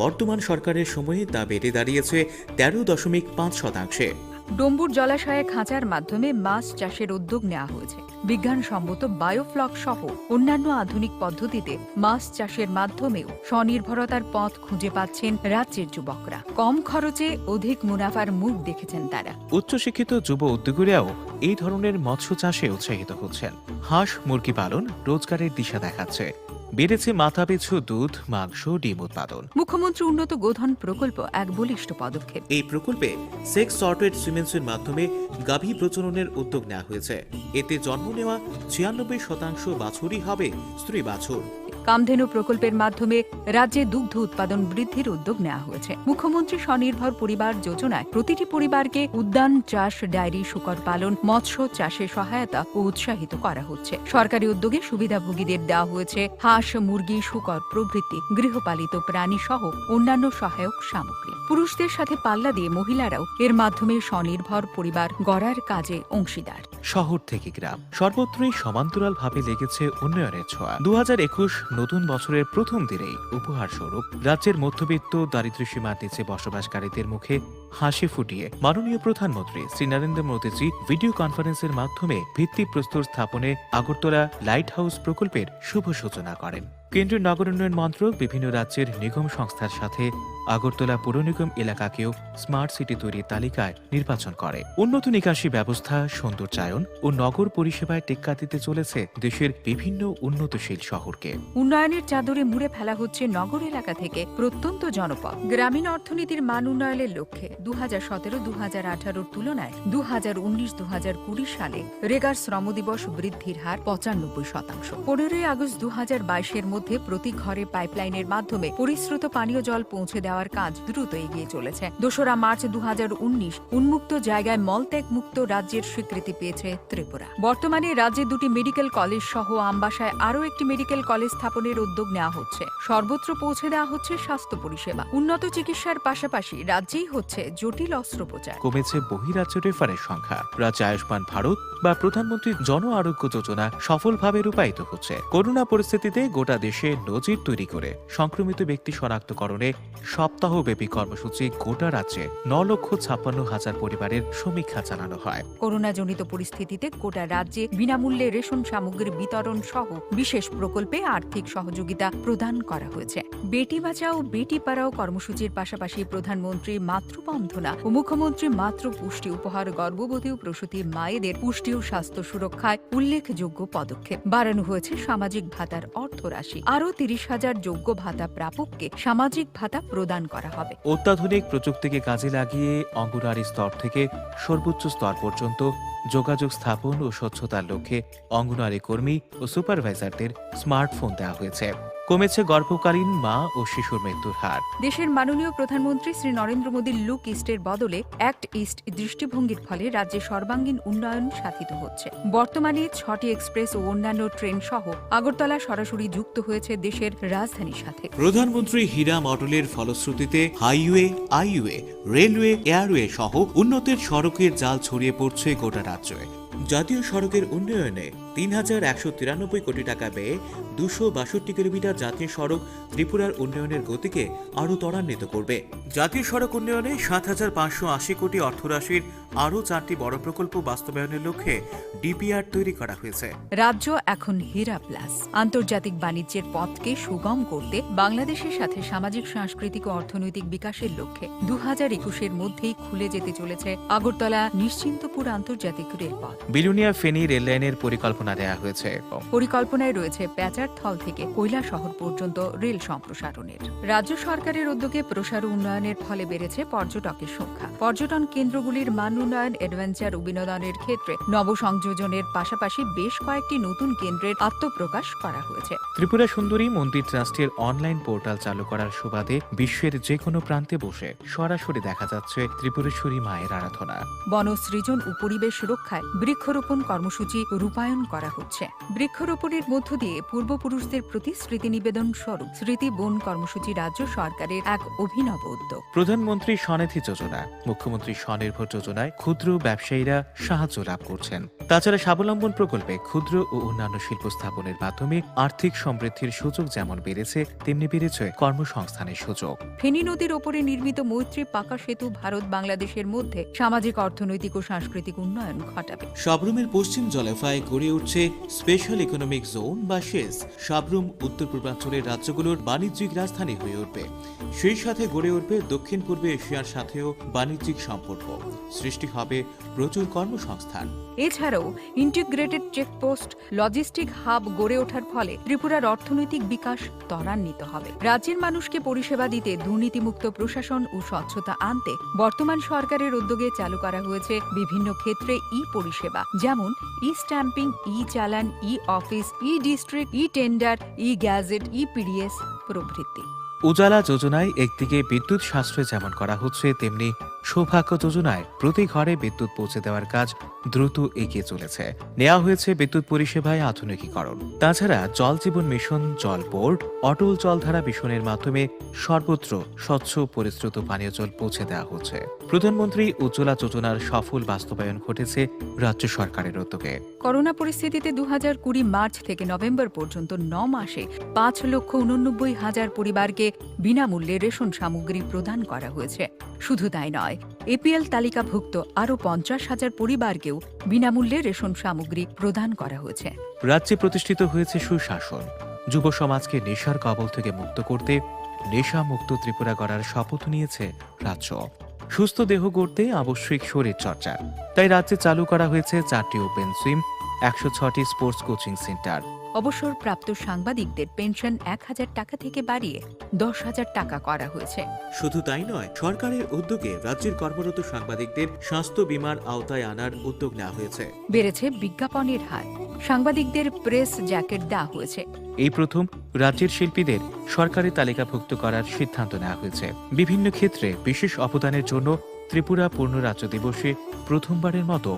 বর্তমান সরকারের সময়ে তা বেড়ে দাঁড়িয়েছে তেরো দশমিক পাঁচ শতাংশে। ডম্বুর জলাশয়ে খাঁচার মাধ্যমে মাছ চাষের উদ্যোগ নেওয়া হয়েছে। বিজ্ঞানসম্মত বায়োফ্লক সহ অন্যান্য আধুনিক পদ্ধতিতে মাছ চাষের মাধ্যমেও স্বনির্ভরতার পথ খুঁজে পাচ্ছেন রাজ্যের যুবকরা। কম খরচে অধিক মুনাফার মুখ দেখেছেন তারা। উচ্চশিক্ষিত যুব উদ্যোগীরাও এই ধরনের মৎস্য চাষে উৎসাহিত হচ্ছেন। হাঁস মুরগি পালন রোজগারের দিশা দেখাচ্ছে। বেড়েছে মাথাপিছু দুধ, মাংস, ডিম উৎপাদন। মুখ্যমন্ত্রী উন্নত গোধন প্রকল্প এক বলিষ্ঠ পদক্ষেপ। এই প্রকল্পে সেক্স সর্টেড সিমেন্সের মাধ্যমে গাভী প্রজননের উদ্যোগ নেওয়া হয়েছে। এতে জন্ম নেওয়া ছিয়ানব্বই শতাংশ বাছুরই হবে স্ত্রী বাছুর। কামধেনু প্রকল্পের মাধ্যমে রাজ্যে দুগ্ধ উৎপাদন বৃদ্ধির উদ্যোগ নেওয়া হয়েছে। মুখ্যমন্ত্রী স্বনির্ভর পরিবার যোজনায় প্রতিটি পরিবারকে উদ্যান চাষ, ডায়েরি, শূকর পালন, মৎস্য চাষে সহায়তা ও উৎসাহিত করা হচ্ছে। সরকারি উদ্যোগে সুবিধাভোগীদের দেওয়া হয়েছে হাঁস, মুরগি, শূকর প্রভৃতি গৃহপালিত প্রাণী সহ অন্যান্য সহায়ক সামগ্রী। পুরুষদের সাথে পাল্লা দিয়ে মহিলারাও এর মাধ্যমে স্বনির্ভর পরিবার গড়ার কাজে অংশীদার। শহর থেকে গ্রাম, সর্বত্রই সমান্তরালভাবে লেগেছে উন্নয়নের ছোঁয়া। দু হাজার একুশ নতুন বছরের প্রথম দিনেই উপহার স্বরূপ রাজ্যের মধ্যবিত্ত দারিদ্র্য সীমার নিচে বসবাসকারীদের মুখে হাসি ফুটিয়ে মাননীয় প্রধানমন্ত্রী শ্রী নরেন্দ্র মোদীজি ভিডিও কনফারেন্সের মাধ্যমে ভিত্তিপ্রস্তর স্থাপনে আগরতলা লাইট হাউস প্রকল্পের শুভ সূচনা করেন। কেন্দ্রীয় নগর উন্নয়ন মন্ত্রক বিভিন্ন রাজ্যের নিগম সংস্থার সাথে আগরতলা পৌর নিগম এলাকাকেও স্মার্ট সিটি তৈরির তালিকায় নির্বাচন করে। উন্নত নিকাশি ব্যবস্থা, সৌন্দর্যায়ন ও নগর পরিষেবায় টেক্কা দিতে চলেছে দেশের বিভিন্ন উন্নতশীল শহরকে। উন্নয়নের চাদরে মুড়ে ফেলা হচ্ছে নগর এলাকা থেকে প্রত্যন্ত জনপদ। গ্রামীণ অর্থনীতির মান উন্নয়নের লক্ষ্যে দু হাজার সতেরো দু হাজার আঠারোর তুলনায় দু হাজার উনিশ দু হাজার কুড়ি সালে রেগার শ্রম দিবস বৃদ্ধির হার পঁচানব্বই শতাংশ। পনেরোই আগস্ট দু হাজার বাইশের মধ্যে প্রতি ঘরে পাইপলাইনের মাধ্যমে পরিশ্রুত পানীয় জল পৌঁছে দেওয়ার কাজ দ্রুত এগিয়ে চলেছে। দোসরা মার্চ দু হাজার উনিশ উন্মুক্ত জায়গায় মলত্যাগ মুক্ত রাজ্যের স্বীকৃতি পেয়েছে ত্রিপুরা। বর্তমানে রাজ্যে দুটি মেডিকেল কলেজ সহ আমবাসায় আরও একটি মেডিকেল কলেজ স্থাপনের উদ্যোগ নেওয়া হচ্ছে। সর্বত্র পৌঁছে দেওয়া হচ্ছে স্বাস্থ্য পরিষেবা। উন্নত চিকিৎসার পাশাপাশি রাজ্যেই হচ্ছে জটিল অস্ত্রোপচার। কমেছে বহিরাজ্য রেফারের সংখ্যা। রাজ্যে আয়ুষ্মান ভারত বা প্রধানমন্ত্রী জন আরোগ্য যোজনা সফলভাবে রূপায়িত হচ্ছে। করোনা পরিস্থিতিতে গোটা দেশে নজির তৈরি করে সংক্রমিত ব্যক্তি শনাক্তকরণে সপ্তাহব্যাপী কর্মসূচি গোটা রাজ্যে ন লক্ষ ছাপ্পান্ন হাজার পরিবারের সমীক্ষা চালানো হয়। করোনাজনিত পরিস্থিতিতে গোটা রাজ্যে বিনামূল্যে রেশন সামগ্রী বিতরণ সহ বিশেষ প্রকল্পে আর্থিক সহযোগিতা প্রদান করা হয়েছে। বেটি বাঁচাও বেটি পড়াও কর্মসূচির পাশাপাশি প্রধানমন্ত্রী মাতৃবন্দনা ও মুখ্যমন্ত্রী মাতৃ পুষ্টি উপহার গর্ভবতী ও প্রসূতি মায়েদের পুষ্টি ও স্বাস্থ্য সুরক্ষায় উল্লেখযোগ্য পদক্ষেপ। বাড়ানো হয়েছে সামাজিক ভাতার অর্থ রাশি। আরও তিরিশ হাজার যোগ্য ভাতা প্রাপককে সামাজিক ভাতা প্রদান করা হবে। অত্যাধুনিক প্রযুক্তিকে কাজে লাগিয়ে অঙ্গনওয়াড়ি স্তর থেকে সর্বোচ্চ স্তর পর্যন্ত যোগাযোগ স্থাপন ও স্বচ্ছতার লক্ষ্যে অঙ্গনওয়াড়ি কর্মী ও সুপারভাইজারদের স্মার্টফোন দেওয়া হয়েছে। কমেছে গর্ভকালীন মা ও শিশুর মৃত্যুর হার। দেশের মাননীয় প্রধানমন্ত্রী শ্রী নরেন্দ্র মোদীর লুক ইস্টের বদলে অ্যাক্ট ইস্ট দৃষ্টিভঙ্গির ফলে রাজ্যে সর্বাঙ্গীন উন্নয়ন সাধিত হচ্ছে। বর্তমানে ছটি এক্সপ্রেস ও অন্যান্য ট্রেন সহ আগরতলা সরাসরি যুক্ত হয়েছে দেশের রাজধানীর সাথে। প্রধানমন্ত্রী হীরা মডেলের ফলশ্রুতিতে হাইওয়ে, আইওয়ে, রেলওয়ে, এয়ারওয়ে সহ উন্নতির সড়কের জাল ছড়িয়ে পড়ছে গোটা রাজ্যে। জাতীয় সড়কের উন্নয়নে তিন হাজার একশো তিরানব্বই কোটি টাকা ব্যয়ে দুশো বাষট্টি কিলোমিটার জাতীয় সড়ক ত্রিপুরার উন্নয়নের গতিকে আরও ত্বরান্বিত করবে। জাতীয় সড়ক উন্নয়নে সাত হাজার পাঁচশো আশি কোটি অর্থরাশির আরও চারটি বড় প্রকল্প বাস্তবায়নের লক্ষ্যে ডিপিআর তৈরি করা হয়েছে। রাজ্য এখন হীরা প্লাস। আন্তর্জাতিক বাণিজ্যের পথকে সুগম করতে বাংলাদেশের সাথে সামাজিক, সাংস্কৃতিক ও অর্থনৈতিক বিকাশের লক্ষ্যে দু হাজার একুশের মধ্যেই খুলে যেতে চলেছে আগরতলা নিশ্চিন্তপুর আন্তর্জাতিক রেলপথ। বিলোনিয়া ফেনী রেললাইনের পরিকল্পনা দেওয়া হয়েছে। পরিকল্পনায় রয়েছে প্যাচারথল থেকে কৈলাসহর পর্যন্ত রেল সম্প্রসারণের। রাজ্য সরকারের উদ্যোগে প্রসার উন্নয়নের ফলে বেড়েছে পর্যটকের সংখ্যা। পর্যটন কেন্দ্রগুলির মান উন্নয়ন, অ্যাডভেঞ্চার ও বিনোদনের ক্ষেত্রে নবসংযোজনের পাশাপাশি বেশ কয়েকটি নতুন কেন্দ্রের আত্মপ্রকাশ করা হয়েছে। ত্রিপুরা সুন্দরী মন্দির ট্রাস্টের অনলাইন পোর্টাল চালু করার সুবাদে বিশ্বের যে কোনো প্রান্তে বসে সরাসরি দেখা যাচ্ছে ত্রিপুরেশ্বরী মায়ের আরাধনা। বন সৃজন ও পরিবেশ রক্ষায় বৃক্ষরোপণ কর্মসূচি রূপায়ণ করা হচ্ছে। বৃক্ষরোপণের মধ্য দিয়ে পূর্বপুরুষদের প্রতি স্মৃতি নিবেদন স্বরূপ স্মৃতি বন কর্মসূচি রাজ্য সরকারের এক অভিনব উদ্যোগ। প্রধানমন্ত্রী স্বনিধি যোজনা, মুখ্যমন্ত্রী স্বনির্ভর যোজনায় ক্ষুদ্র ব্যবসায়ীরা সাহায্য লাভ করছেন। তাছাড়া স্বাবলম্বন প্রকল্পে ক্ষুদ্র ও অন্যান্য শিল্প স্থাপনের মাধ্যমে আর্থিক সমৃদ্ধির সুযোগ যেমন বেড়েছে, তেমনি বেড়েছে কর্মসংস্থানের সুযোগ। ফেনী নদীর ওপরে নির্মিত মৈত্রী পাকা সেতু ভারত বাংলাদেশের মধ্যে সামাজিক, অর্থনৈতিক ও সাংস্কৃতিক উন্নয়ন ঘটাবে। সাবরুমের পশ্চিম জলাফায় গড়ে উঠছে স্পেশাল ইকোনমিক জোন বা সেস। সাবরুম উত্তর পূর্বাঞ্চলের রাজ্যগুলোর বাণিজ্যিক রাজধানী হয়ে উঠবে। সেই সাথে গড়ে উঠবে দক্ষিণ পূর্ব এশিয়ার সাথেও বাণিজ্যিক সম্পর্ক। সৃষ্টি হবে প্রচুর কর্মসংস্থান। এছাড়াও ইন্টিগ্রেটেড চেকপোস্ট, লজিস্টিক হাব গড়ে ওঠার ফলে ত্রিপুরার অর্থনৈতিক বিকাশ ত্বরান্বিত হবে। রাজ্যের মানুষকে পরিষেবা দিতে দুর্নীতিমুক্ত প্রশাসন ও স্বচ্ছতা আনতে বর্তমান সরকারের উদ্যোগে চালু করা হয়েছে বিভিন্ন ক্ষেত্রে ই পরিষেবা, যেমন ই স্ট্যাম্পিং, ই চালান, ই অফিস, ই ডিস্ট্রিক্ট, ই টেন্ডার, ই গ্যাজেট, ই পিডিএস প্রভৃতি। উজালা যোজনায় একদিকে বিদ্যুৎ সাশ্রয় যেমন করা হচ্ছে, তেমনি সৌভাগ্য যোজনায় প্রতি ঘরে বিদ্যুৎ পৌঁছে দেওয়ার কাজ দ্রুত এগিয়ে চলেছে। নেওয়া হয়েছে বিদ্যুৎ পরিষেবায় আধুনিকীকরণ। তাছাড়া জল জীবন মিশন, জল বোর্ড, অটল জলধারা মিশনের মাধ্যমে সর্বত্র স্বচ্ছ পরিশ্রুত পানীয় জল পৌঁছে দেওয়া হচ্ছে। প্রধানমন্ত্রী উজ্জ্বলা যোজনার সফল বাস্তবায়ন ঘটেছে রাজ্য সরকারের উদ্যোগে। করোনা পরিস্থিতিতে দু হাজার কুড়ি মার্চ থেকে নভেম্বর পর্যন্ত ন মাসে পাঁচ লক্ষ ঊননব্বই হাজার পরিবারকে বিনামূল্যে রেশন সামগ্রী প্রদান করা হয়েছে। শুধু তাই নয়, এপিএল তালিকাভুক্ত আরও পঞ্চাশ হাজার পরিবারকেও বিনামূল্যে রেশন সামগ্রী প্রদান করা হয়েছে। রাজ্যে প্রতিষ্ঠিত হয়েছে সুশাসন। যুব সমাজকে নেশার কবল থেকে মুক্ত করতে নেশামুক্ত ত্রিপুরা গড়ার শপথ নিয়েছে রাজ্য। সুস্থ দেহ গড়তে আবশ্যিক শরীর চর্চা। তাই রাজ্যে চালু করা হয়েছে চারটি ওপেন জিম, একশো ছয়টি স্পোর্টস কোচিং সেন্টার। অবসরপ্রাপ্ত সাংবাদিকদের পেনশন এক হাজার টাকা থেকে বাড়িয়ে দশ হাজার টাকা করা হয়েছে। শুধু তাই নয়, সরকারের উদ্যোগে রাজ্যের কর্মরত সাংবাদিকদের স্বাস্থ্য বীমার আওতায় আনার উদ্যোগ নেওয়া হয়েছে। বেড়েছে বিজ্ঞাপনের হার, সাংবাদিকদের প্রেস জ্যাকেট দেওয়া হয়েছে। এই প্রথম রাজ্যের শিল্পীদের সরকারি তালিকাভুক্ত করার সিদ্ধান্ত নেওয়া হয়েছে। বিভিন্ন ক্ষেত্রে বিশেষ অবদানের জন্য ত্রিপুরা পূর্ণ রাজ্য দিবসে প্রথমবারের মতো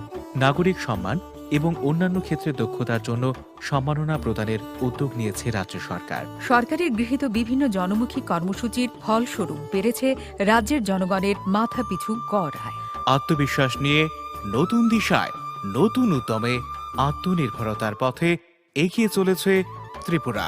নাগরিক সম্মান এবং অন্যান্য ক্ষেত্রে দক্ষতার জন্য সম্মাননা প্রদানের উদ্যোগ নিয়েছে রাজ্য সরকার। সরকারের গৃহীত বিভিন্ন জনমুখী কর্মসূচির ফলস্বরূপ বেড়েছে রাজ্যের জনগণের মাথাপিছু গড় আয়। আত্মবিশ্বাস নিয়ে নতুন দিশায়, নতুন উদ্যমে আত্মনির্ভরতার পথে এগিয়ে চলেছে ত্রিপুরা।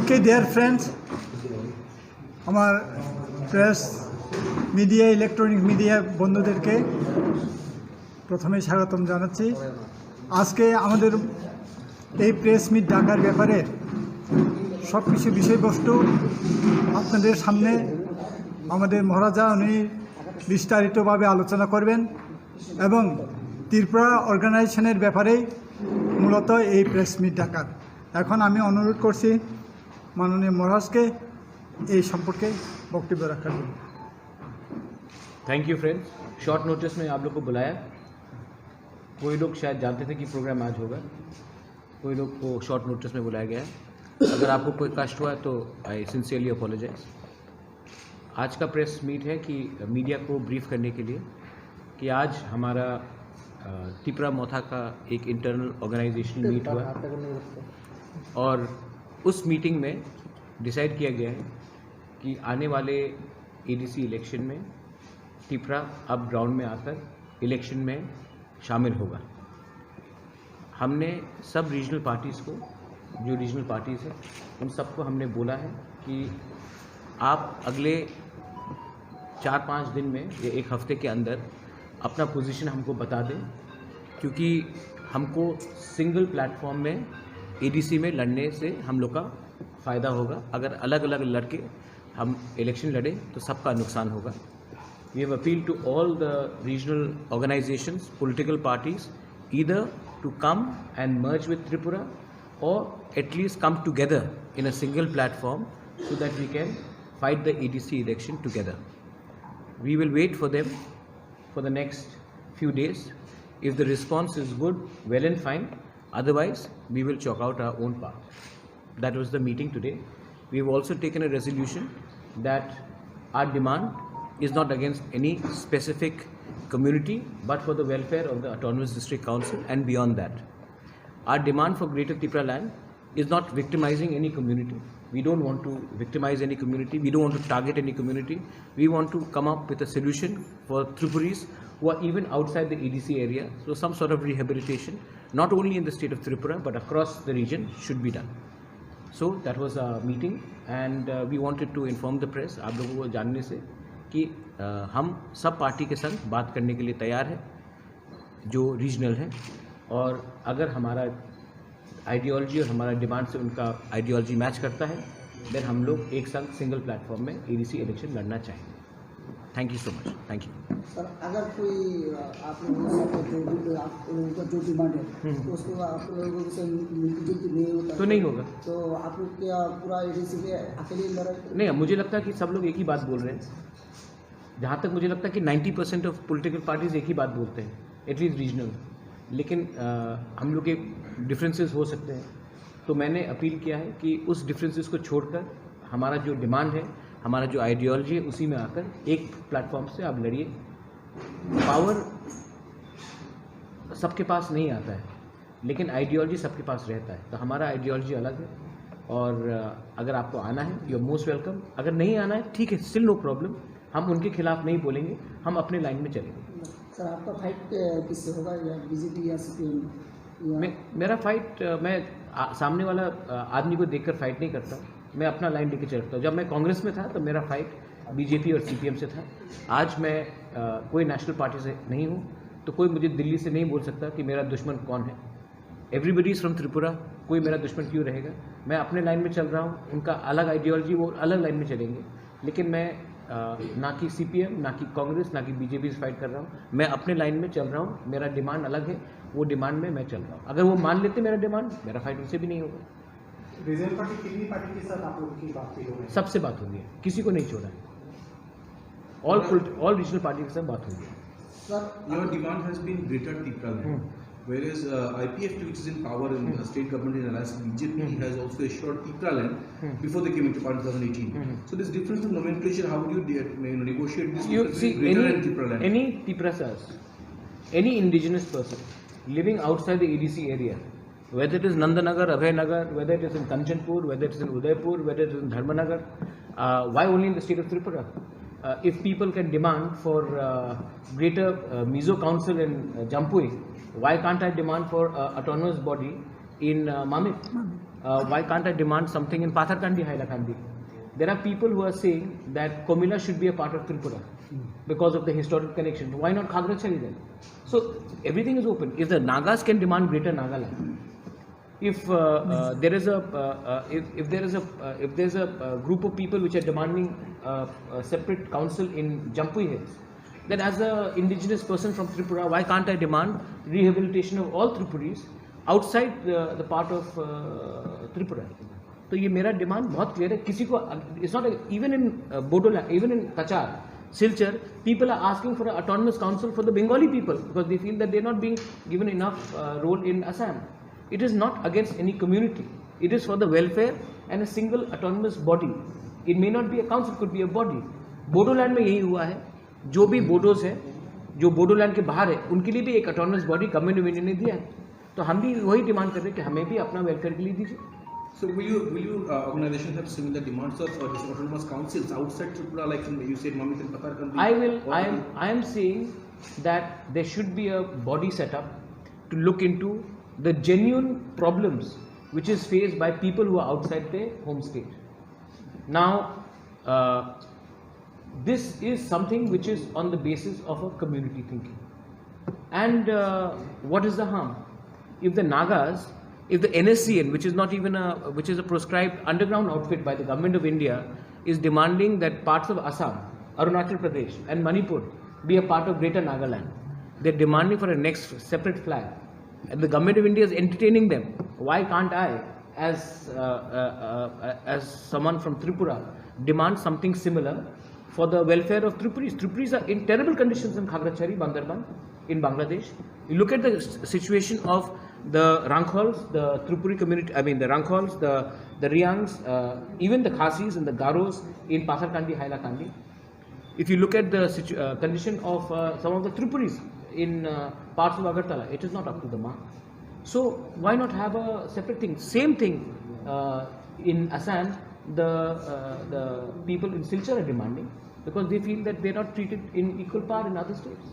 Okay, dear friends, আমার প্রেস মিডিয়া, ইলেকট্রনিক মিডিয়া বন্ধুদেরকে প্রথমেই স্বাগতম জানাচ্ছি। আজকে আমাদের এই প্রেস মিট ডাকার ব্যাপারে সব কিছু বিষয়বস্তু আপনাদের সামনে আমাদের মহারাজা উনি বিস্তারিতভাবে আলোচনা করবেন এবং ত্রিপুরা অর্গানাইজেশনের ব্যাপারেই মূলত এই প্রেস মিট ডাকার। এখন আমি অনুরোধ করছি মাননীয় মহারাজকে এই সম্পর্কে বক্তব্য রাখার জন্য। Thank you friends. Short notice में आप लोग को बुलाया। कोई लोग शायद जानते थे कि प्रोग्राम आज होगा, कोई लोग को शॉर्ट नोटिस में बुलाया गया है। अगर आपको कोई कष्ट हुआ है तो आई सिंसियरली अपोलोजाइज। आज का प्रेस मीट है कि मीडिया को ब्रीफ करने के लिए कि आज हमारा तिपरा मोथा का एक इंटरनल ऑर्गेनाइजेशनल मीट हुआ है और उस मीटिंग में डिसाइड किया गया है कि आने वाले एडीसी इलेक्शन में तिपरा अब ग्राउंड में आकर इलेक्शन में शामिल होगा। हमने सब रीजनल पार्टीज़ को, जो रीजनल पार्टीज़ हैं, उन सबको हमने बोला है कि आप अगले चार पाँच दिन में या एक हफ्ते के अंदर अपना पोजीशन हमको बता दें क्योंकि हमको सिंगल प्लेटफॉर्म में एडीसी में लड़ने से हम लोग का फ़ायदा होगा। अगर अलग अलग लड़के हम इलेक्शन लड़े तो सबका नुकसान होगा। We have appealed to all the regional organizations, political parties, either to come and merge with Tripura or at least come together in a single platform so that we can fight the ADC election together. We will wait for them for the next few days. If the response is good, well and fine. Otherwise, we will chalk out our own path. That was the meeting today. We have also taken a resolution that our demand is not against any specific community, but for the welfare of the Autonomous District Council and beyond that. Our demand for Greater Tipraland is not victimizing any community. We don't want to victimize any community. We don't want to target any community. We want to come up with a solution for Tripuris who are even outside the ADC area. So some sort of rehabilitation, not only in the state of Tripura, but across the region should be done. So that was a meeting and uh, we wanted to inform the press, आप लोगों को जानने से कि uh, हम सब पार्टी के संग बात करने के लिए तैयार हैं जो रीजनल है, और अगर हमारा आइडियोलॉजी और हमारा डिमांड से उनका आइडियोलॉजी मैच करता है, देन हम लोग एक संग सिंगल प्लेटफॉर्म में एडीसी इलेक्शन लड़ना चाहेंगे। Thank you so much. Thank you. Sir, अगर कोई अ, आप लोगों से जो भी आप लोगों का जो डिमांड है, तो उसको आप लोगों से मिलती जुलती नहीं होता, तो नहीं होगा। तो आप लोग क्या पूरा एडीसी में अकेले लड़ाई करेंगे? नहीं, मुझे लगता है कि सब लोग एक ही बात बोल रहे हैं। जहाँ तक मुझे लगता है कि ninety percent of political parties एक ही बात बोलते हैं, एटलीस्ट रीजनल। लेकिन अ, हम लोग के डिफरेंसेस हो सकते हैं। तो मैंने अपील किया है कि उस डिफरेंसेस को छोड़कर हमारा जो डिमांड है, हमारा जो आइडियोलॉजी है, उसी में आकर एक प्लेटफॉर्म से आप लड़िए। पावर सबके पास नहीं आता है, लेकिन आइडियोलॉजी सबके पास रहता है। तो हमारा आइडियोलॉजी अलग है, और अ, अगर आपको आना है, यू आर मोस्ट वेलकम। अगर नहीं आना है, ठीक है, स्टिल नो प्रॉब्लम, हम उनके खिलाफ नहीं बोलेंगे, हम अपने लाइन में चलेंगे। सर, आपका फाइट अ, किससे होगा, या बीजेपी या सीपीएम? मे, मेरा फाइट अ, मैं आ, सामने वाला अ, आदमी को देखकर फाइट नहीं करता, मैं अपना लाइन लेके चलता हूँ। जब मैं कांग्रेस में था तो मेरा फाइट बीजेपी और सीपीएम से था। आज मैं अ, कोई नेशनल पार्टी से नहीं हूँ, तो कोई मुझे दिल्ली से नहीं बोल सकता कि मेरा दुश्मन कौन है। Everybody is from Tripura. कोई मेरा दुश्मन क्यों रहेगा? मैं अपने लाइन में चल रहा हूँ, उनका अलग आइडियोलॉजी, वो अलग लाइन में चलेंगे। लेकिन मैं अ, ना कि सीपीएम, ना कि कांग्रेस, ना कि बीजेपी से फाइट कर रहा हूँ। मैं अपने लाइन में चल रहा हूँ, मेरा डिमांड अलग है, वो डिमांड में मैं चल रहा हूँ। अगर वो मान लेते मेरा डिमांड, मेरा फाइट उनसे भी नहीं होगा। रीजनल पार्टी कितनी पार्टी के साथ आप लोगों की बातचीत हो गई? सबसे बात हो गई है, किसी को नहीं छोड़ा है। ऑल ऑल रीजनल पार्टी के साथ बात हो गई है। Sir, Your demand has been Greater Tipraland, whereas uh, IPFT, which is in power in the state government in alliance with BJP, has also assured Tipraland before they came into power in twenty eighteen. So this difference in nomenclature, how would you de- you know, negotiate this You difference see, between Greater any, and Tipraland? Any Tiprasas, any indigenous person living outside the ADC area, whether it is Nandanagar, Abhaynagar, whether it is in Kanchanpur, whether it is in Udaipur, whether it is in Dharmanagar, uh, why only in the state of Tripura? Uh, if people can demand for uh, greater uh, Mizo Council in uh, Jampui, why can't I demand for uh, autonomous body in uh, Mamit? Uh, why can't I demand something in Patharkandi, Hailakandi? There are people who are saying that Komila should be a part of Tripura because of the historical connection. Why not Khagrachari then? So everything is open. If the Nagas can demand Greater Nagaland, if uh, uh, there is a uh, uh, if, if there is a uh, if there is a uh, group of people which are demanding uh, a separate council in Jampui Hills, then as a indigenous person from Tripura, why can't I demand rehabilitation of all Tripuris outside the, the part of uh, Tripura? तो ये मेरा डिमांड बहुत क्लियर है। किसी को, it's not even in Bodoland, even in Cachar, Silchar, people are asking for an autonomous council for the Bengali people because they feel that they are not being given enough uh, role in Assam. It is not against any community. It is for the welfare and a single autonomous body. It may not be a council, could be a body. Bodoland में यही हुआ है। जो भी बोडोज है, जो बोडोलैंड के बाहर है, उनके लिए भी एक autonomous body government of India ने दिया है। तो हम भी वही डिमांड कर रहे हैं कि हमें भी अपना वेलफेयर के लिए दीजिए। So will you will you uh, organization have similar demands of uh, these autonomous councils outside Tripura, like in, you said, Mamit and Patharkandi? I will. Or I am. I am saying that there should be a body set up to look into the genuine problems which is faced by people who are outside their home state. Now, uh, this is something which is on the basis of a community thinking. And uh, what is the harm? If the Nagas, if the N S C N, which is not even a, which is a proscribed underground outfit by the government of India, is demanding that parts of Assam, Arunachal Pradesh, and Manipur be a part of Greater Nagaland, they're demanding for a next separate flag. And the government of India is entertaining them. Why can't I, as uh, uh, uh, as someone from Tripura, demand something similar for the welfare of Tripuris? Tripuris are in terrible conditions in Khagrachari, Bandarban, in Bangladesh. You look at the s- situation of the Rangkhols, the Tripuri community, I mean the Rangkhols, the, the Riangs, uh, even the Khasis and the Garos in Pathar Kandi, Hailakandi. If you look at the situ- uh, condition of uh, some of the Tripuris in uh, parts of Agartala, it is not up to the mark. So why not have a separate thing? Same thing uh, in Assam, the uh, the people in Silchar are demanding because they feel that they're not treated in equal par in other states.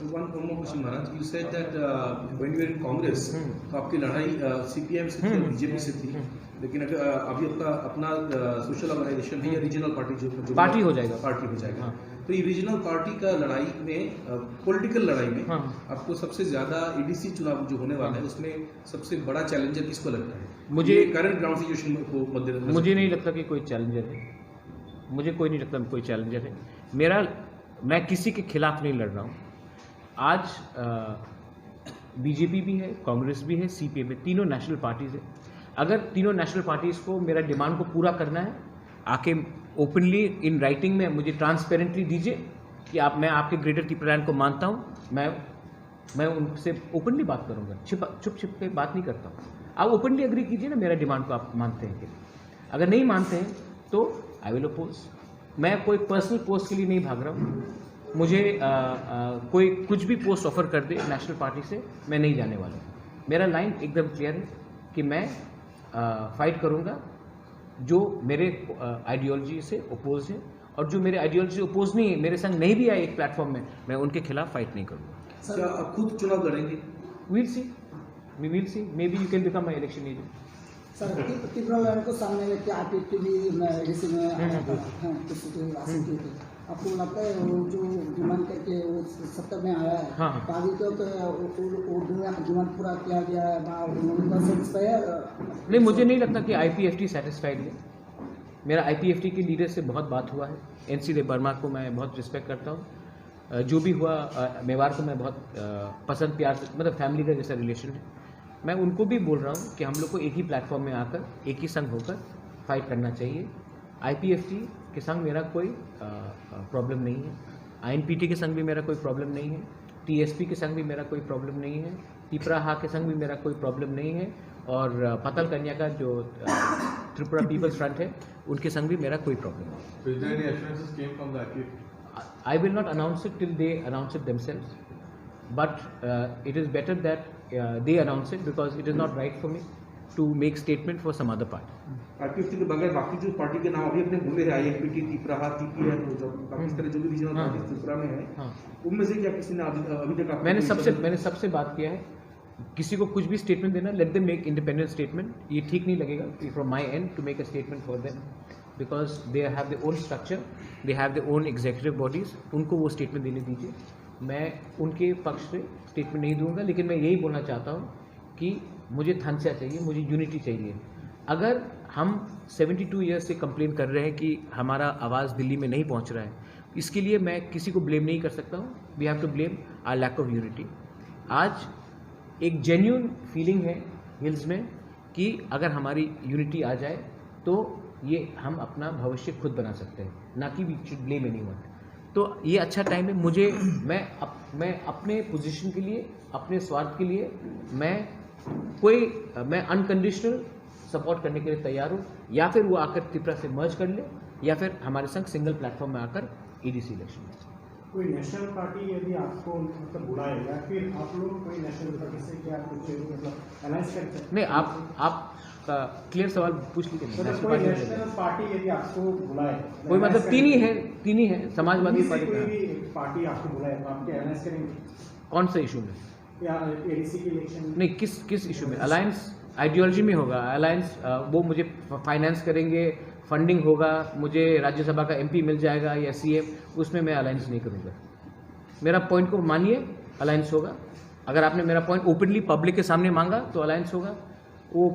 One, one more question, Maharaj. You said that uh, when you were in Congress, Hmm. तो आपकी लड़ाई सीपीएम से थी और हम्म। बीजेपी से थी, हम्म। लेकिन अगर uh, अभी आपका अपना सोशल ऑर्गेनाइजेशन है या रीजनल पार्टी जो जो पार्टी हो जाएगा। पार्टी हो जाएगा। हाँ। तो ये रीजनल पार्टी का लड़ाई में, पॉलिटिकल लड़ाई में हाँ। आपको सबसे ज्यादा एडीसी चुनाव जो होने वाला है, हाँ। उसमें सबसे बड़ा चैलेंजर किसको लगता है? मुझे ये करंट ग्राउंड सिचुएशन को मद्देनजर मुझे नहीं लगता कि कोई चैलेंजर है। मुझे कोई नहीं लगता कोई चैलेंजर है। मेरा, मैं किसी के खिलाफ नहीं लड़ रहा हूँ। आज बीजेपी भी है, कांग्रेस भी है, सीपीएम है, तीनों नेशनल पार्टीज है। अगर तीनों नेशनल पार्टीज को मेरा डिमांड को पूरा करना है, आके ओपनली इन राइटिंग में मुझे ट्रांसपेरेंटली दीजिए कि आप, मैं आपके ग्रेटर तिप्रालैंड को मानता हूँ। मैं मैं उनसे ओपनली बात करूंगा। छिपा छुप छिप के बात नहीं करता हूँ। आप ओपनली एग्री कीजिए ना, मेरा डिमांड को आप मानते हैं कि नहीं। अगर नहीं मानते हैं तो आई विल अपोज। मैं कोई पर्सनल पोस्ट के लिए नहीं भाग रहा हूँ। मुझे आ, आ, कोई कुछ भी पोस्ट ऑफर कर दे नेशनल पार्टी से, मैं नहीं जाने वाला हूँ। मेरा लाइन एकदम क्लियर है कि मैं आ, फाइट करूंगा जो मेरे आइडियोलॉजी से अपोज है, और जो मेरे आइडियोलॉजी अपोज नहीं है, मेरे संग नहीं भी आए एक प्लेटफॉर्म में, मैं उनके खिलाफ फाइट नहीं करूंगा। क्या आप खुद चुनाव लड़ेंगे? We'll see, we will see, maybe you can become my election agent. Sir, ति- तिप्रालैंड को सामने में क्या आईपीएफटी भी एडीसी में आया था? हम्म। हाँ, किसी की राशि की थी। आपको लगता है वो जो डिमांड करके वो सत्ता में आया है, हाँ, हाँ। तो अभी तो, तो वो, वो, वो डिमांड पूरा किया गया है, वहाँ उनका सेटिस्फाई है? नहीं, मुझे नहीं लगता कि आईपीएफटी सेटिस्फाइड है। मेरा आईपीएफटी के लीडर से बहुत बात हुआ है। एनसी देव वर्मा को मैं बहुत रिस्पेक्ट करता हूँ। अ, जो भी हुआ, अ, मेवाड़ को मैं बहुत अ, पसंद, प्यार से, मतलब फैमिली का जैसा रिलेशन है। मैं उनको भी बोल रहा हूँ कि हम लोग को एक ही प्लेटफॉर्म में आकर, एक ही संघ होकर फाइट करना चाहिए। आईपीएफटी के संग मेरा कोई प्रॉब्लम नहीं है। आईएनपीटी के संग भी मेरा कोई प्रॉब्लम नहीं है। टीएसपी के संग भी मेरा कोई प्रॉब्लम नहीं है। तिपराहा के संग भी मेरा कोई प्रॉब्लम नहीं है। और अ, पाताल कन्या का जो अ, त्रिपुरा पीपल्स फ्रंट है, उनके संग भी मेरा कोई प्रॉब्लम नहीं है। So is there any assurances came from the I P F T? I will not announce it till they announce it themselves. But uh, it is better that uh, they announce it, because it is not right for me to make statement for some other party. IPFT के बगैर बाकी जो पार्टी के नाम अभी अपने बोले हैं, आईएनपीटी, तिपराहा, टीपीएफ, जो बाकी सारे जो भी रीजनल हाँ। पार्टी त्रिपुरा में है, हाँ। उनमें से क्या किसी ने अभी अभी तक आपको मैंने कोई सबसे विचार- मैंने सबसे बात किया है, किसी को कुछ भी स्टेटमेंट देना, let them make independent statement। ये ठीक नहीं लगेगा from my end to make a statement for them, because they have their own structure, they have their own executive bodies। उनको वो स्टेटमेंट देने दीजिए। मैं उनके पक्ष से स्टेटमेंट नहीं दूंगा, लेकिन मैं यही बोलना चाहता हूँ कि मुझे थानसिया चाहिए, मुझे यूनिटी चाहिए। अगर हम सेवेंटी टू ईयर्स से कंप्लेन कर रहे हैं कि हमारा आवाज़ दिल्ली में नहीं पहुंच रहा है, इसके लिए मैं किसी को ब्लेम नहीं कर सकता हूँ। We have to blame our lack of unity। आज एक जेन्यून फीलिंग है हिल्स में कि अगर हमारी यूनिटी आ जाए तो ये हम अपना भविष्य खुद बना सकते हैं, ना कि we should blame anyone। तो ये अच्छा टाइम है। मुझे मैं अप, मैं अपने पोजीशन के लिए, अपने स्वार्थ के लिए मैं कोई मैं अनकंडीशनल सपोर्ट करने के लिए तैयार हूँ, या फिर वो आकर त्रिपुरा से मर्ज कर ले, या फिर हमारे संग सिंगल प्लेटफॉर्म में आकर ईडीसी इलेक्शन में। कोई नेशनल पार्टी यदि आपको मतलब बुलाए या फिर आप लोग कोई नेशनल पार्टी से क्या कुछ मतलब अलायंस करते हैं? नहीं, आप आप का क्लियर सवाल पूछ लीजिए ना, मतलब नेशनल कोई पार्टी में नेशनल पार्टी यदि आपको बुलाए, कोई मतलब अलायंस तीन ही करेंगे? है, तीन ही है, समाजवादी इनमें से पार्टी कोई का। भी एक पार्टी आपको बुलाए तो आप क्या अलायंस करेंगे? कौन सा इशू में? या एडीसी की इलेक्शन? नहीं, किस किस इशू में? अलायंस आइडियोलॉजी में होगा। अलायंस वो मुझे फाइनेंस करेंगे, फंडिंग होगा, मुझे राज्यसभा का एमपी मिल जाएगा या सीएम, उसमें मैं अलायंस नहीं करूँगा। मेरा पॉइंट को मानिए, अलायंस होगा। अगर आपने मेरा पॉइंट ओपनली पब्लिक के सामने मांगा तो अलायंस होगा, वो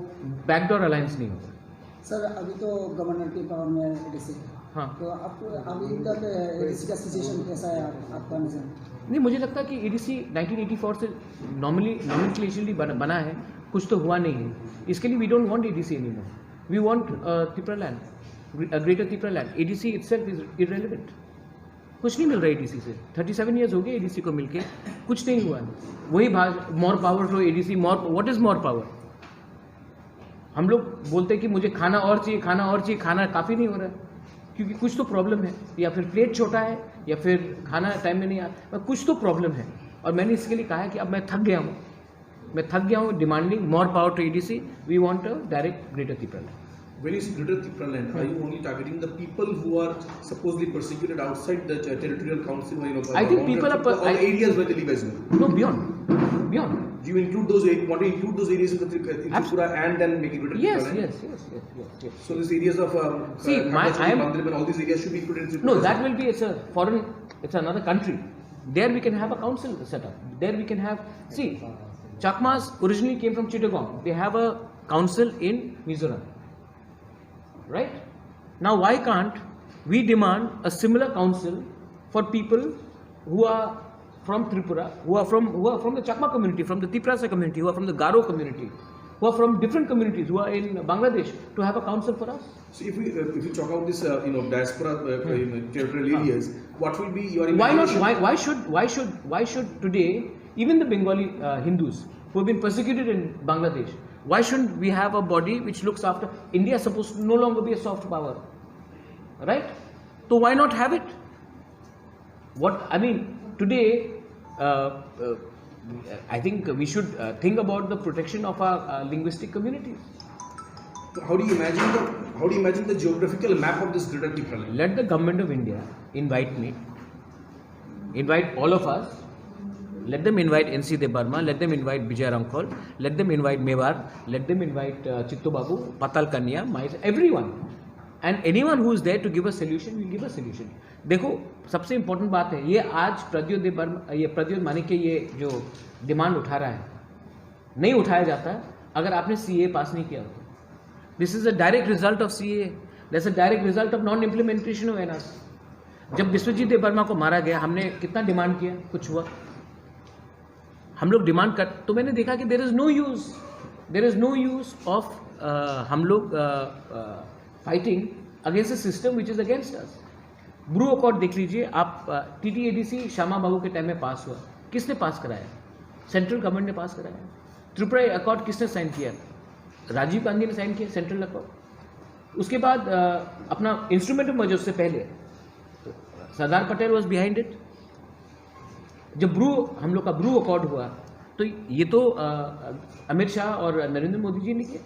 बैकडोर अलायंस नहीं होगा। सर, अभी तो गवर्नर के पावर में एडीसी है। हाँ। तो आप अभी तक एडीसी का सिचुएशन कैसा है आप, आपका नजर में? नहीं, मुझे लगता है कि एडीसी नाइनटीन एटी फ़ोर से नॉर्मली नॉमेनक्लेचरली बना, बना है, कुछ तो हुआ नहीं है। इसके लिए we don't want A D C anymore, we want Tipraland, a greater Tipraland. A D C itself is irrelevant. कुछ नहीं मिल रहा एडीसी से। थर्टी सेवन ईयर्स हो गए एडीसी को मिलके, कुछ नहीं हुआ है। वही बात, more power to A D C, more, what is more power? हम लोग बोलते हैं कि मुझे खाना और चाहिए, खाना और चाहिए, खाना काफ़ी नहीं हो रहा है, क्योंकि कुछ तो प्रॉब्लम है, या फिर प्लेट छोटा है, या फिर खाना टाइम में नहीं आ, कुछ तो प्रॉब्लम है। और मैंने इसके लिए कहा है कि अब मैं थक गया हूँ, मैं थक गया हूँ demanding more power to A D C. We want a direct Greater Tipraland. When you say Greater Tipraland, are you only targeting the people who are supposedly persecuted outside the ter- territorial council, you know, I think people are per- or the I- areas where they live as well? No, beyond, beyond. Do you include those? Area- Want to include those areas in the Tri- in Abs- Tripura and then make it Greater Yes, Tipraland? Yes, yes, yes, yes, yes. So these areas of um, See, uh, my- Khatasari, I am- Mandarban, all these areas should be included in Tripura. No, that will be, it's a foreign, it's another country. There we can have a council set up. There we can have, see, Chakmas originally came from Chittagong. They have a council in Mizoram. Right? Now, why can't we demand a similar council for people who are from Tripura, who are from, who are from the Chakma community, from the Tiprasa community, who are from the Garo community, who are from different communities, who are in Bangladesh, to have a council for us? So if we uh, if we talk about this uh, you know diaspora uh, uh, you know, territorial areas, what will be your Why not? imagination? Why, why should why should why should today even the Bengali uh, Hindus who have been persecuted in Bangladesh, why shouldn't we have a body which looks after? India is supposed to no longer be a soft power, right? So why not have it? What I mean today, uh, uh, I think we should uh, think about the protection of our uh, linguistic communities. How do you imagine the how do you imagine the geographical map of this Greater Tipraland? Let the government of India invite me, invite all of us. Let them invite N C Debbarma, let them invite Bijay Rangkhol, let them invite Mewar, let them invite uh, Chitto Babu, Patal Kanya, my, everyone. And anyone who is there to give a solution, will give a solution. देखो, सबसे इंपॉर्टेंट बात है ये, आज प्रद्योत देबबर्मा, ये प्रद्योत मानिक के ये जो डिमांड उठा रहा है, नहीं उठाया जाता अगर आपने सीए पास नहीं किया होता. This is a direct result of C A A. That's a direct result of non implementation of N R C. जब विश्वजीत देबबर्मा को मारा गया, हमने कितना डिमांड किया? कुछ हुआ? हम लोग डिमांड कर, तो मैंने देखा कि there is no use, there is no use of हम लोग fighting against a system which is against us. Bru accord देख लीजिए आप, टीटीएडीसी श्यामा बाबू के टाइम में पास हुआ, किसने पास कराया? सेंट्रल गवर्नमेंट ने पास कराया. त्रिपुरा अकॉर्ड किसने साइन किया? राजीव गांधी ने साइन किया सेंट्रल अकॉर्ड. उसके बाद अ, अपना इंस्ट्रूमेंट ऑफ मर्जर से पहले सरदार पटेल वॉज बिहाइंड इट. जब ब्रू, हम लोग का ब्रू अकॉर्ड हुआ, तो ये तो अ, अमित शाह और नरेंद्र मोदी जी ने किया.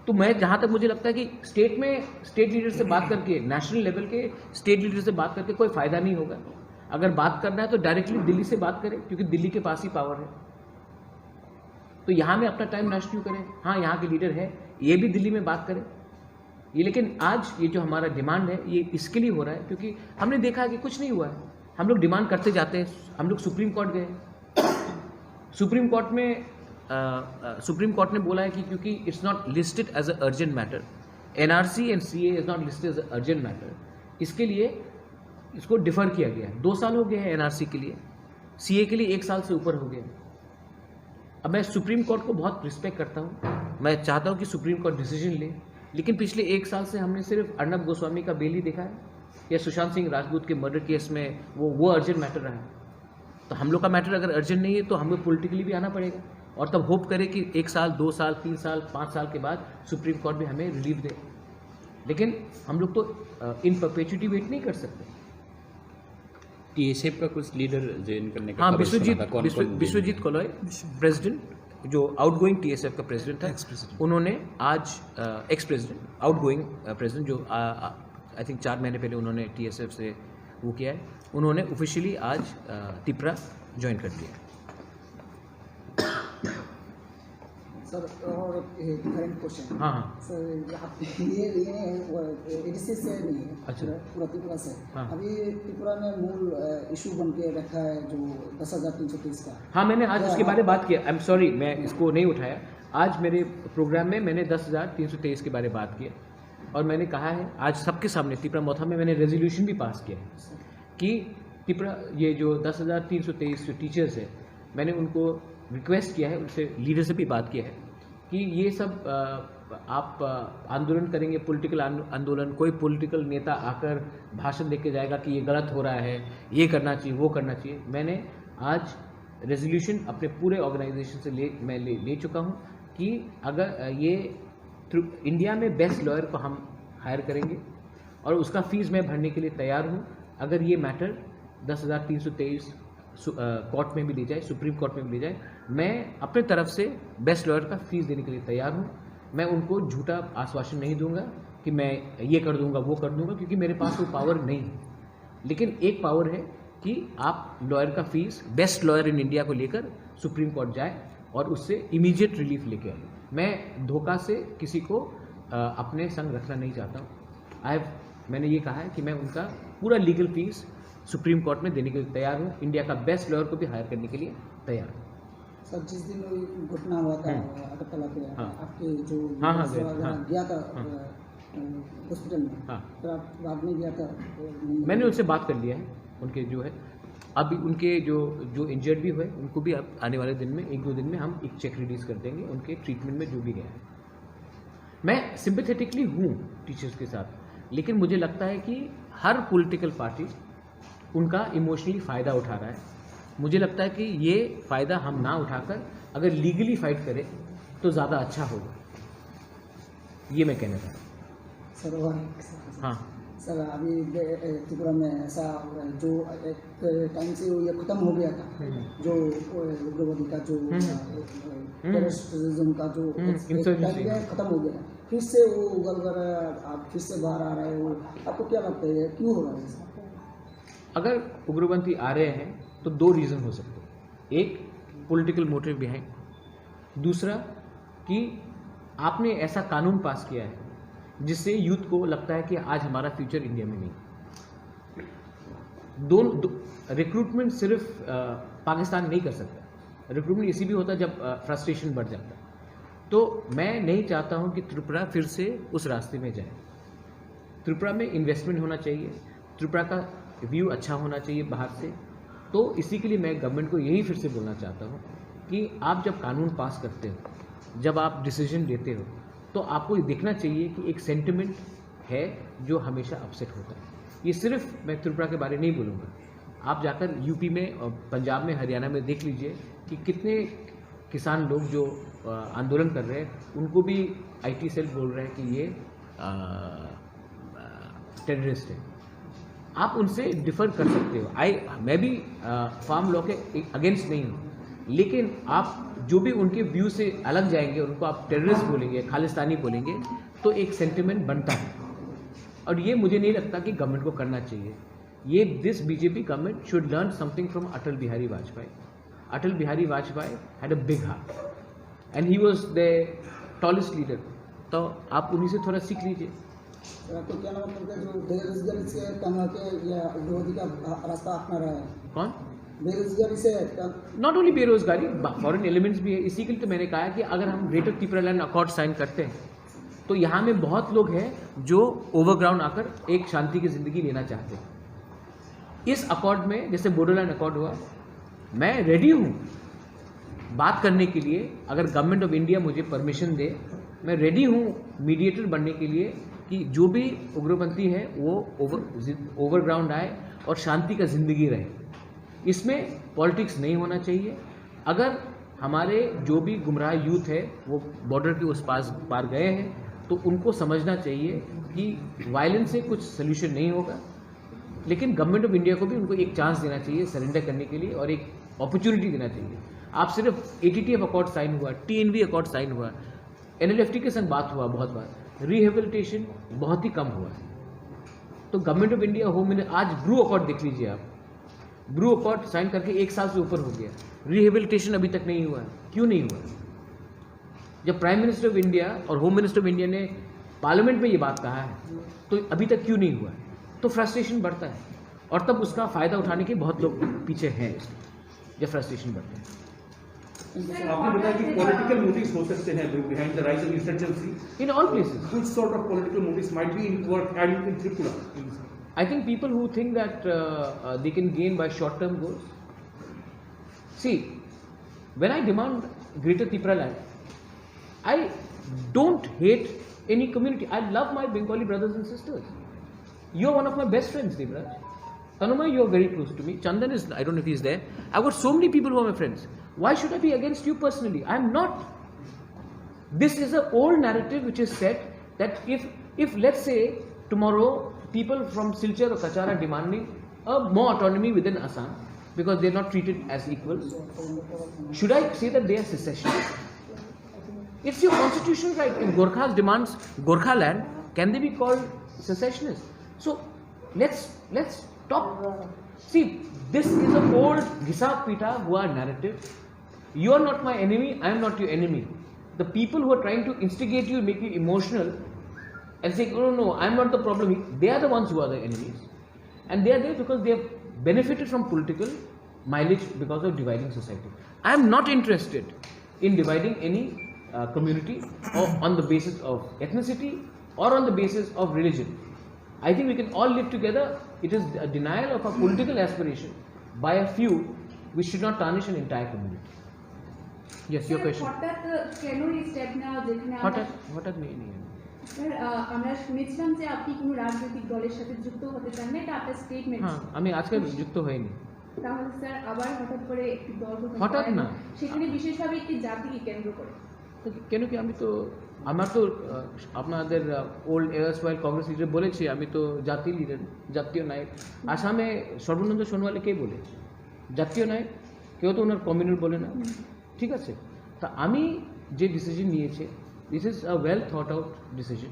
तो मैं, जहाँ तक मुझे लगता है कि स्टेट में स्टेट लीडर से बात करके, नेशनल लेवल के स्टेट लीडर से बात करके कोई फ़ायदा नहीं होगा. अगर बात करना है तो डायरेक्टली दिल्ली से बात करें, क्योंकि दिल्ली के पास ही पावर है. तो यहाँ में अपना टाइम नष्ट क्यों करें? हाँ, यहाँ के लीडर है, ये भी दिल्ली में बात करें. ये, लेकिन आज ये जो हमारा डिमांड है, ये इसके लिए हो रहा है क्योंकि हमने देखा है कि कुछ नहीं हुआ है. हम लोग डिमांड करते जाते हैं, हम लोग सुप्रीम कोर्ट गए, सुप्रीम कोर्ट में सुप्रीम कोर्ट ने बोला है कि क्योंकि it's not listed as a urgent matter, N R C and C A A is not listed as a urgent matter, इसके लिए इसको डिफर किया गया है. दो साल हो गए हैं एनआरसी के लिए, सीए के लिए एक साल से ऊपर हो गया है. अब मैं सुप्रीम कोर्ट को बहुत रिस्पेक्ट करता हूँ, मैं चाहता हूँ कि सुप्रीम कोर्ट डिसीजन ले, लेकिन पिछले एक साल से हमने सिर्फ अर्नब गोस्वामी का बेल ही देखा है या सुशांत सिंह राजपूत के मर्डर केस में वो वो अर्जेंट मैटर रहा है. तो हम लोग का मैटर अगर अर्जेंट नहीं है तो हमें पॉलिटिकली भी आना पड़ेगा और तब होप करें कि एक साल, दो साल, तीन साल, पाँच साल के बाद सुप्रीम कोर्ट भी हमें रिलीफ दे. लेकिन हम लोग तो इन परपेचुटी वेट नहीं कर सकते. टीएसएफ का कुछ लीडर ज्वाइन करने का हाँ, खबर विश्वजीत सुना था, कौन विश्व, कौन विश्वजीत लीडर? कॉलोय, प्रेसिडेंट, जो आउटगोइंग टीएसएफ का प्रेसिडेंट था, एक्स प्रेसिडेंट. उन्होंने आज एक्स प्रेसिडेंट, आउटगोइंग प्रेसिडेंट, जो आई थिंक चार महीने पहले उन्होंने टीएसएफ से वो किया है, उन्होंने ऑफिशियली आज तिपरा ज्वाइन कर लिया. सर, और एक डिफरेंट क्वेश्चन। हाँ, हाँ। सर, आप ये, ये, वो, एडीसी से नहीं है, अच्छा। पूरा त्रिपुरा से। हाँ। अभी त्रिपुरा में मूल, अ, इशू बन के रखा है जो दस हज़ार तीन सौ तीस का। हाँ, मैंने आज क्या उसके आप बारे में बात किया। आई एम सॉरी, मैं इसको नहीं उठाया। आज मेरे प्रोग्राम में मैंने दस हज़ार तीन सौ तेईस के बारे में बात किया और मैंने कहा है, आज सबके सामने त्रिपुरा मोर्चा में मैंने रेजोल्यूशन भी पास किया है कि त्रिपुरा, ये जो दस हज़ार तीन सौ तेईस जो टीचर्स है, मैंने उनको रिक्वेस्ट किया है, उनसे, लीडर से भी बात किया है कि ये सब, अ, आप, अ, आंदोलन करेंगे, पॉलिटिकल आंदो-, आंदोलन, कोई पॉलिटिकल नेता आकर भाषण देके जाएगा कि ये गलत हो रहा है, ये करना चाहिए, वो करना चाहिए। मैंने आज रेजोल्यूशन अपने पूरे ऑर्गेनाइजेशन से ले, मैं ले, ले चुका हूँ कि अगर, अ, ये थ्रू इंडिया में बेस्ट लॉयर को हम हायर करेंगे और उसका फीस मैं भरने के लिए तैयार हूँ। अगर ये मैटर दस हज़ार तीन सौ तेईस सु-, अ, कोर्ट में भी ले जाए, सुप्रीम कोर्ट में भी ले जाए, मैं अपने तरफ से बेस्ट लॉयर का फीस देने के लिए तैयार हूँ। मैं उनको झूठा आश्वासन नहीं दूंगा कि मैं ये कर दूंगा, वो कर दूंगा, क्योंकि मेरे पास वो पावर नहीं है। लेकिन एक पावर है कि आप लॉयर का fees, best lawyer in India को लेकर सुप्रीम कोर्ट जाए और उससे इमीडिएट रिलीफ लेके आए। मैं धोखा से किसी को, अ, अपने संग रखना नहीं चाहता हूँ। आई हैव, मैंने ये कहा है कि मैं उनका पूरा लीगल फीस सुप्रीम कोर्ट में देने के लिए तैयार हूँ, इंडिया का बेस्ट लॉयर को भी हायर करने के लिए तैयार हूँ। सर, जिस दिन वो घटना हुआ था, हम्म। अगरतला पे, हाँ। आपके जो हाँ, हाँ, दोस्त गए थे, वगैरह हाँ। गया था, हाँ। अ, अ, हॉस्पिटल में, हाँ। फिर आप बाद में गया था, अ, मैंने उनसे बात कर लिया है, उनके जो है, अभी उनके जो, जो इंजर्ड भी हुए, उनको भी अब आने वाले दिन में, एक दो दिन में हम एक चेक रिलीज कर देंगे, उनके ट्रीटमेंट में जो भी गया है। मैं सिंपैथेटिकली हूँ टीचर्स के साथ, लेकिन मुझे लगता है कि हर पॉलिटिकल पार्टी उनका इमोशनली फ़ायदा उठा रहा है। मुझे लगता है कि ये फ़ायदा हम ना उठाकर अगर लीगली फाइट करें तो ज़्यादा अच्छा होगा, ये मैं कहना चाह रहा हूँ। सर, और एक सर, हाँ। सर, अभी दे-, ए, त्रिपुरा में ऐसा हो रहा है, जो एक टाइम से वो ये खत्म हो गया था, हम्म। जो, अ, उग्रवादी का जो, हम्म। अ, अ, हम्म। टेररिस्टिज्म का जो हम्म, एक, एक इंसर्जेंसी। टाइम में खत्म हो गया था, फिर से वो उगल कर आप फिर से बाहर आ रहे हो, आपको क्या लगता है, ये क्यों हो रहा है ऐसा? अगर उग्रपंथी आ रहे हैं तो दो रीज़न हो सकते हैं। एक, पॉलिटिकल मोटिव बिहाइंड, दूसरा कि आपने ऐसा कानून पास किया है जिससे यूथ को लगता है कि आज हमारा फ्यूचर इंडिया में नहीं। दोनों दो, रिक्रूटमेंट सिर्फ, अ, पाकिस्तान नहीं कर सकता। रिक्रूटमेंट इसी भी होता जब, अ, फ्रस्ट्रेशन बढ़ जाता। तो मैं नहीं चाहता हूँ कि त्रिपुरा फिर से उस रास्ते में जाए। त्रिपुरा में इन्वेस्टमेंट होना चाहिए, त्रिपुरा का व्यू अच्छा होना चाहिए बाहर से। तो इसी के लिए मैं गवर्नमेंट को यही फिर से बोलना चाहता हूँ कि आप जब कानून पास करते हो, जब आप डिसीजन लेते हो, तो आपको ये देखना चाहिए कि एक सेंटिमेंट है जो हमेशा अपसेट होता है। ये सिर्फ मैं त्रिपुरा के बारे नहीं बोलूँगा, आप जाकर यूपी में और पंजाब में, हरियाणा में देख लीजिए कि कितने किसान लोग जो, अ, आंदोलन कर रहे हैं, उनको भी आईटी सेल बोल रहे हैं कि ये, अ, अ, टेररिस्ट है। आप उनसे डिफर कर सकते हो। आई, मैं भी, अ, फार्म लॉ के अगेंस्ट नहीं हूँ, लेकिन आप जो भी उनके व्यू से अलग जाएंगे, उनको आप टेररिस्ट बोलेंगे, खालिस्तानी बोलेंगे, तो एक सेंटिमेंट बनता है। और ये मुझे नहीं लगता कि गवर्नमेंट को करना चाहिए। ये, this B J P government should learn something from Atal Bihari Vajpayee. Atal Bihari Vajpayee had a big heart and he was the tallest leader. तो आप उन्हीं से थोड़ा सीख लीजिए। तो क्या नाम है उनका, जो बेरोजगारी से तंग आके या उग्रवादी का रास्ता अपना रहा है? कौन? बेरोजगारी से तंग। नॉट ओनली बेरोजगारी, फॉरेन एलिमेंट्स भी है। इसी के लिए तो मैंने कहा कि अगर हम ग्रेटर तिप्रालैंड अकॉर्ड साइन करते हैं तो यहाँ में बहुत लोग हैं जो ओवरग्राउंड आकर एक शांति की ज़िंदगी लेना चाहते हैं। इस अकॉर्ड में, जैसे बोडोलैंड अकॉर्ड हुआ, मैं रेडी हूँ बात करने के लिए। अगर गवर्नमेंट ऑफ इंडिया मुझे परमिशन दे, मैं रेडी हूँ मीडिएटर बनने के लिए कि जो भी उग्रपंथी है वो ओवर, ओवरग्राउंड आए और शांति का ज़िंदगी रहे। इसमें पॉलिटिक्स नहीं होना चाहिए। अगर हमारे जो भी गुमराह यूथ है वो बॉर्डर के उस पास, पार गए हैं, तो उनको समझना चाहिए कि वायलेंस से कुछ सोल्यूशन नहीं होगा, लेकिन गवर्नमेंट ऑफ इंडिया को भी उनको एक चांस देना चाहिए सरेंडर करने के लिए और एक अपॉर्चुनिटी देना चाहिए। आप सिर्फ एटीटीएफ अकॉर्ड साइन हुआ, टीएनवी अकॉर्ड साइन हुआ, एनएलएफटी के संग बात हुआ बहुत बार, रिहेबिलिटेशन बहुत ही कम हुआ है। तो गवर्नमेंट ऑफ इंडिया हो, मैंने आज ब्रू अकॉर्ड देख लीजिए आप, ब्रू अकॉर्ड साइन करके एक साल से ऊपर हो गया, रिहेबिलिटेशन अभी तक नहीं हुआ है। क्यों नहीं हुआ है? जब प्राइम मिनिस्टर ऑफ इंडिया और होम मिनिस्टर ऑफ इंडिया ने पार्लियामेंट में ये बात कहा है, तो अभी तक क्यों नहीं हुआ है? तो फ्रस्ट्रेशन बढ़ता है और तब उसका फायदा उठाने के बहुत लोग पीछे हैं, जब फ्रस्ट्रेशन बढ़ता है। आपने बताया कि पॉलिटिकल मोटिव्स हो सकते हैं behind the rise of insurgency. In all places. Which sort of political motives might be in work and in Tripura? I think people who think that uh, uh, they can gain by short term goals. See, when I demand Greater Tipraland, I don't hate any community. I love my Bengali brothers and sisters. You are one of my best friends, Devraj. Tanumay, you are very close to me. Chandan is, I don't know if he's there. I've got so many people who are my friends. Why should I be against you personally? I am not. This is an old narrative which is set that if, if let's say tomorrow people from Silchar or Cachar are demanding a more autonomy within Assam because they're not treated as equals, should I say that they are secessionists? It's your constitutional right. If Gorkha demands Gorkha land, can they be called secessionists? So let's let's talk. See, this is an old Gisa Pita Hua narrative. You are not my enemy, I am not your enemy. The people who are trying to instigate you, make you emotional, and say, "Oh no, I'm not the problem," they are the ones who are the enemies. And they are there because they have benefited from political mileage because of dividing society. I am not interested in dividing any uh, community or on the basis of ethnicity or on the basis of religion. I think we can all live together. It is a denial of a political aspiration by a few which should not tarnish an entire community. Yes, your sir, question. হঠাৎ কেন এই স্টেপ নেওয়া, যেখানে আমরা হঠাৎ হঠাৎ নেই নেই আমি। স্যার, আহ, আমরা শুনেছিলাম যে আপনি কোনো রাজনৈতিক দলের সাথে যুক্ত হতে চান না, এটা আপনার স্টেটমেন্ট। হ্যাঁ, আমি আজকে যুক্ত হইনি। তাহলে স্যার, আবার হঠাৎ করে একটি দল গঠন হঠাৎ করেন। না। সেখানে বিশেষভাবে একটি জাতিকে কেন্দ্র করে। তো কেন কি আমি তো আমার তো আহ, আপনাদের ওল্ড এয়ার্স ওয়াইল কংগ্রেস লিডার বলেছি আমি তো জাতীয় লিডার, জাতীয় নায়ক। আসামে সর্বানন্দ সোনোয়ালে কে বলেছে জাতীয় নায়ক? কেউ তো ওনার কমিউনাল বলে না, ঠিক আছে? তা আমি যে ডিসিশন নিয়েছি, this is a well thought out decision.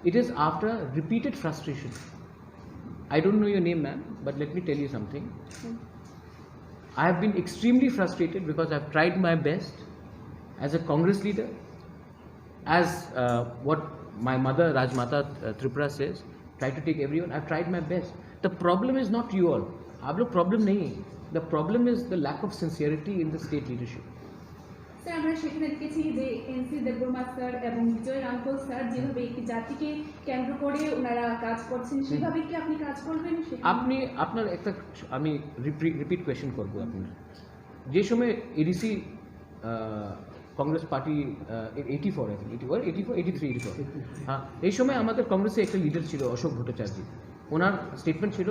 It is after repeated frustration. I don't know your name, ma'am, but let me tell you something. I have been extremely frustrated because I've tried my best as a Congress leader, as uh, what my mother Rajmata uh, Tripura says, try to take everyone. I've tried my best. The problem is not you all. आप लोग प्रॉब्लम नहीं है. The problem is the lack of sincerity in the state leadership. Sir, আমরা সেখানে দেখেছি যে এনসি দেববর্মা স্যার এবং বিজয় রাংখল স্যার যেভাবে একটি জাতিকে কেন্দ্র করে ওনারা কাজ করছেন, সেভাবে কি আপনি কাজ করবেন সেখানে? আপনি আপনার একটা আমি রিপিট কোয়েশ্চেন করবো আপনার যে সময় ADC Congress party eighty four I think eighty four eighty four eighty three eighty four হ্যাঁ এই সময় আমাদের কংগ্রেসে একটা লিডার ছিল অশোক ভট্টাচার্য ওনার স্টেটমেন্ট ছিল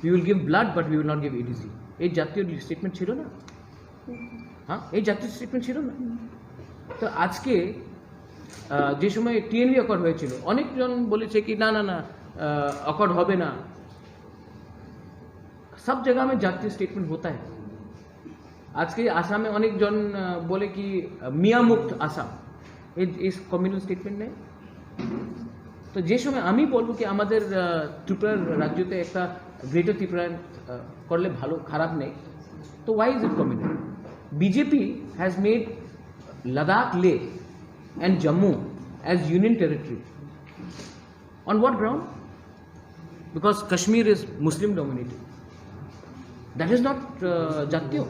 we will give blood but we will not give ADC এই জাতীয় স্টেটমেন্ট ছিল না হ্যাঁ এই জাতীয় স্টেটমেন্ট ছিল না তো আজকে আহ, যে সময় টিএনভি অ্যাকর্ড হয়েছিল অনেকজন বলেছে কি না না না অ্যাকর্ড হবে না सब जगह में जातीय स्टेटमेंट होता है আজকে আসামে অনেকজন আহ, বলে কি আহ, মিয়া মুক্ত আসাম এই এই কমিউনাল স্টেটমেন্ট নেই তো যে সময় আমি বলবো কি আমাদের আহ, ত্রিপুরার রাজ্যতে একটা গ্রেটার ত্রিপুরা আহ, করলে ভালো খারাপ নেই তো why is it communal BJp has made Ladakh Leh and Jammu as union territory on what ground because Kashmir is Muslim dominated that is not uh, জাতীয়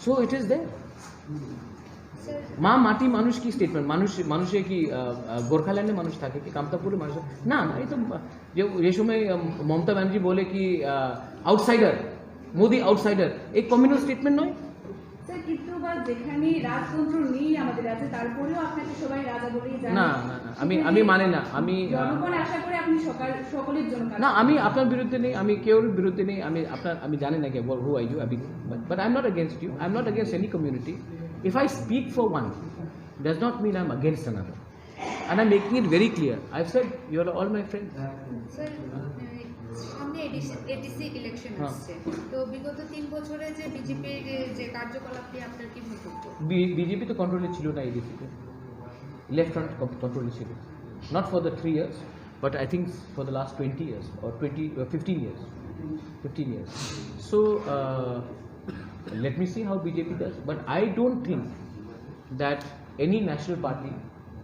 so it is there মা মাটি মানুষ কি স্টেটমেন্ট মানুষ মানুষে কি আহ, আহ, গোর্খাল্যান্ডে মানুষ থাকে কি কামতাপুরে মানুষ না না এই তো যে যে সময় আহ, মমতা ব্যানার্জি বলে কি আউটসাইডার মোদি আউটসাইডার এই কমিউনাল স্টেটমেন্ট নয় স্যার, কিন্তু বা যেখানে রাজতন্ত্র নেই আমাদের রাজ্যে, তারপরেও আপনাকে সবাই রাজা বলেই জানে। না না না আমি আমি মানে না আমি আহ, জনগণ আশা করে আপনি সকাল সকলের জন্য কাজ না করবেন। আমি আপনার বিরুদ্ধে নেই আমি কেউর বিরুদ্ধে নেই আমি আপনার আমি জানি না কি what who are you আমি but I am not against you I am not against any community if I speak for one does not mean I am against another and I am making it very clear I have said you are all my friends sir সামনে ADC ADC election হ্যাঁ। আসছে। তো বিগত তিন বছরে যে বিজেপির যে কার্যকলাপ নিয়ে আপনার কি মন্তব্য? বিজেপি তো কন্ট্রোলে ছিল না এডিসিতে লেফট ফ্রন্ট কন্ট্রোলে ছিল not for the three years but I think for the last twenty years or twenty uh, fifteen years fifteen years so uh, let me see how BJP does but I don't think that any national party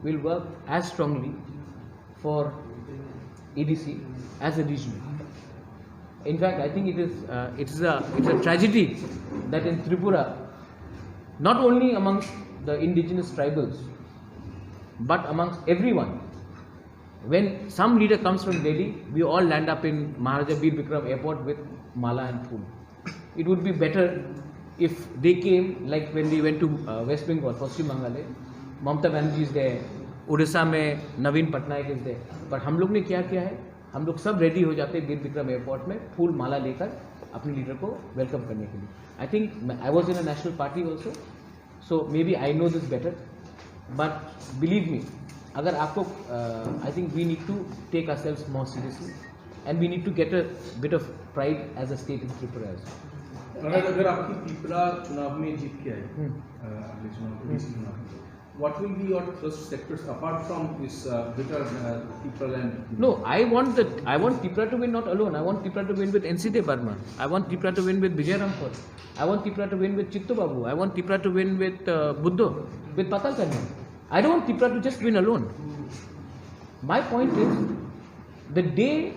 will work as strongly for A D C as a region. In fact, I think it is, uh, it is a, it's a tragedy that in Tripura, not only amongst the indigenous tribals, but amongst everyone, when some leader comes from Delhi, we all land up in Maharaja Bir Bikram Airport with mala and phool. It would be better if they came like when they went to, uh, West Bengal, Paschim Bengal, Mamata Banerjee is there, Odisha में नवीन Patnaik is there, but हम लोग ने क्या किया है? हम लोग सब रेडी हो जाते हैं बीर विक्रम एयरपोर्ट में फूल माला लेकर अपने लीडर को वेलकम करने के लिए. I think I was in a national party also, so maybe I know this better, but believe me, अगर आपको, uh, I think we need to take ourselves more seriously and we need to get a bit of pride as a state in Tripura as well. अगर अगर आपकी त्रिपुरा चुनाव में जीत के आए, हम्म। अ, अगले चुनाव में, हम्म। बीस चुनाव में, what will be your thrust sectors apart from this, uh, greater, uh, Tipraland? No, I want the, I want Tripura to win not alone. I want Tripura to win with N C Deb Barma. I want Tripura to win with Vijay Ramphal. I want Tripura to win with Chitto Babu. I want Tripura to win with, uh, Buddha, with Patal Kanyan. I don't want Tripura to just win alone. My point is, the day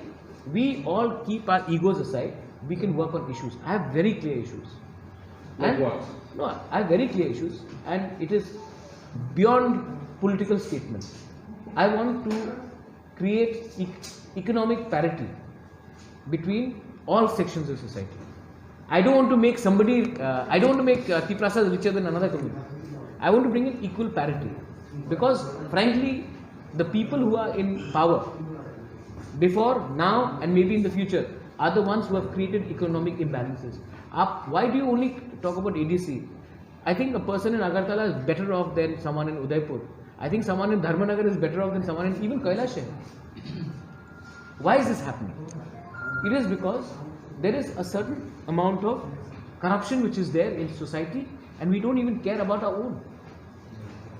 we all keep our egos aside, we can work on issues. I have very clear issues. Like what? No, I have very clear issues, and it is beyond political statement. I want to create ec- economic parity between all sections of society. I don't want to make somebody, uh, I don't want to make, uh, Tiprasas richer than another community. I want to bring in equal parity. Because, frankly, the people who are in power before, now, and maybe in the future are the ones who have created economic imbalances. Up, why do you only talk about A D C? I think a person in Agartala is better off than someone in Udaipur. I think someone in Dharmanagar is better off than someone in even Kailashan. Why is this happening? It is because there is a certain amount of corruption which is there in society, and we don't even care about our own.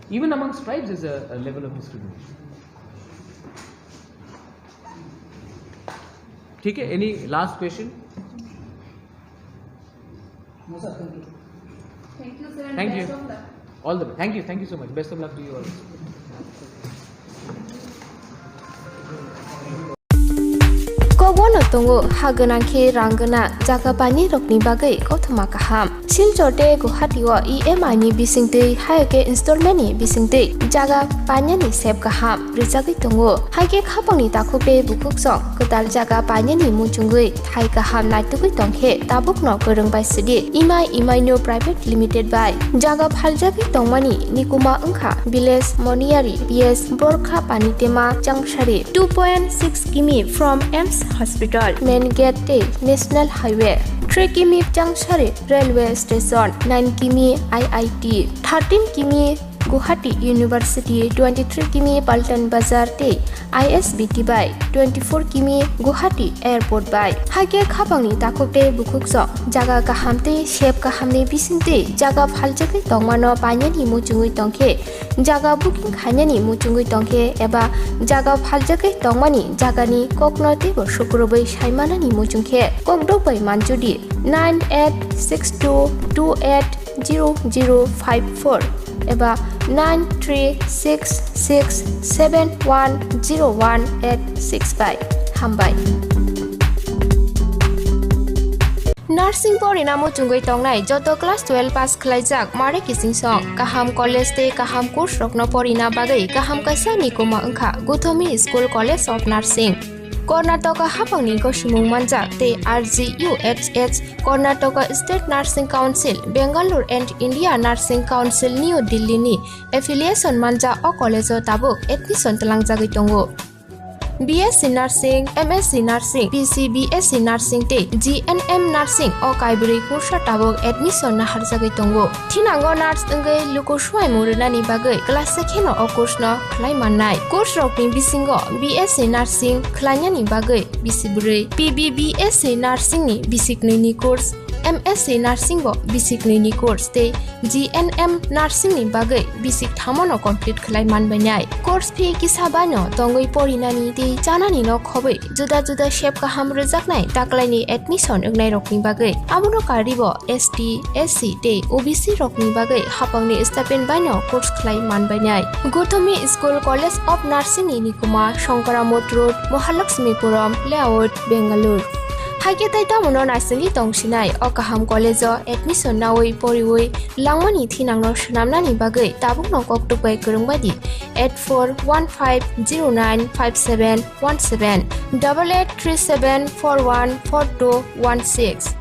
Even amongst tribes is a, a level of discrimination. ठीक है, any last question? No, sir, thank you. Thank you, sir, and thank you. Best of luck. All the best. Thank you, thank you so much. Best of luck to you all. Kobono tongo ha gwnang khe rang gwnang jaga painai rokni bagwi kothoma kaham. Silchar tei Guwahati o E M I ni bisingtwi, hai khe installment ni bisingtwi jaga painani sep kaham rwchagwi tongo. Hai khe khapangni takhuk tei bukhuk song kwtal jaga painani muchungwi thai kaham naitugwi tongkhe tabukno kwrwng bai sidi Imai Imaino Private Limited bai jaga phaljagwi tongmani nikuma wngkha village Moniyari P S Borkha Panitema Changsari, two point six kimi from AIIMS Hospital, main gate tei National Highway, three kimi Changsari Railway Station, nine kimi I I T, thirteen kimi Guwahati University, twenty-three kimi Paltan Bazar tei I S B T bai twenty-four kimi Guwahati Airport bai. Hai khe khapangni takhuk tei bukhuk song jaga kaham tei sep kahamni bisingtwi jaga phaljagwi tongmano painani muchungwi tongkhe, jaga booking khainani muchungwi tongkhe eba jaga phaljagwi tongmani jagani kokno teibo sukurubwi saimanani muchungkhe kokdok bai manjudi nine eight six two two eight zero zero five four eba nine three six six seven one zero one eight six bai. Hambai. Nursing porina muchungwi tongnai joto class twelve pass khlaijak mare kiching song kaham college tei kaham course rokno porina bagwi kaham kaisa nikuma wngkha Guthomi School College of Nursing. Karnataka hapangni gosimung manjak tei R G U H H, Karnataka State Nursing Council, Bangalore and India Nursing Council, New Delhi ni affiliation manjak o college o tabuk admission twlangjagwi tongo. B S C Nursing, M S C Nursing, P C B S C Nursing tei G N M Nursing o kaibrwi kursa tabuk admission naharjagwi tongo. Thinango nurse wngwi luku swbaimung rwnani bagwi class se kheno o course no khlai mannai. Course rokni bisingo B S C Nursing khlainani bagwi bisi bwrwi, P B B S C Nursing ni bisi kwnwi ni course, M S C Nursing bo bisik nwi ni course tei G N M Nursing ni bagwi bisik thamo no complete khlai man bainai. Course fee kisa bai no tongwi porinani tei chanani no khobwi juda juda sep kaham rwjaknai taklaini admission wngnairokni bagwi. Abono karwi bo S T, S C tei O B C rokni bagwi hapangni stipend baino course khlai man bainai. Gothomi School College of Nursing ni nikuma Shankaramot Road, Mahalakshmipuram Layout, Bengaluru. Haikhe tei tamono naisingwi tongsinai o kaham college-o admission naui poriui langmani thinangno swnamnani bagwi tabukno koktwk bai kwrwng bai di eight four one five zero nine five seven one seven, double eight three seven four one four two one six.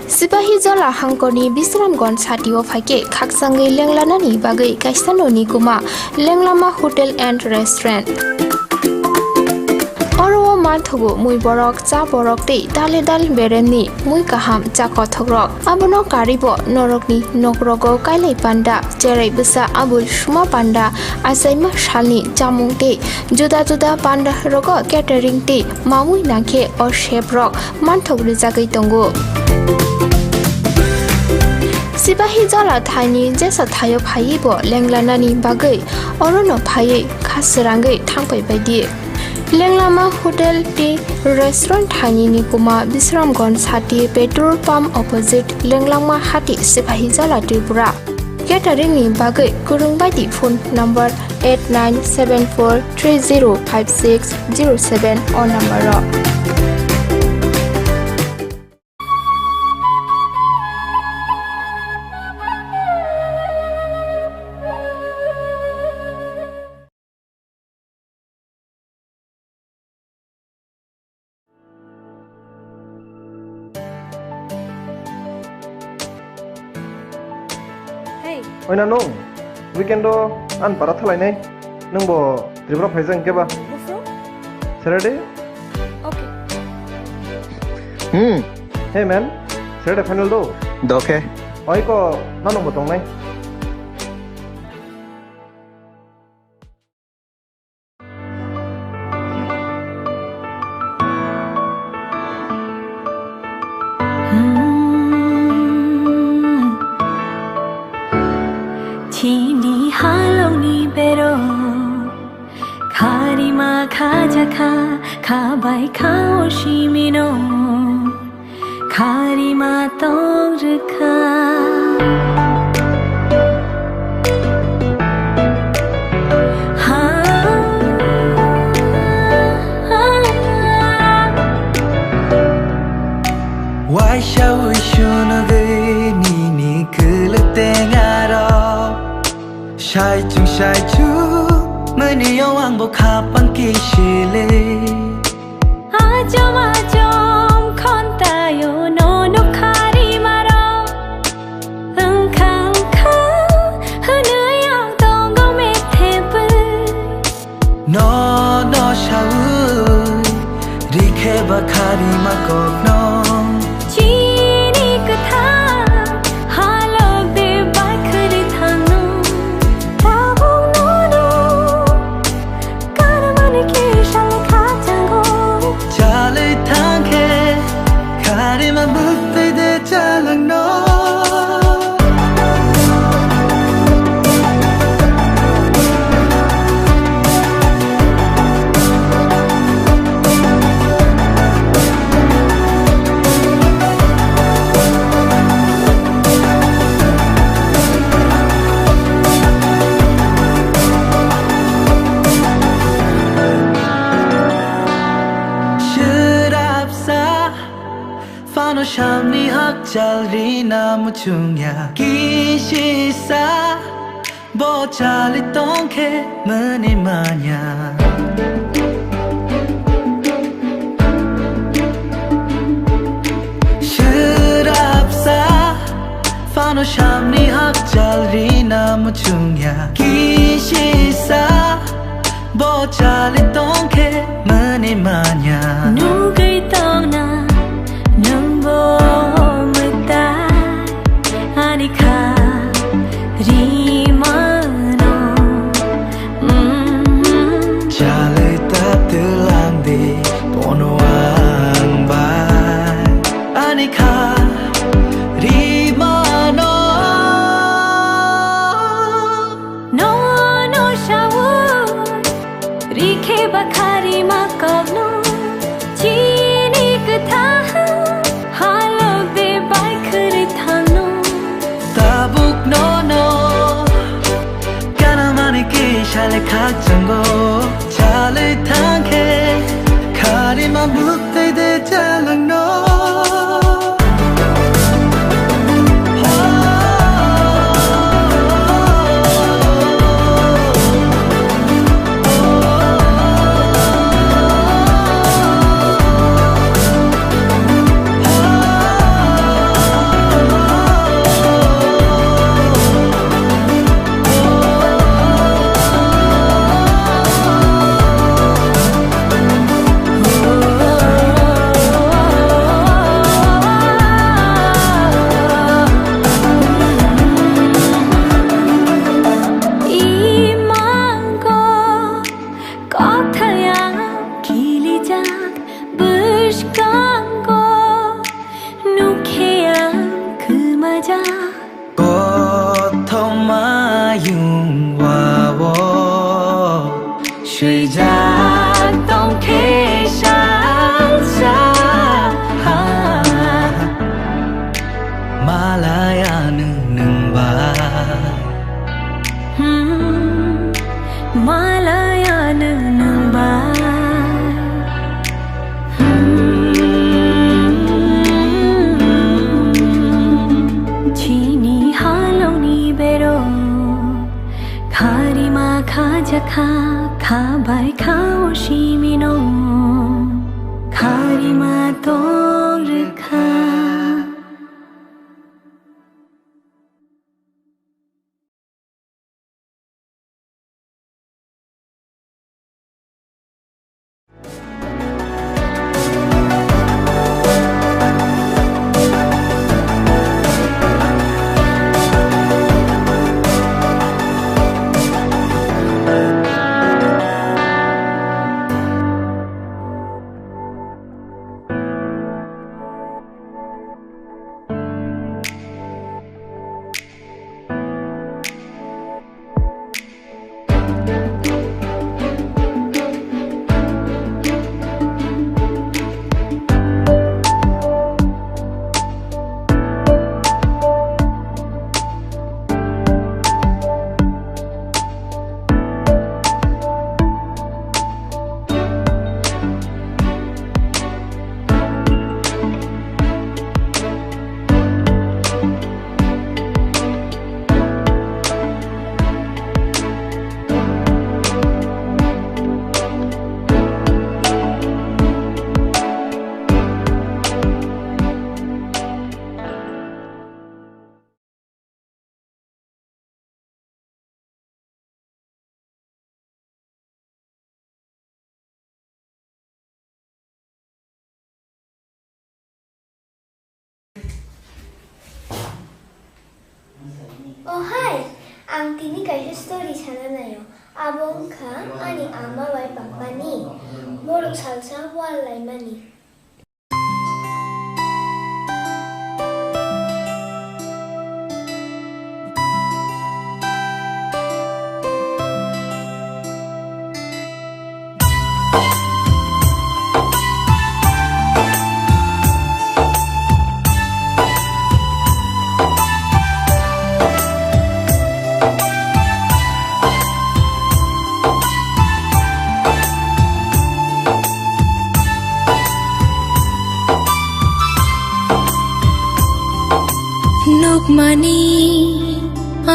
Sipahijola hangkorni Bisramganj satio phaikhe khakchangwi lenglanani bagwi kaisa noni kuma Lenglama Hotel and Restaurant. Oro o manthogo mui borok, cha borok tei dale dal beremni mui kaham, cha kothokrok. Abono karwi bo norokni nokrogo kailai panda, cherai bwsa abul suma panda, achaima salni chamung tei juda juda panda rogo catering tei mamui nangkhe o chef rok manthok rwjagwi tongo. Sipahijola thaini jesa thaio phaiwi bo lenglanani bagwi orono phaiwi kha srangwi thangpai baidi. Lenglama Hotel tei Restaurant thaini nikuma Bisramganj sati petrol pump opposite Lenglama hati Sipahijola Tripura. Catering ni bagwi kwrwng bai di phone number eight nine seven four three zero five six zero seven o number o. Hey. Oina nung, weekend o an para thalainai. Nung bo Tripura phaijak hwnkhe ba? Bufru? Saturday? Okay. Hmm. Hey man, Saturday final do? Dokhe. Oi ko, nang bo tongnai. Chini halongni berok kharima khajakha, khabai kha o simino. Kharima tong rwkha. Ha, ha, ha. Waisa wi sunugwi nini kwlwk tengaro. Saichung saichung mani yo ang bo khapang kisile. Achom achom khontayo nono kharima rok. Wngkha wngkha hwnwi ang tongo methephwi. Nono sawi rikhe ba kharima kokno. Chini kwthar halok de bai khwrwi thangno. Tabuk nono Karmani kisa le khachango. Chalwi thangkhe, kharima bwtwi de chalangno. Swrapsa phano samni hakchal rina muchungya. Kisisa bo chali tongkhe mani manya. Swrapsa phano samni hakchal rina muchungya. Kisisa bo chali tongkhe mani manya. Nugwi tongna nwng bo mwtai ani kha rimano. Mm. Chalwi ta twlang di bono ang bai ani kha Ikhe ba kharima kokno chini kwtha halo de bai khwrwi thangno. Tabuk nono kanamani kisa le khakchangbo chalwi thangkhe kharima bwtwi de chalangno. Imango kokthaia kilijak bwskango nukhe ang kwmajak. Kothoma yung wao swijak tongkhe salsa ha. Malaya nwng nwng bai. Hmm, malaya nwng nwng bai. Chini halongni berok kharima khajakha, khabai khao simino kharima tong rwkha. Oh hai, ang tini kaisa story sana naio. Abo wngkha ani ama bai papani borok salsa wal laimani. Nukmani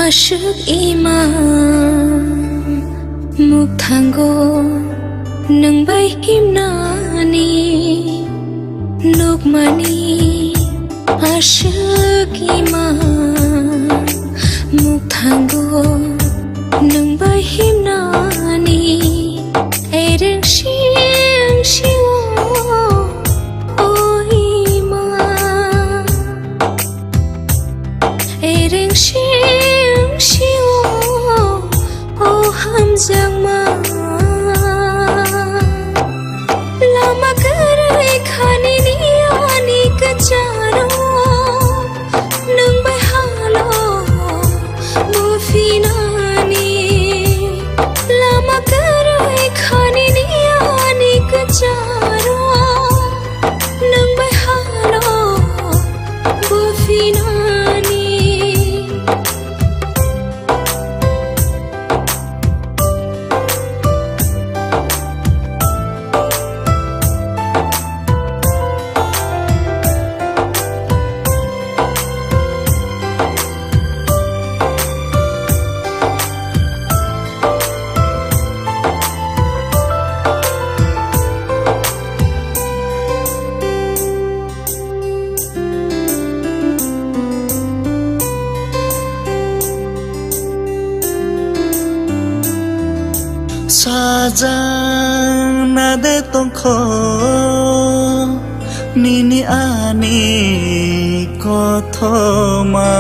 aswk ima mukthango nwng bai himnani. Nukmani aswk ima mukthango nwng bai himnani. Ereng sing sio o ima. Ereng sing sio o hamjakma. Lama kwrwi khani ni ani kwcharo nwng bai halo bo phinani. Lama kwrwi khani Sajang na de tongkho nini ani kothoma,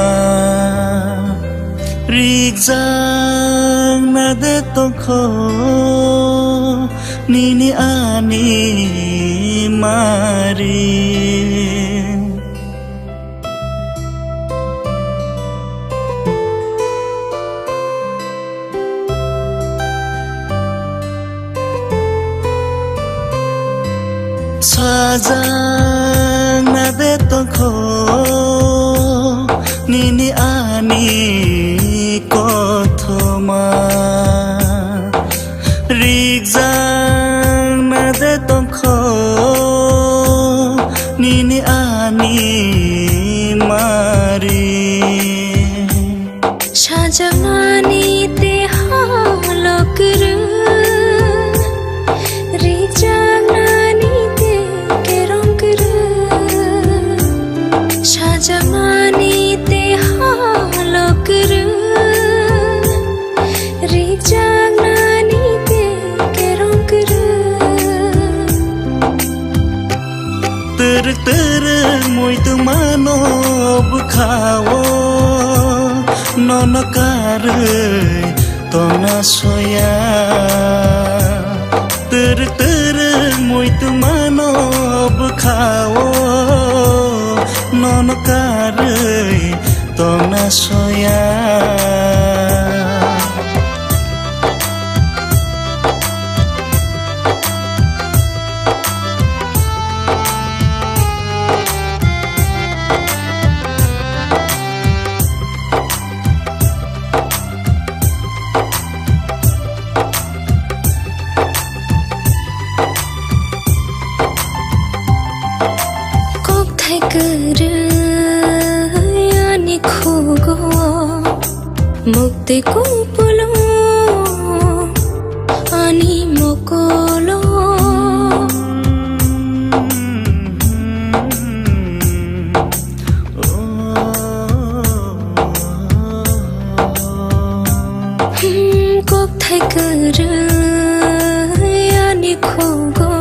rijang na de tongkho nini ani mari. Sajang na de tongkho nini ani kothoma, rijang na de tongkho nini ani mari. Sajaknani te holo kwrwi, rijaknani te kerong kwrwi. Sajaknani te holo kwrwi, rijaknani te kerong kwrwi. Twrwk twrwk muitu mano bwkhao, nono karwi tongna soya. Twrwk twrwk muitu mano bwkhao, nono karwi tongna soya. Kokthai kwrwi ani khugo, muktwi kupulo ani mokolo. Hmm, kokthai kwrwi ani khugo,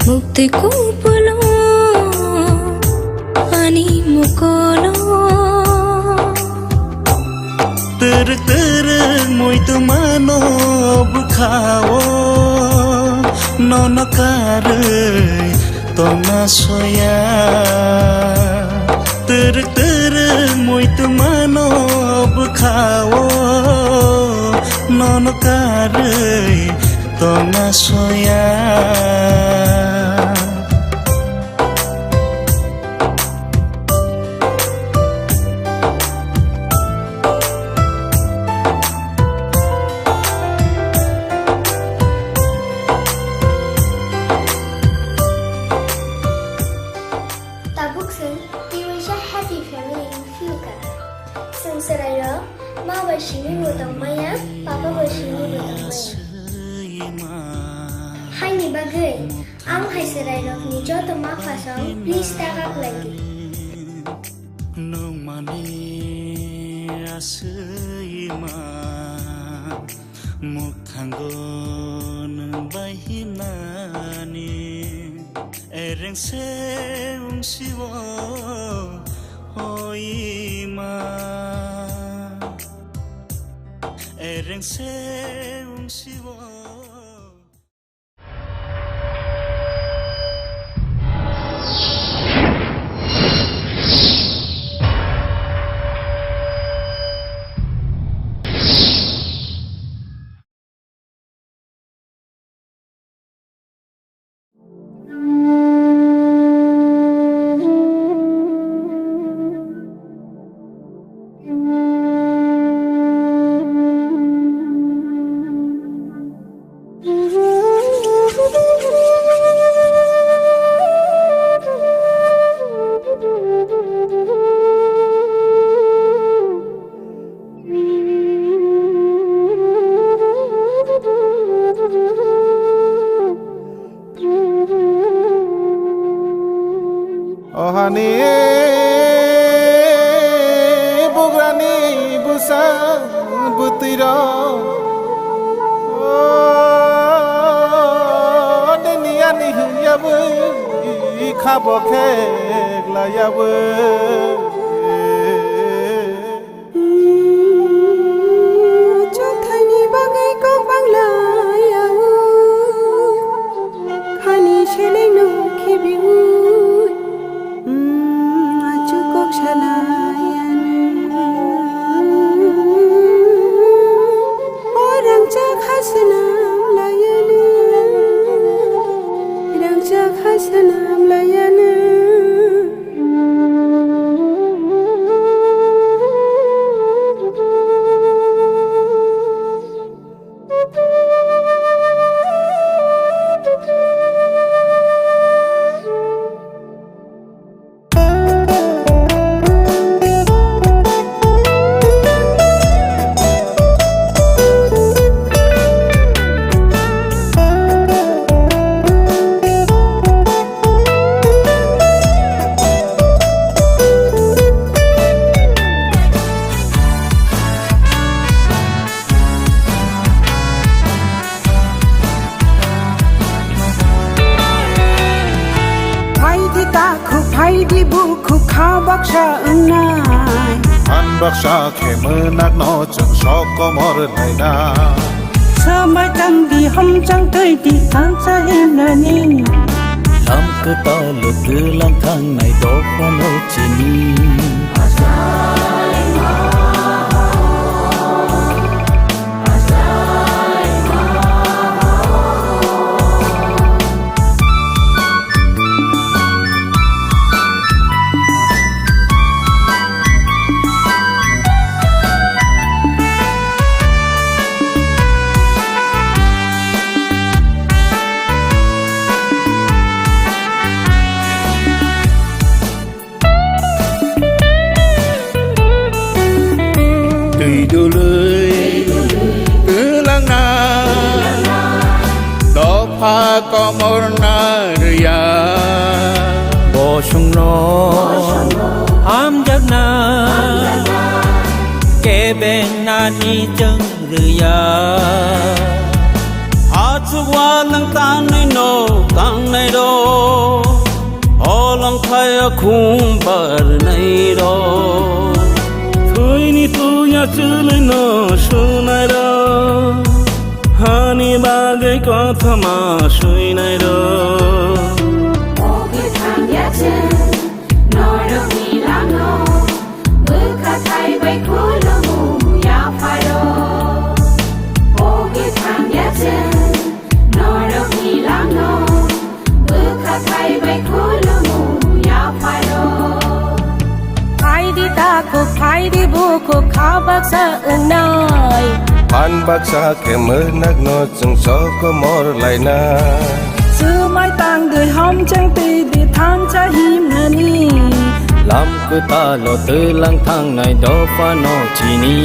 muktwi kupulo ani mokolo. Twrwk twrwk muitu mano bwkhao, nono karwi tongna soya. Twrwk twrwk muitu mano bwkhao, nono karwi tongna soya. Tabuk chwng twiwi sa happy family wngphiyokha. Chwng chwrairok ma bai simi bo tongmaya, papa bai simi bo tongmaya. Haini bagwi ang hai chwrairokni joto ma phasong please ta kaklaidi. Nungmani aswima mukthango nwng bai himnani. Ereng se wngsio, o ima. Ereng se wngsio. O hani bugrani bwsa bwtwirok, Bo khe laiyawe. Chwngthani bagwi kok banglayawo. Khani selengno khibiwi. Achuk kok salaiyanw. O rangchak ha swnam laiyanw. Rangchak ha swnam laiyanw. Phaidi takhuk, phaidi bukhuk, kha baksa wngnai. Phan baksa khe mwnakno chwng sok komor laina. Swmai tangdi, hamchang twi di, thansa himnani. Lam kwtal twlang thangnai dophano chini. Twi dului twlangna dopha komorna rwya. Bosongno hamjakna kebeng nani chwng rwya. Achuk walwng tangnai no tangnai rok, olong khlai khum barnai rok. Thwini tuya chwlwi no sunai rok, hani bagwi kothoma suinai rok. Ogi thangya chwng norokni langno, bwkha thai bai khulumu yapharo. Ogi thangya chwng norokni langno, bwkha thai bai khulumu yapharo. Phaidi takhuk, phaidi bukhuk, kha baksa wngnai. Phan baksa khe mwnakno chwng sok komor laina. Swmai tangdi, hamchang twi di, thansa himnani. Lam kwtalo twlang thangnai dophano chini.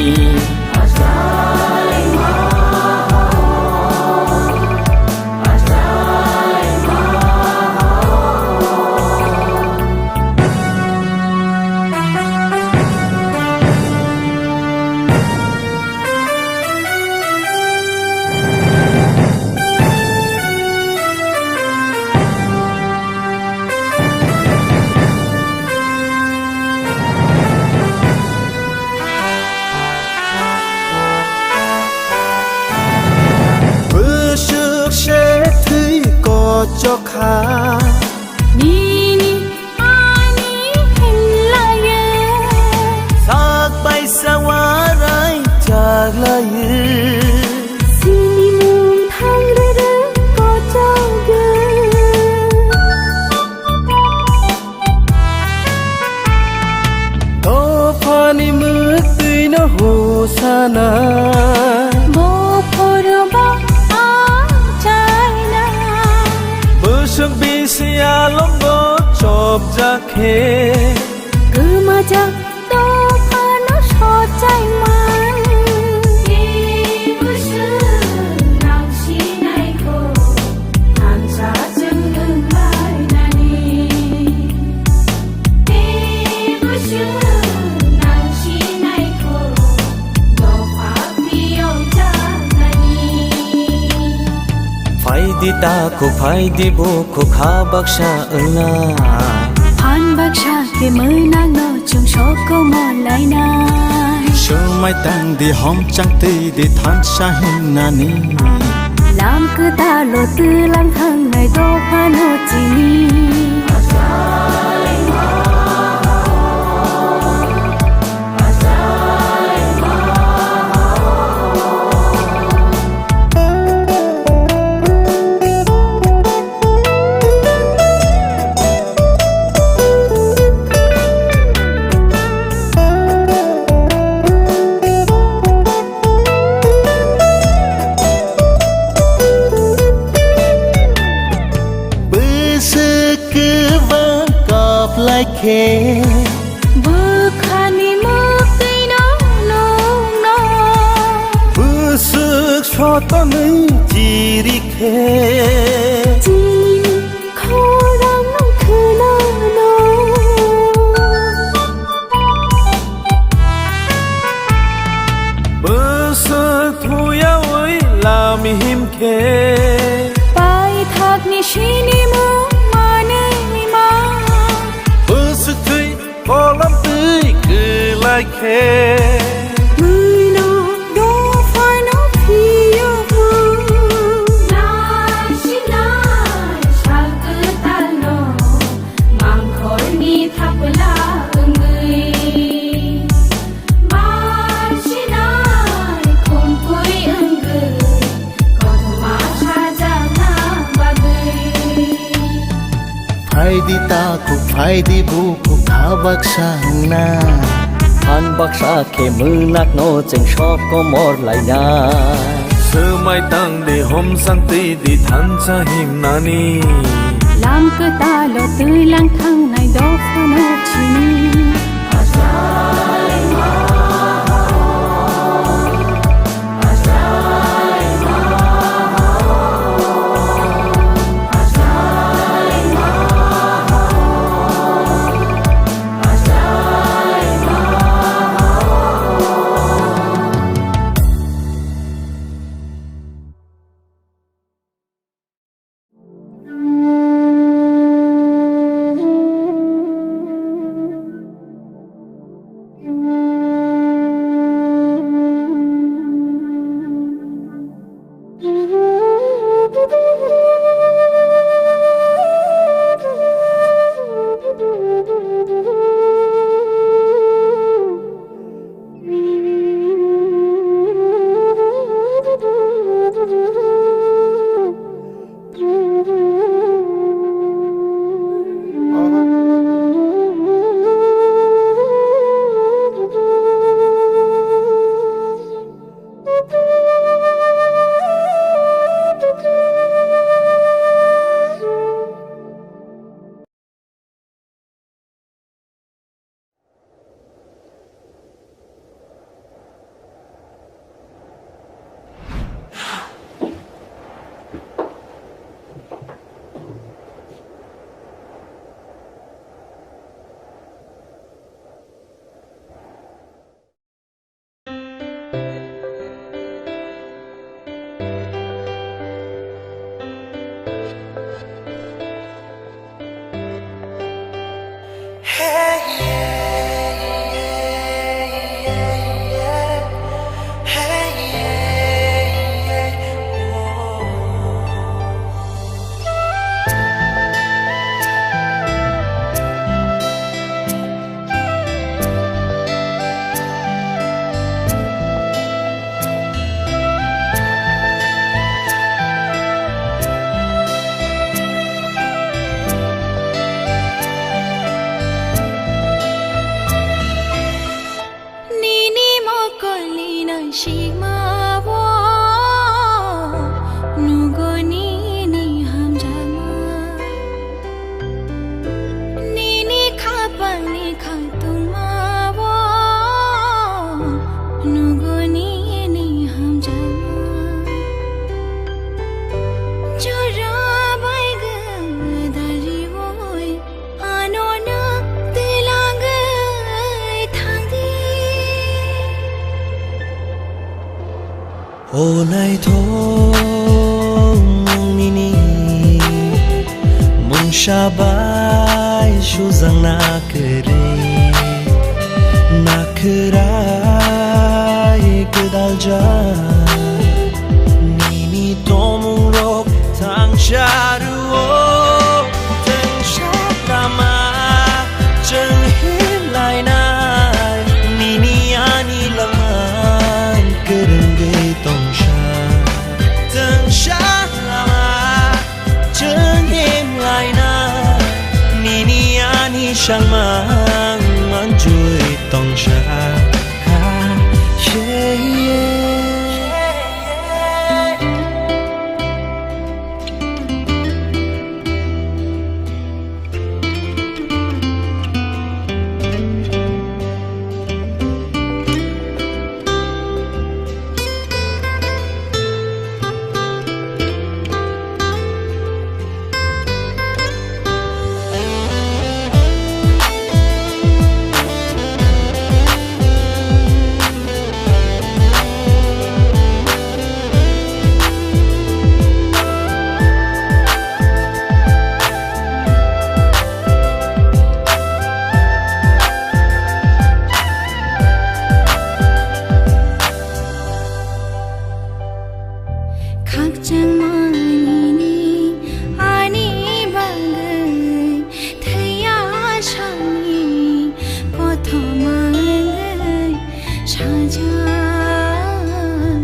Bwswk se thwi kochok kha. Nini ani hinlaye. Sak paisa warai chaklaye. Sinimung thangrere kochokge. Dophani mwktwino hosana. Bophoroba achaina. Bwswk bisi alombo chopjak khe. Kwmajak dophano sochaiman. Tei bwswk nang sinaikho. Thansa chwng wng lainani. Tei bwswk nang sinaikho, dopha phiyok jaknani. Phaidi takhuk, phaidi bukhuk, kha baksa wngna. Phan baksa khe mwnak no chwng sokomor lainai. Swmai tang di, homchang twi di, thansa himnani. Lam kwtal o twlang thangnai dopha no chini. Bwswk kwbang kap lai khe. Bwkhani mwktwino nungno. Bwswk sotonwi chiri khe. Chini khorang khwnano. Bwswk thuyawi lam him khe. Paithakni sinimung manwi ma. Bwswk thwi kolam twi kwlai khe. Bwino dophano phiyo. Nai sinai sal kwtalno mangkhorni thapla wngwi. Mar sinai khumpui wngwi, kothoma sajakna bagwi. Phaidi takhuk, phaidi bukhuk, kha baksa wngna. Phan baksa khe mwnakno chwng sokomor laina. Swmai tang di, homsang twi di, thansa himnani. Lam kwtalo twi lang thangnai dophano chini. Nini mokolni nangsikmao nugo nini hamjakma. Nini khapangni khangtungmao nugo nini hamjakma. Jora bai gwdal riui ano nwng twilangwi thangdi. O naithok, nwng Nini mungsa bai sujakna kwrwi, nakhwrai gwdaljak. Nini tongmungrok thangsa rwo, thangsa lama chwng himlainai. Nini ani langma kwrwngwi tongsa, thangsa lama chwng himlaina. Nini ani sangmang manjui tongsa. Khakchangma nini ani bagwi thwiya sani kothoma wngwi sajak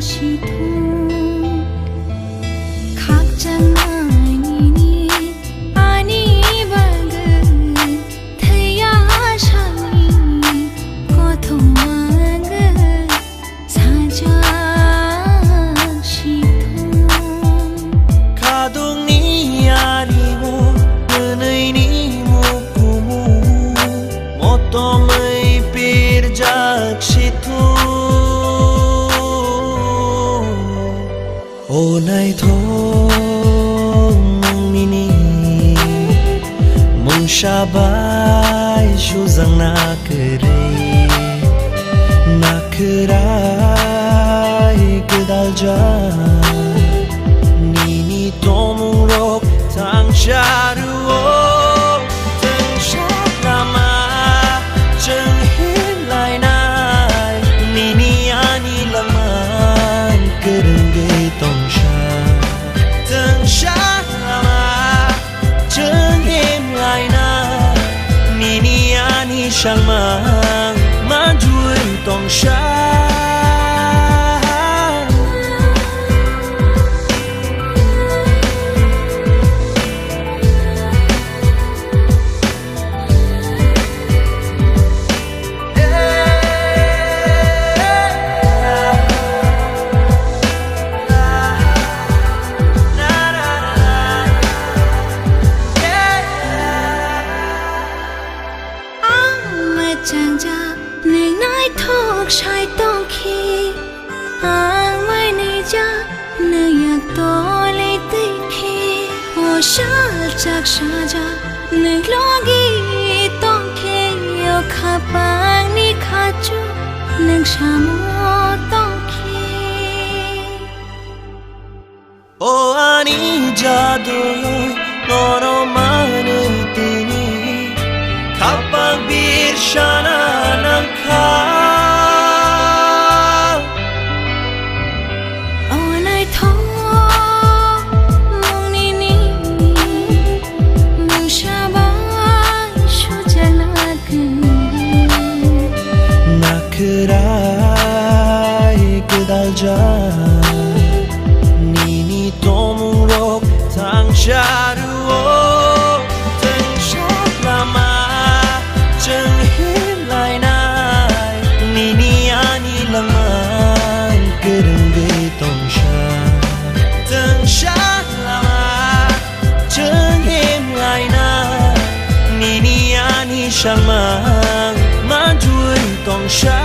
si thung. Khakchangma nini ani bagwi thwiya sani kothoma wngwi sajak si thung. Khadungni arimo, nwnwini mukumu, motomwi pirjak si thung. O naithok nini mungsa bai sujakna kwrwi, nakhwrai gwdaljak. Nini tongmungrok thangsa rwo, thangsa lama chwng himlainai. Nini ani langma kwrwngwi tongsa, thangsa lama chwng himlaina. Nini ani sangmang manjui tongsa. Ang mwchangjak, nwng naithok sai tongkhe. Ang mainijak, nwng yak tole twi khe. O salchak sajak, nwng logi tongkhe. O khapangni khachu, nwng samo tongkhe. O ani jaduyoi nono manwi tini, khapang birsana nangkha. O naithok mung nini, mungsa bai sujakna kwrwi. Nakhwrai gwdaljak, nini tongmungrok thangsa rwo, thangsa lama chwng himlainai. Nini ani langma kwrwngwi tongsa, thangsa lama chwng himlaina. Nini ani sangmang manjui tongsa.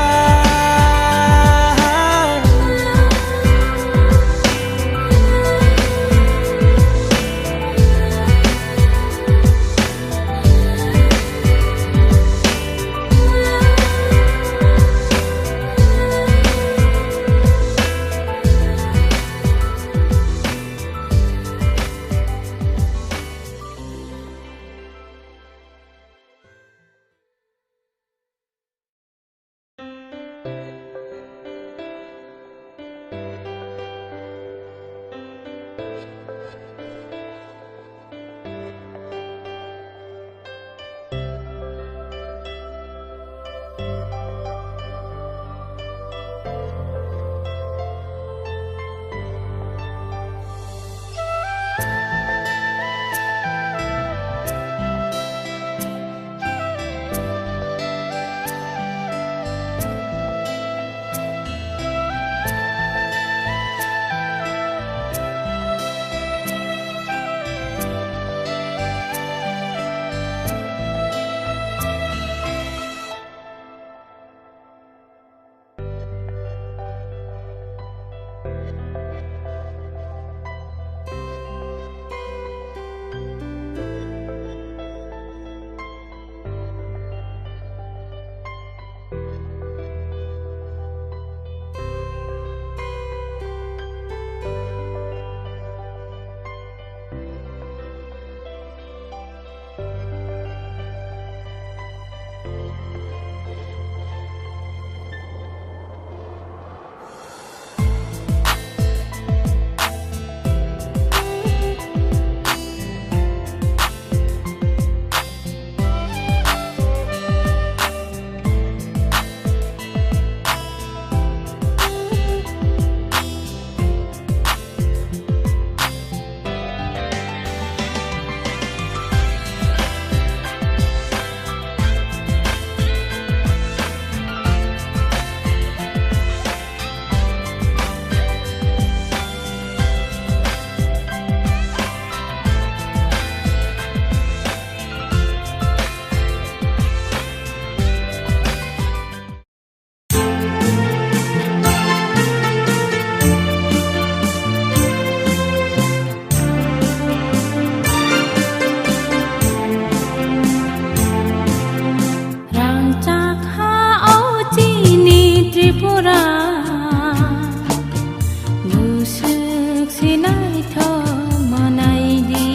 Naithok manai di,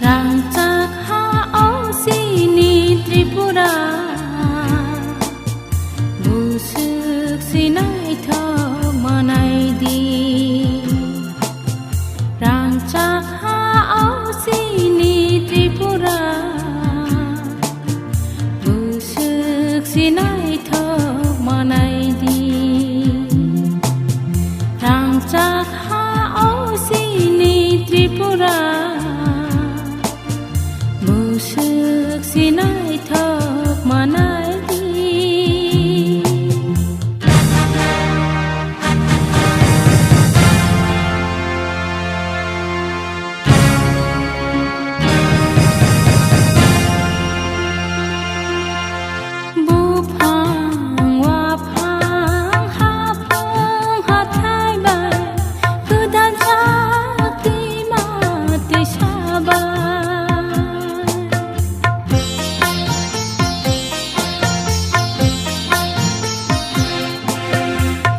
rangchak ha o chini Tripura. Bwswk si naithok manai di, rangchak ha o chini Tripura. Bwswk si naithok manai di, rangchak ha o chini Tripura. Bwswk si naithok manai di. Buphang, waphang, haphang, hathai bai, gwdal jak twima twisa bai.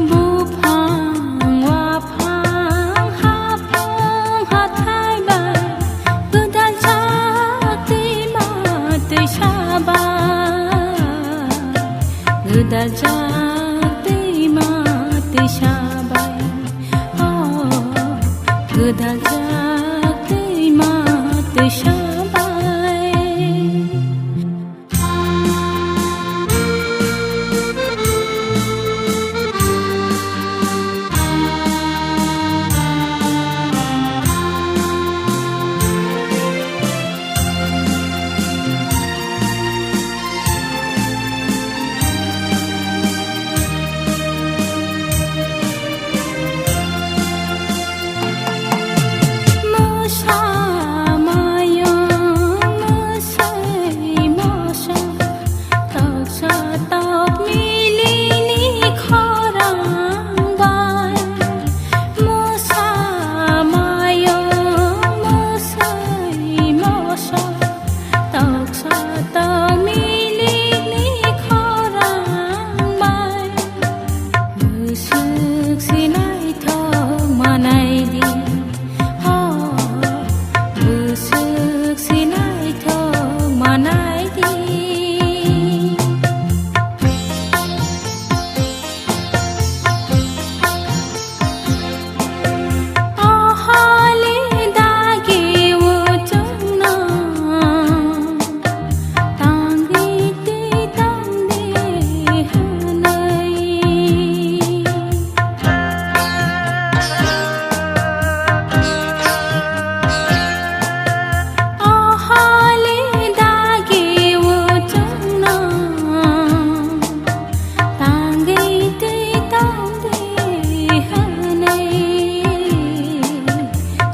Buphang, waphang, haphang, hathai bai, gwdal jak twima twisa bai, gwdal jak twima twisa bai, oh, gwdal jak twima twisa bai. Mosa mayung, mwswi moso, toksa tok milini khorang bai. Mosa mayung, mwswi moso, toksa tok milini khorang bai. Bwswk si naithok manai di, oh, bwswk si naithok manai di. O holi dagi o chwngno tangwi twi tongdi hwnwi. O holi dagi o chwngno tangwi twi tongdi hwnwi,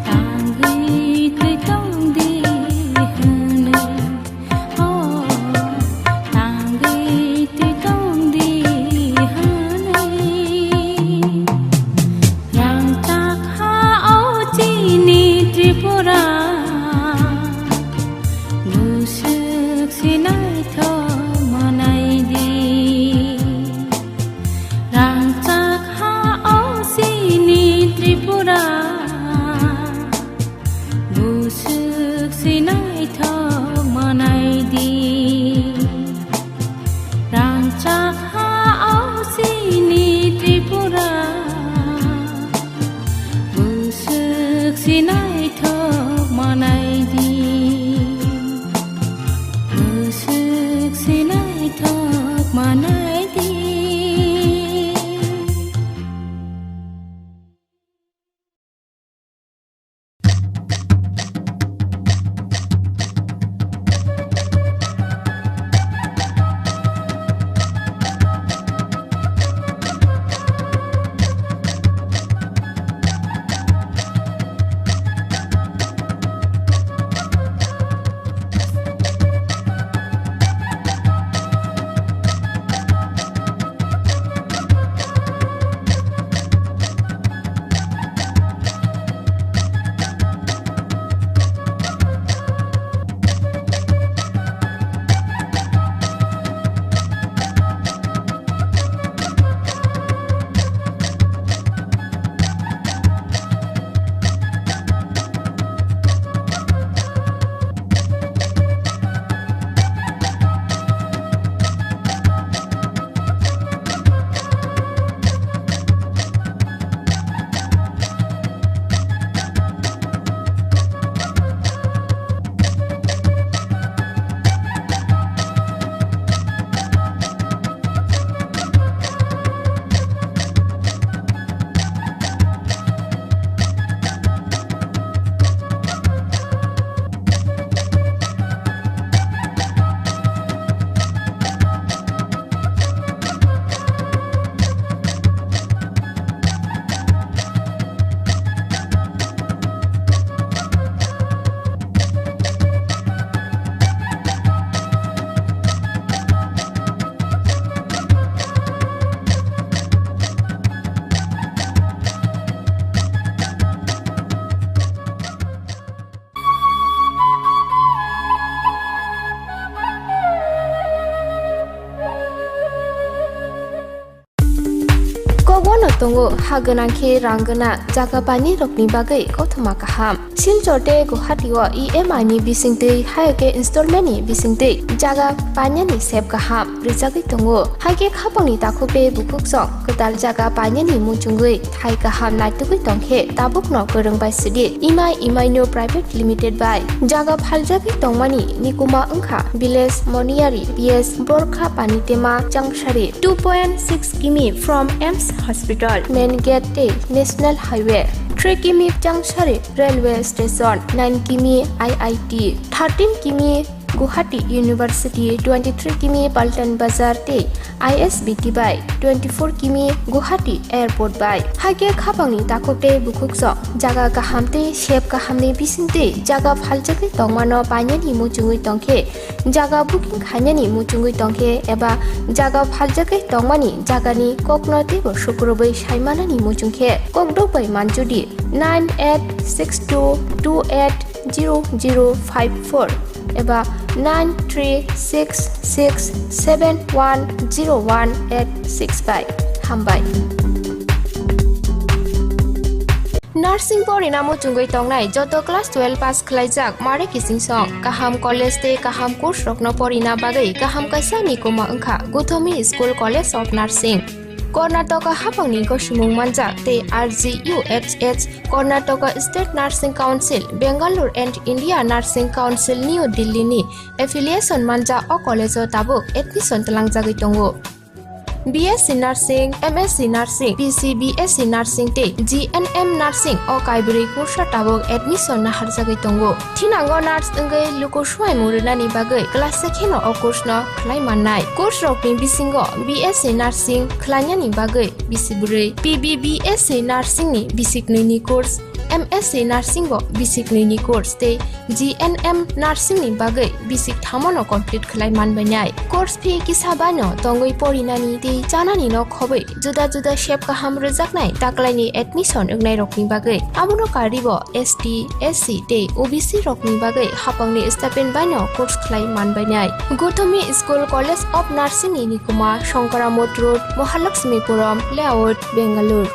tangwi twi tongdi hwnwi, oh, tangwi twi tongdi hwnwi. Rangchak ha o chini Tripura, bwswk si naithok manai di. Rangchak ha o chini Tripura, bwswk si naithok manai di. Rangchak ha o chini Tripura, bwswk si naithok manai di, bwswk si naithok manai di. tongo, ha gwnang khe rang gwnang, jaga painai rokni bagwi kothoma kaham. Silchar tei Guwahati o E M I ni bisingtwi, hai khe installment ni bisingtwi jaga painani sep kaham rwjagwi tongo. Hai khe khapangni takhuk tei bukhuk song kwtal jaga painani muchungwi thai kaham naitugwi tongkhe tabukno kwrwng bai sidi imai imaino private limited bai jaga phaljagwi tongmani nikuma wngkha village Moniyari P S Borkha Panitema Changsari, two point six kimi from AIIMS Hospital, main gate tei National Highway, three kimi Changsari Railway Station, nine kimi I I T, thirteen kimi Guwahati University, twenty-three kimi Paltan Bazar tei I S B T bai, twenty-four kimi Guwahati Airport bai. Hai khe khapangni takhuk tei bukhuk song jaga kaham tei sep kahamni bisingtwi jaga phaljagwi tongmano painani muchungwi tongkhe, jaga booking khainani muchungwi tongkhe eba jaga phaljagwi tongmani jagani kokno teibo sukrubwi saimanani muchungkhe kokdok bai manjudi nine eight six two two eight zero zero five four eba nine three six six seven one zero one eight six bai. Hambai. Nursing porina muchungwi tongnai joto class twelve pass khlaijak mare kiching song kaham college tei kaham course rokno porina bagwi kaham kaisa nikuma wngkha Guthomi School College of Nursing. Karnataka hapangni gosimung manjak tei R G U H H, Karnataka State Nursing Council, Bangalore and India Nursing Council, New Delhi ni affiliation manjak o college o tabuk admission tlangjagwi tongo. B S C Nursing, M S C Nursing, P C B S C Nursing tei G N M Nursing o kaibrwi kursa tabuk admission naharjagwi tongo. Thinango nurse wngwi luku swmai mung rwnani bagwi class se kheno o course no khlai mannai. Course rokni bisingo B S C Nursing khlainani bagwi bisi bwrwi, P B B S C Nursing ni bisi knwi ni course, M S C Nursing bo bisi knwi ni course tei G N M Nursing ni bagwi bisi thamo no complete khlai manbainai. Course fee kisa bai no tongwi porinani tei chanani no khobwi juda juda sep kaham rwjaknai taklaini admission wngnairokni bagwi. Abono karwi bo S T, S C tei O B C rokni bagwi hapangni stipend bai no course khlai manbainai. Guthomi School College of Nursing ni nikuma Shankaramot Road, Mahalakshmipuram Layout, Bangalore.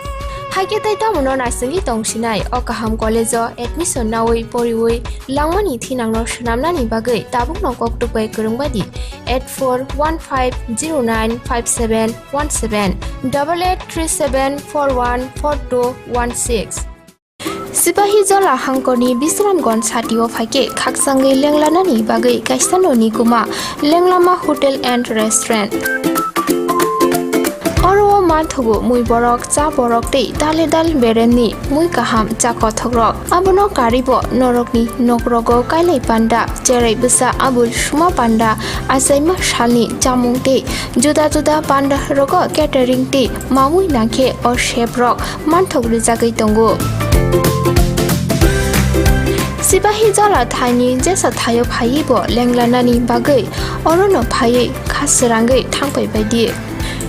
Hai khe tei tamono naisingwi tongsinai o kaham college o admission naui poriui langmani thinangno swnamnani bagwi tabukno koktuk bai kwrwng bai di eight four one five zero nine five seven one seven, double eight three seven four one four two one six. Sipahi Jola hangkorni Bisramganj satio phaikhe khakchangwi lenglanani bagwi kaisa noni kuma Lenglama Hotel and Restaurant. Oro o manthogo mui borok, cha borok tei dale dal beremni mui kaham cha kothokrok. Abono karwibo norokni nokrogo kailai panda, cherai bwsa abul suma panda, achaima salni chamung tei juda juda panda rogo catering tei mamui nangkhe o chef rok manthok rwjagwi tongo. Sipahi Jola thaini jesa thaio phaiwi bo lenglanani bagwi orono phaiwi kha srangwi thangpai baidi.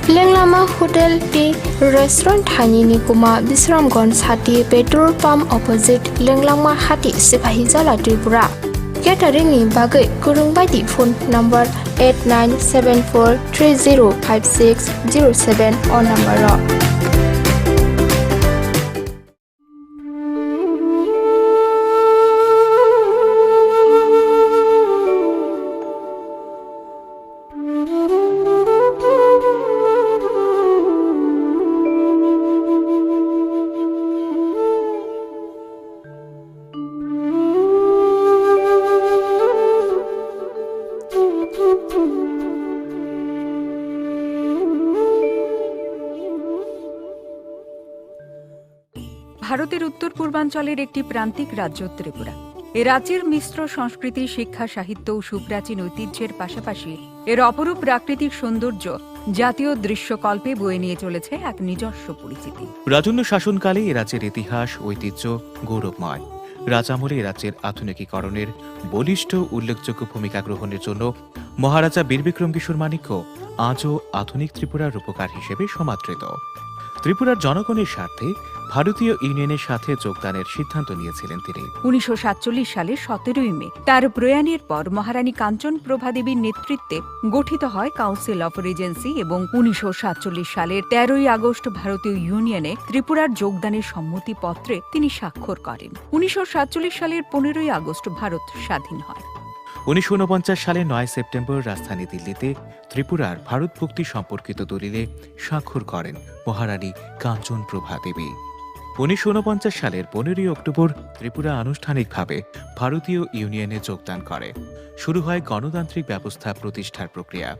Lenglama Hotel tei Restaurant thaini ni kuma Bisramganj hati petrol pump opposite Lenglama hati Sipahi Jola Tripura. Catering ni bagwi kwrwng baidi phone number eight nine seven four three zero five six zero seven o number o. ভারতের উত্তর পূর্বাঞ্চলের একটি প্রান্তিক রাজ্য ত্রিপুরা। এ রাজ্যের মিশ্র সংস্কৃতি, শিক্ষা, সাহিত্য ও সুপ্রাচীন ঐতিহ্যের পাশাপাশি এর অপরূপ প্রাকৃতিক সৌন্দর্য জাতীয় দৃশ্যকল্পে বয়ে নিয়ে চলেছে এক নিজস্ব পরিচিতি। রাজন্য শাসনকালে এ রাজ্যের ইতিহাস, ঐতিহ্য গৌরবময়। রাজ আমলে এ রাজ্যের আধুনিকীকরণের বলিষ্ঠ উল্লেখযোগ্য ভূমিকা গ্রহণের জন্য মহারাজা বীর বিক্রম কিশোর মাণিক্য আজও আধুনিক ত্রিপুরার রূপকার হিসেবে সমাদৃত। ত্রিপুরার জনগণের স্বার্থে ভারতীয় ইউনিয়নের সাথে যোগদানের সিদ্ধান্ত নিয়েছিলেন তিনি। উনিশশো সাতচল্লিশ সালের সতেরোই মে তার প্রয়াণের পর মহারানী কাঞ্চন প্রভা দেবীর নেতৃত্বে গঠিত হয় কাউন্সিল অফ রিজেন্সি এবং উনিশশো সাতচল্লিশ সালের তেরোই আগস্ট ভারতীয় ইউনিয়নে ত্রিপুরার যোগদানের সম্মতিপত্রে তিনি স্বাক্ষর করেন। উনিশশো সাতচল্লিশ সালের পনেরোই আগস্ট ভারত স্বাধীন হয়। উনিশশো ঊনপঞ্চাশ সালের নয় সেপ্টেম্বর রাজধানী দিল্লিতে ত্রিপুরার ভারত মুক্তি সম্পর্কিত দলিলে স্বাক্ষর করেন মহারানী কাঞ্চন প্রভা দেবী। উনিশশো ঊনপঞ্চাশ সালের পনেরোই অক্টোবর ত্রিপুরা আনুষ্ঠানিকভাবে ভারতীয় ইউনিয়নে যোগদান করে। শুরু হয় গণতান্ত্রিক ব্যবস্থা প্রতিষ্ঠার প্রক্রিয়া।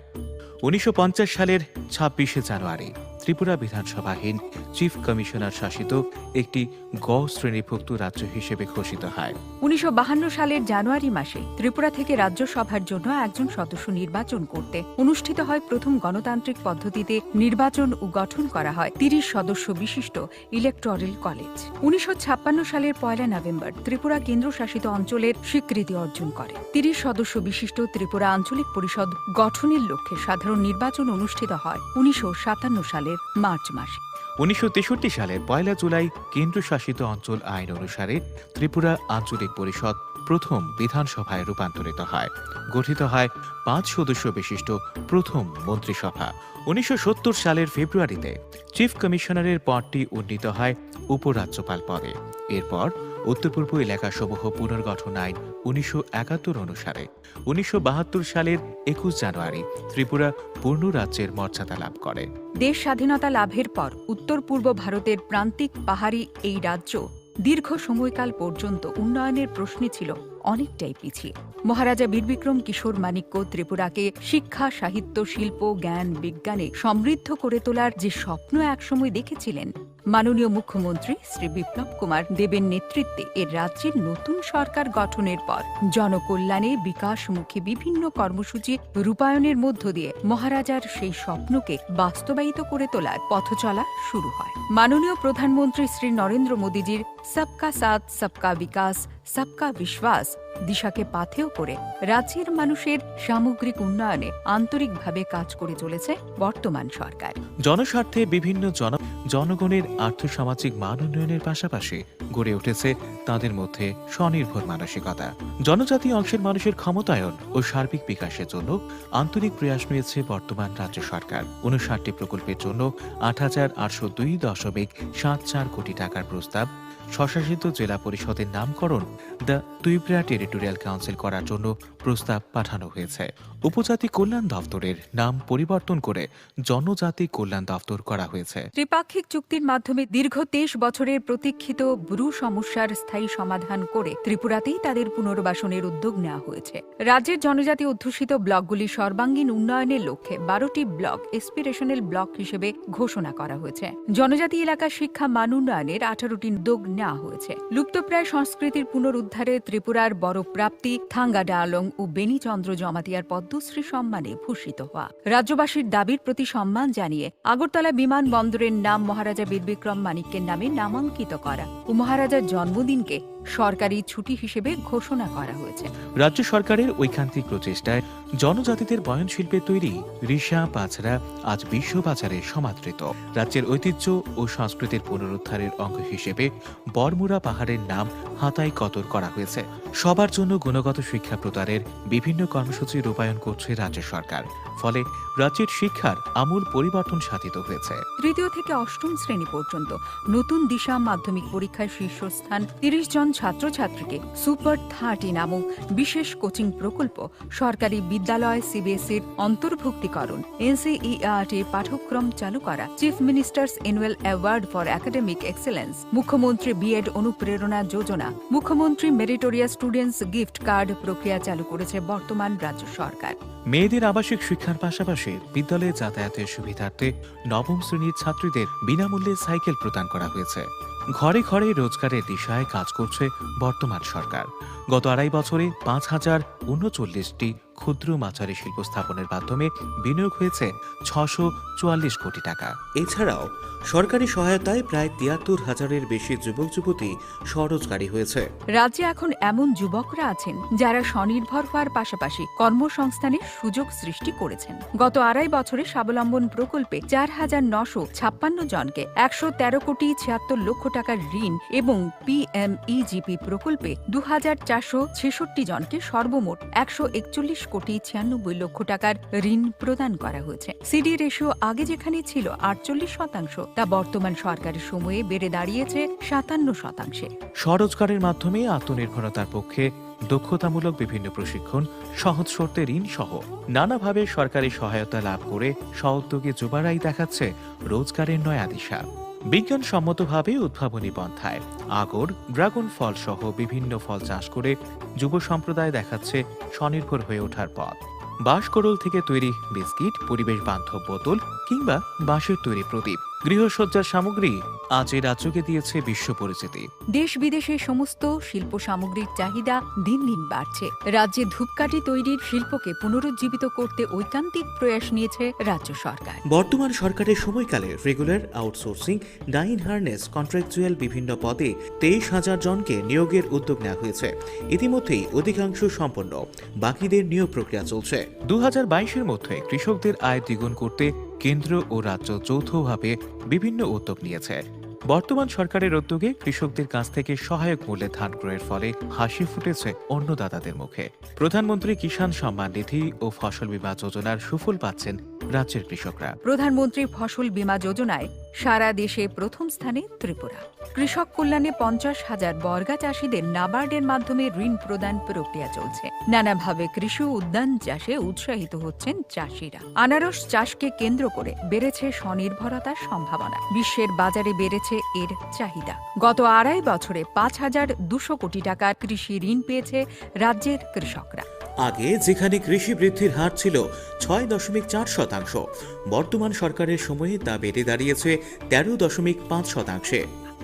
উনিশশো পঞ্চাশ সালের ছাব্বিশে জানুয়ারি ত্রিপুরা বিধানসভাহীন চিফ কমিশনার শাসিত একটি গ শ্রেণীভুক্ত রাজ্য হিসেবে ঘোষিত হয়। উনিশশো বাহান্ন সালের জানুয়ারি মাসে ত্রিপুরা থেকে রাজ্যসভার জন্য একজন সদস্য নির্বাচন করতে অনুষ্ঠিত হয় প্রথম গণতান্ত্রিক পদ্ধতিতে নির্বাচন ও গঠন করা হয় তিরিশ সদস্য বিশিষ্ট ইলেকটোরাল কলেজ। উনিশশো ছাপ্পান্ন সালের পয়লা নভেম্বর ত্রিপুরা কেন্দ্রশাসিত অঞ্চলের স্বীকৃতি অর্জন করে। তিরিশ সদস্য বিশিষ্ট ত্রিপুরা আঞ্চলিক পরিষদ গঠনের লক্ষ্যে সাধারণ নির্বাচন অনুষ্ঠিত হয় উনিশশো সাতান্ন সালের মার্চ মাসে। উনিশশো তেষট্টি সালের পয়লা জুলাই কেন্দ্রশাসিত অঞ্চল আইন অনুসারে ত্রিপুরা আঞ্চলিক পরিষদ প্রথম বিধানসভায় রূপান্তরিত হয়। গঠিত হয় পাঁচ সদস্য বিশিষ্ট প্রথম মন্ত্রিসভা। উনিশশো সত্তর সালের ফেব্রুয়ারিতে চিফ কমিশনারের পদটি উন্নীত হয় উপরাজ্যপাল পদে। এরপর উত্তর পূর্ব এলাকাসমূহ পুনর্গঠন আইন উনিশশো একাত্তর অনুসারে উনিশশো বাহাত্তর সালের একুশ জানুয়ারি ত্রিপুরা পূর্ণ রাজ্যের মর্যাদা লাভ করে। দেশ স্বাধীনতা লাভের পর উত্তর পূর্ব ভারতের প্রান্তিক পাহাড়ি এই রাজ্য দীর্ঘ সময়কাল পর্যন্ত উন্নয়নের প্রশ্নে ছিল অনেকটাই পিছিয়ে। মহারাজা বীর বিক্রম কিশোর মাণিক্য ত্রিপুরাকে শিক্ষা, সাহিত্য, শিল্প, জ্ঞান, বিজ্ঞানে সমৃদ্ধ করে তোলার যে স্বপ্ন একসময় দেখেছিলেন, মাননীয় মুখ্যমন্ত্রী শ্রী বিপ্লব কুমার দেবের নেতৃত্বে এর রাজ্যের নতুন সরকার গঠনের পর জনকল্যাণে বিকাশমুখী বিভিন্ন কর্মসূচি রূপায়ণের মধ্য দিয়ে মহারাজার সেই স্বপ্নকে বাস্তবায়িত করে তোলার পথচলা শুরু হয়। মাননীয় প্রধানমন্ত্রী শ্রী নরেন্দ্র মোদীজির সবকা সাথ, সবকা বিকাশ, সবকা বিশ্বাস দিশাকে পাথেয় করে রাজ্যের মানুষের সামগ্রিক উন্নয়নে আন্তরিকভাবে কাজ করে চলেছে বর্তমান সরকার। জনস্বার্থে বিভিন্ন জন-, জনগণের আর্থসামাজিক মান উন্নয়নের পাশাপাশি গড়ে উঠেছে তাদের মধ্যে স্বনির্ভর মানসিকতা। জনজাতি অংশের মানুষের ক্ষমতায়ন ও সার্বিক বিকাশের জন্য আন্তরিক প্রয়াস নিয়েছে বর্তমান রাজ্য সরকার। ঊনষাটটি প্রকল্পের জন্য আট হাজার আটশো দুই দশমিক সাত চার কোটি টাকার প্রস্তাব, স্বশাসিত জেলা পরিষদের নামকরণ দ্য ত্রিপুরা টেরিটোরিয়াল কাউন্সিল করার জন্য প্রস্তাব পাঠানো হয়েছে। উপজাতি কল্যাণ দপ্তরের নাম পরিবর্তন করে জনজাতি কল্যাণ দপ্তর করা হয়েছে। ত্রিপাক্ষিক চুক্তির মাধ্যমে দীর্ঘ তেইশ বছরের প্রতীক্ষিত ব্রু সমস্যার স্থায়ী সমাধান করে ত্রিপুরাতেই তাদের পুনর্বাসনের উদ্যোগ নেওয়া হয়েছে। রাজ্যের জনজাতি অধ্যুষিত ব্লকগুলি সর্বাঙ্গীন উন্নয়নের লক্ষ্যে বারোটি ব্লক এসপিরেশনাল ব্লক হিসেবে ঘোষণা করা হয়েছে। জনজাতি এলাকার শিক্ষা মান উন্নয়নের আঠারোটি উদ্যোগ নেওয়া হয়েছে। লুপ্তপ্রায় সংস্কৃতির পুনরুদ্ধারে ত্রিপুরার বড় প্রাপ্তি থাঙ্গা ডালং ও বেনিচন্দ্র জমাতিয়ার পদ্মশ্রী সম্মানে ভূষিত হওয়া। রাজ্যবাসীর দাবির প্রতি সম্মান জানিয়ে আগরতলা বিমানবন্দরের নাম মহারাজা বীর বিক্রম মাণিক্যের নামে নামাঙ্কিত করা ও মহারাজার জন্মদিনকে সরকারি ছুটি হিসেবে ঘোষণা করা হয়েছে। রাজ্য সরকারের ঐকান্তিক প্রচেষ্টায় জনজাতিদের বয়নশিল্পে তৈরি রিশা পাছড়া আজ বিশ্ববাজারে সমাদৃত। রাজ্যের ঐতিহ্য ও সংস্কৃতির পুনরুদ্ধারের অঙ্গ হিসেবে বরমুড়া পাহাড়ের নাম হাতাই কদর করা হয়েছে। সবার জন্য গুণগত শিক্ষা প্রদানের বিভিন্ন কর্মসূচি রূপায়ণ করছে রাজ্য সরকার। ফলে রাজ্যের শিক্ষার আমূল পরিবর্তন সাধিত হয়েছে। তৃতীয় থেকে অষ্টম শ্রেণী পর্যন্ত নতুন দিশা মাধ্যমিক পরীক্ষায় শীর্ষস্থান তিরিশ জন ছাত্রছাত্রীকে সুপার থার্টি নামক বিশেষ কোচিং প্রকল্প সরকারি বিদ্যালয় সিবিএসইর অন্তর্ভুক্তিকরণ, এনসিইআরটি পাঠ্যক্রম চালু করা, chief ministers annual award for academic excellence, মুখ্যমন্ত্রী বিএড অনুপ্রেরণা যোজনা, মুখ্যমন্ত্রী মেরিটোরিয়াস স্টুডেন্টস গিফট কার্ড প্রক্রিয়া চালু করেছে বর্তমান রাজ্য সরকার। মেয়েদের আবাসিক শিক্ষার পাশাপাশি বিদ্যালয়ে যাতায়াতের সুবিধার্থে নবম শ্রেণীর ছাত্রীদের বিনামূল্যে সাইকেল প্রদান করা হয়েছে। ঘরে ঘরে রোজগারের দিশায় কাজ করছে বর্তমান সরকার। গত আড়াই বছরে পাঁচ হাজার ঊনচল্লিশটি ক্ষুদ্র মাঝারি শিল্প স্থাপনের মাধ্যমে বিনিয়োগ হয়েছে ছশো চুয়াল্লিশ কোটি টাকা। এছাড়াও সরকারি সহায়তায় প্রায় তিয়াত্তর হাজারের বেশি যুবক যুবতী স্বরোজগারী হয়েছে। রাজ্যে এখন এমন যুবকরা আছেন, যারা স্বনির্ভর হওয়ার পাশাপাশি কর্মসংস্থানের সুযোগ সৃষ্টি করেছেন। গত আড়াই বছরে স্বাবলম্বন প্রকল্পে চার হাজার নশো ছাপ্পান্ন জনকে একশো তেরো কোটি ছিয়াত্তর লক্ষ টাকার ঋণ এবং পিএমইজিপি প্রকল্পে দু হাজার চারশো ছেষট্টি জনকে সর্বমোট একশো একচল্লিশ কোটি ছিয়ানব্বই লক্ষ টাকার ঋণ প্রদান করা হয়েছে। সিডি রেশিও আগে যেখানে ছিল আটচল্লিশ শতাংশ, তা বর্তমান সরকারের সময়ে বেড়ে দাঁড়িয়েছে সাতান্ন শতাংশে। স্বরোজগারের মাধ্যমে আত্মনির্ভরতার পক্ষে দক্ষতামূলক বিভিন্ন প্রশিক্ষণ, সহজ শর্তে ঋণ সহ নানাভাবে সরকারি সহায়তা লাভ করে স্বউদ্যোগী যুবরাই দেখাচ্ছে রোজগারের নয়া দিশা। বিজ্ঞানসম্মতভাবে উদ্ভাবনী পন্থায় আগর, ড্রাগন ফল সহ বিভিন্ন ফল চাষ করে যুব সম্প্রদায় দেখাচ্ছে স্বনির্ভর হয়ে ওঠার পথ। বাঁশকরল থেকে তৈরি বিস্কিট, পরিবেশ বান্ধব বোতল কিংবা বাঁশের তৈরি প্রদীপ, গৃহসজ্জার সামগ্রী আজ এই রাজ্যকে দিয়েছে বিশ্ব পরিচিতি। দেশ বিদেশে সমস্ত শিল্প সামগ্রীর চাহিদা দিন দিন বাড়ছে। রাজ্যে ধূপকাঠি তৈরির শিল্পকে পুনরুজ্জীবিত করতে ঐকান্তিক প্রয়াস নিয়েছে রাজ্য সরকার। বর্তমান সরকারের সময়কালে রেগুলার, আউটসোর্সিং, ডাইন হার্নেস, কন্ট্রাকচুয়াল বিভিন্ন পদে তেইশ হাজার জনকে নিয়োগের উদ্যোগ নেওয়া হয়েছে। ইতিমধ্যেই অধিকাংশ সম্পন্ন, বাকিদের নিয়োগ প্রক্রিয়া চলছে। দু হাজার বাইশের মধ্যে কৃষকদের আয় দ্বিগুণ করতে কেন্দ্র ও রাজ্য যৌথভাবে বিভিন্ন উদ্যোগ নিয়েছে। বর্তমান সরকারের উদ্যোগে কৃষকদের কাছ থেকে সহায়ক মূল্যে ধান ক্রয়ের ফলে হাসি ফুটেছে অন্নদাতাদের মুখে। প্রধানমন্ত্রী কিষাণ সম্মান নিধি ও ফসল বীমা যোজনার সুফল পাচ্ছেন রাজ্যের কৃষকরা। প্রধানমন্ত্রী ফসল বীমা যোজনায় সারা দেশে প্রথম স্থানে ত্রিপুরা। কৃষক কল্যাণে পঞ্চাশ হাজার বর্গা চাষীদের নাবার্ডের মাধ্যমে ঋণ প্রদান প্রক্রিয়া চলছে। নানাভাবে কৃষি উদ্যান চাষে উৎসাহিত হচ্ছেন চাষীরা। আনারস চাষকে কেন্দ্র করে বেড়েছে স্বনির্ভরতার সম্ভাবনা। বিশ্বের বাজারে বেড়েছে এর চাহিদা। গত আড়াই বছরে পাঁচ হাজার দুশো কোটি টাকার কৃষি ঋণ পেয়েছে রাজ্যের কৃষকরা। আগে যেখানে কৃষি বৃদ্ধির হার ছিল ছয় দশমিক চার শতাংশ, বর্তমান সরকারের সময়ে তা বেড়ে দাঁড়িয়েছে তেরো দশমিক পাঁচ শতাংশে।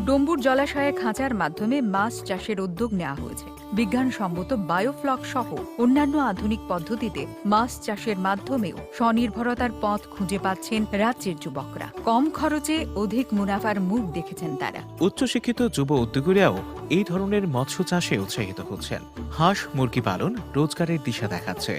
ডম্বুর জলাশয়ে খাঁচার মাধ্যমে মাছ চাষের উদ্যোগ নেওয়া হয়েছে। বিজ্ঞানসম্মত বায়োফ্লক সহ অন্যান্য আধুনিক পদ্ধতিতে মাছ চাষের মাধ্যমেও স্বনির্ভরতার পথ খুঁজে পাচ্ছেন রাজ্যের যুবকরা। কম খরচে অধিক মুনাফার মুখ দেখেছেন তারা। উচ্চশিক্ষিত যুব উদ্যোগীরাও এই ধরনের মৎস্য চাষে উৎসাহিত হচ্ছেন। হাঁস মুরগি পালন রোজগারের দিশা দেখাচ্ছে।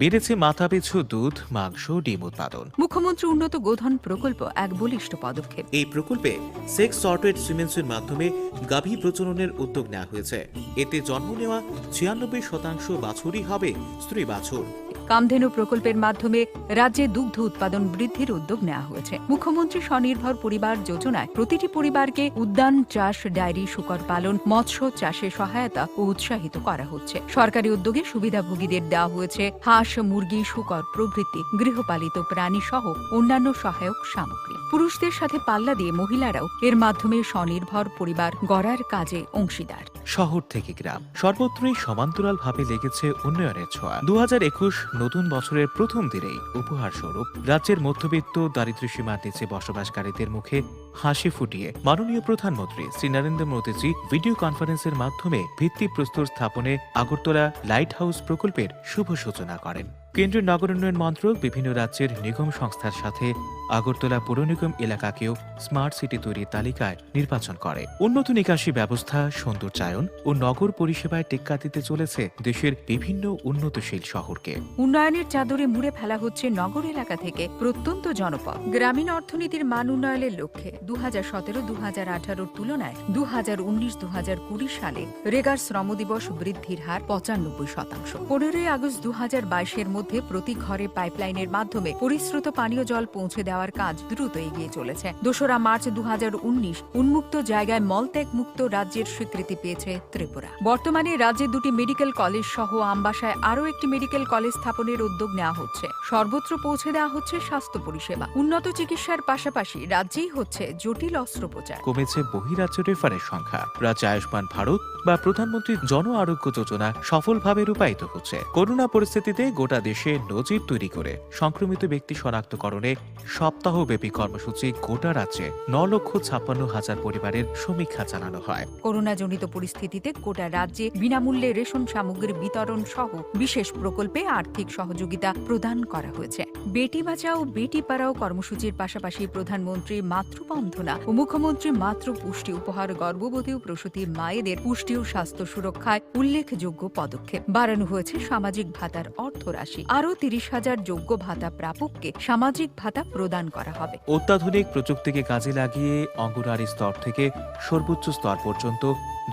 বেড়েছে মাথাপিছু দুধ, মাংস, ডিম উৎপাদন। মুখ্যমন্ত্রী উন্নত গোধন প্রকল্প এক বলিষ্ঠ পদক্ষেপ। এই প্রকল্পে সেক্স সর্টেড সিমেন্সের মাধ্যমে গাভী প্রজননের উদ্যোগ নেওয়া হয়েছে। এতে জন্ম নেওয়া ছিয়ানব্বই শতাংশ বাছুরই হবে স্ত্রী বাছুর। কামধেনু প্রকল্পের মাধ্যমে রাজ্যে দুগ্ধ উৎপাদন বৃদ্ধির উদ্যোগ নেওয়া হয়েছে। মুখ্যমন্ত্রী স্বনির্ভর পরিবার যোজনায় প্রতিটি পরিবারকে উদ্যান চাষ, ডায়েরি, শূকর পালন, মৎস্য চাষে সহায়তা ও উৎসাহিত করা হচ্ছে। সরকারি উদ্যোগে সুবিধাভোগীদের দেওয়া হয়েছে হাঁস, মুরগি, শূকর প্রভৃতি গৃহপালিত প্রাণী সহ অন্যান্য সহায়ক সামগ্রী। পুরুষদের সাথে পাল্লা দিয়ে মহিলারাও এর মাধ্যমে স্বনির্ভর পরিবার গড়ার কাজে অংশীদার। শহর থেকে গ্রাম, সর্বত্রই সমান্তরালভাবে লেগেছে উন্নয়নের ছোঁয়া। দু হাজার একুশ নতুন বছরের প্রথম দিনেই উপহার স্বরূপ রাজ্যের মধ্যবিত্ত, দারিদ্র্য সীমার নিচে বসবাসকারীদের মুখে হাসি ফুটিয়ে মাননীয় প্রধানমন্ত্রী শ্রী নরেন্দ্র মোদীজি ভিডিও কনফারেন্সের মাধ্যমে ভিত্তিপ্রস্তর স্থাপনে আগরতলা লাইট হাউস প্রকল্পের শুভ সূচনা করেন। কেন্দ্রীয় নগর উন্নয়ন মন্ত্রক বিভিন্ন রাজ্যের নিগম সংস্থার সাথে আগরতলা পৌর নিগম এলাকাকেও স্মার্ট সিটি তৈরির তালিকায় নির্বাচন করে। উন্নত নিকাশি ব্যবস্থা, সৌন্দর্যায়ন ও নগর পরিষেবায় টেক্কা দিতে চলেছে দেশের বিভিন্ন উন্নতশীল শহরকে। উন্নয়নের চাদরে মুড়ে ফেলা হচ্ছে নগর এলাকা থেকে প্রত্যন্ত জনপদ। গ্রামীণ অর্থনীতির মান উন্নয়নের লক্ষ্যে দু হাজার সতেরো দু হাজার আঠারোর তুলনায় দু হাজার উনিশ দু হাজার কুড়ি সালে রেগার শ্রম দিবস বৃদ্ধির হার পঁচানব্বই শতাংশ। পনেরোই আগস্ট দু হাজার বাইশের মধ্যে প্রতি ঘরে পাইপলাইনের মাধ্যমে পরিশ্রুত পানীয় জল পৌঁছে দেওয়ার কাজ দ্রুত এগিয়ে চলেছে। দোসরা মার্চ দু হাজার উনিশ উন্মুক্ত জায়গায় মলত্যাগ মুক্ত রাজ্যের স্বীকৃতি পেয়েছে ত্রিপুরা। বর্তমানে রাজ্যে দুটি মেডিকেল কলেজ সহ আমবাসায় আরও একটি মেডিকেল কলেজ স্থাপনের উদ্যোগ নেওয়া হচ্ছে। সর্বত্র পৌঁছে দেওয়া হচ্ছে স্বাস্থ্য পরিষেবা। উন্নত চিকিৎসার পাশাপাশি রাজ্যেই হচ্ছে জটিল অস্ত্রোপচার। কমেছে বহিরাজ্য রেফারের সংখ্যা। রাজ্যে আয়ুষ্মান ভারত বা প্রধানমন্ত্রী জন আরোগ্য যোজনা সফলভাবে রূপায়িত হচ্ছে। করোনা পরিস্থিতিতে গোটা দেশে নজির তৈরি করে সংক্রমিত ব্যক্তি শনাক্তকরণে সপ্তাহব্যাপী কর্মসূচি গোটা রাজ্যে ন লক্ষ ছাপ্পান্ন হাজার পরিবারের সমীক্ষা চালানো হয়। করোনাজনিত পরিস্থিতিতে গোটা রাজ্যে বিনামূল্যে রেশন সামগ্রী বিতরণ সহ বিশেষ প্রকল্পে আর্থিক সহযোগিতা প্রদান করা হয়েছে। বেটি বাঁচাও বেটি পড়াও কর্মসূচির পাশাপাশি প্রধানমন্ত্রী মাতৃ বন্দনা ও মুখ্যমন্ত্রী মাতৃ পুষ্টি উপহার গর্ভবতী ও প্রসূতি মায়েদের পুষ্টি ও স্বাস্থ্য সুরক্ষায় উল্লেখযোগ্য পদক্ষেপ। বাড়ানো হয়েছে সামাজিক ভাতার অর্থ রাশি। আরও তিরিশ হাজার যোগ্য ভাতা প্রাপককে সামাজিক ভাতা প্রদান করা হবে। অত্যাধুনিক প্রযুক্তিকে কাজে লাগিয়ে অঙ্গনওয়াড়ি স্তর থেকে সর্বোচ্চ স্তর পর্যন্ত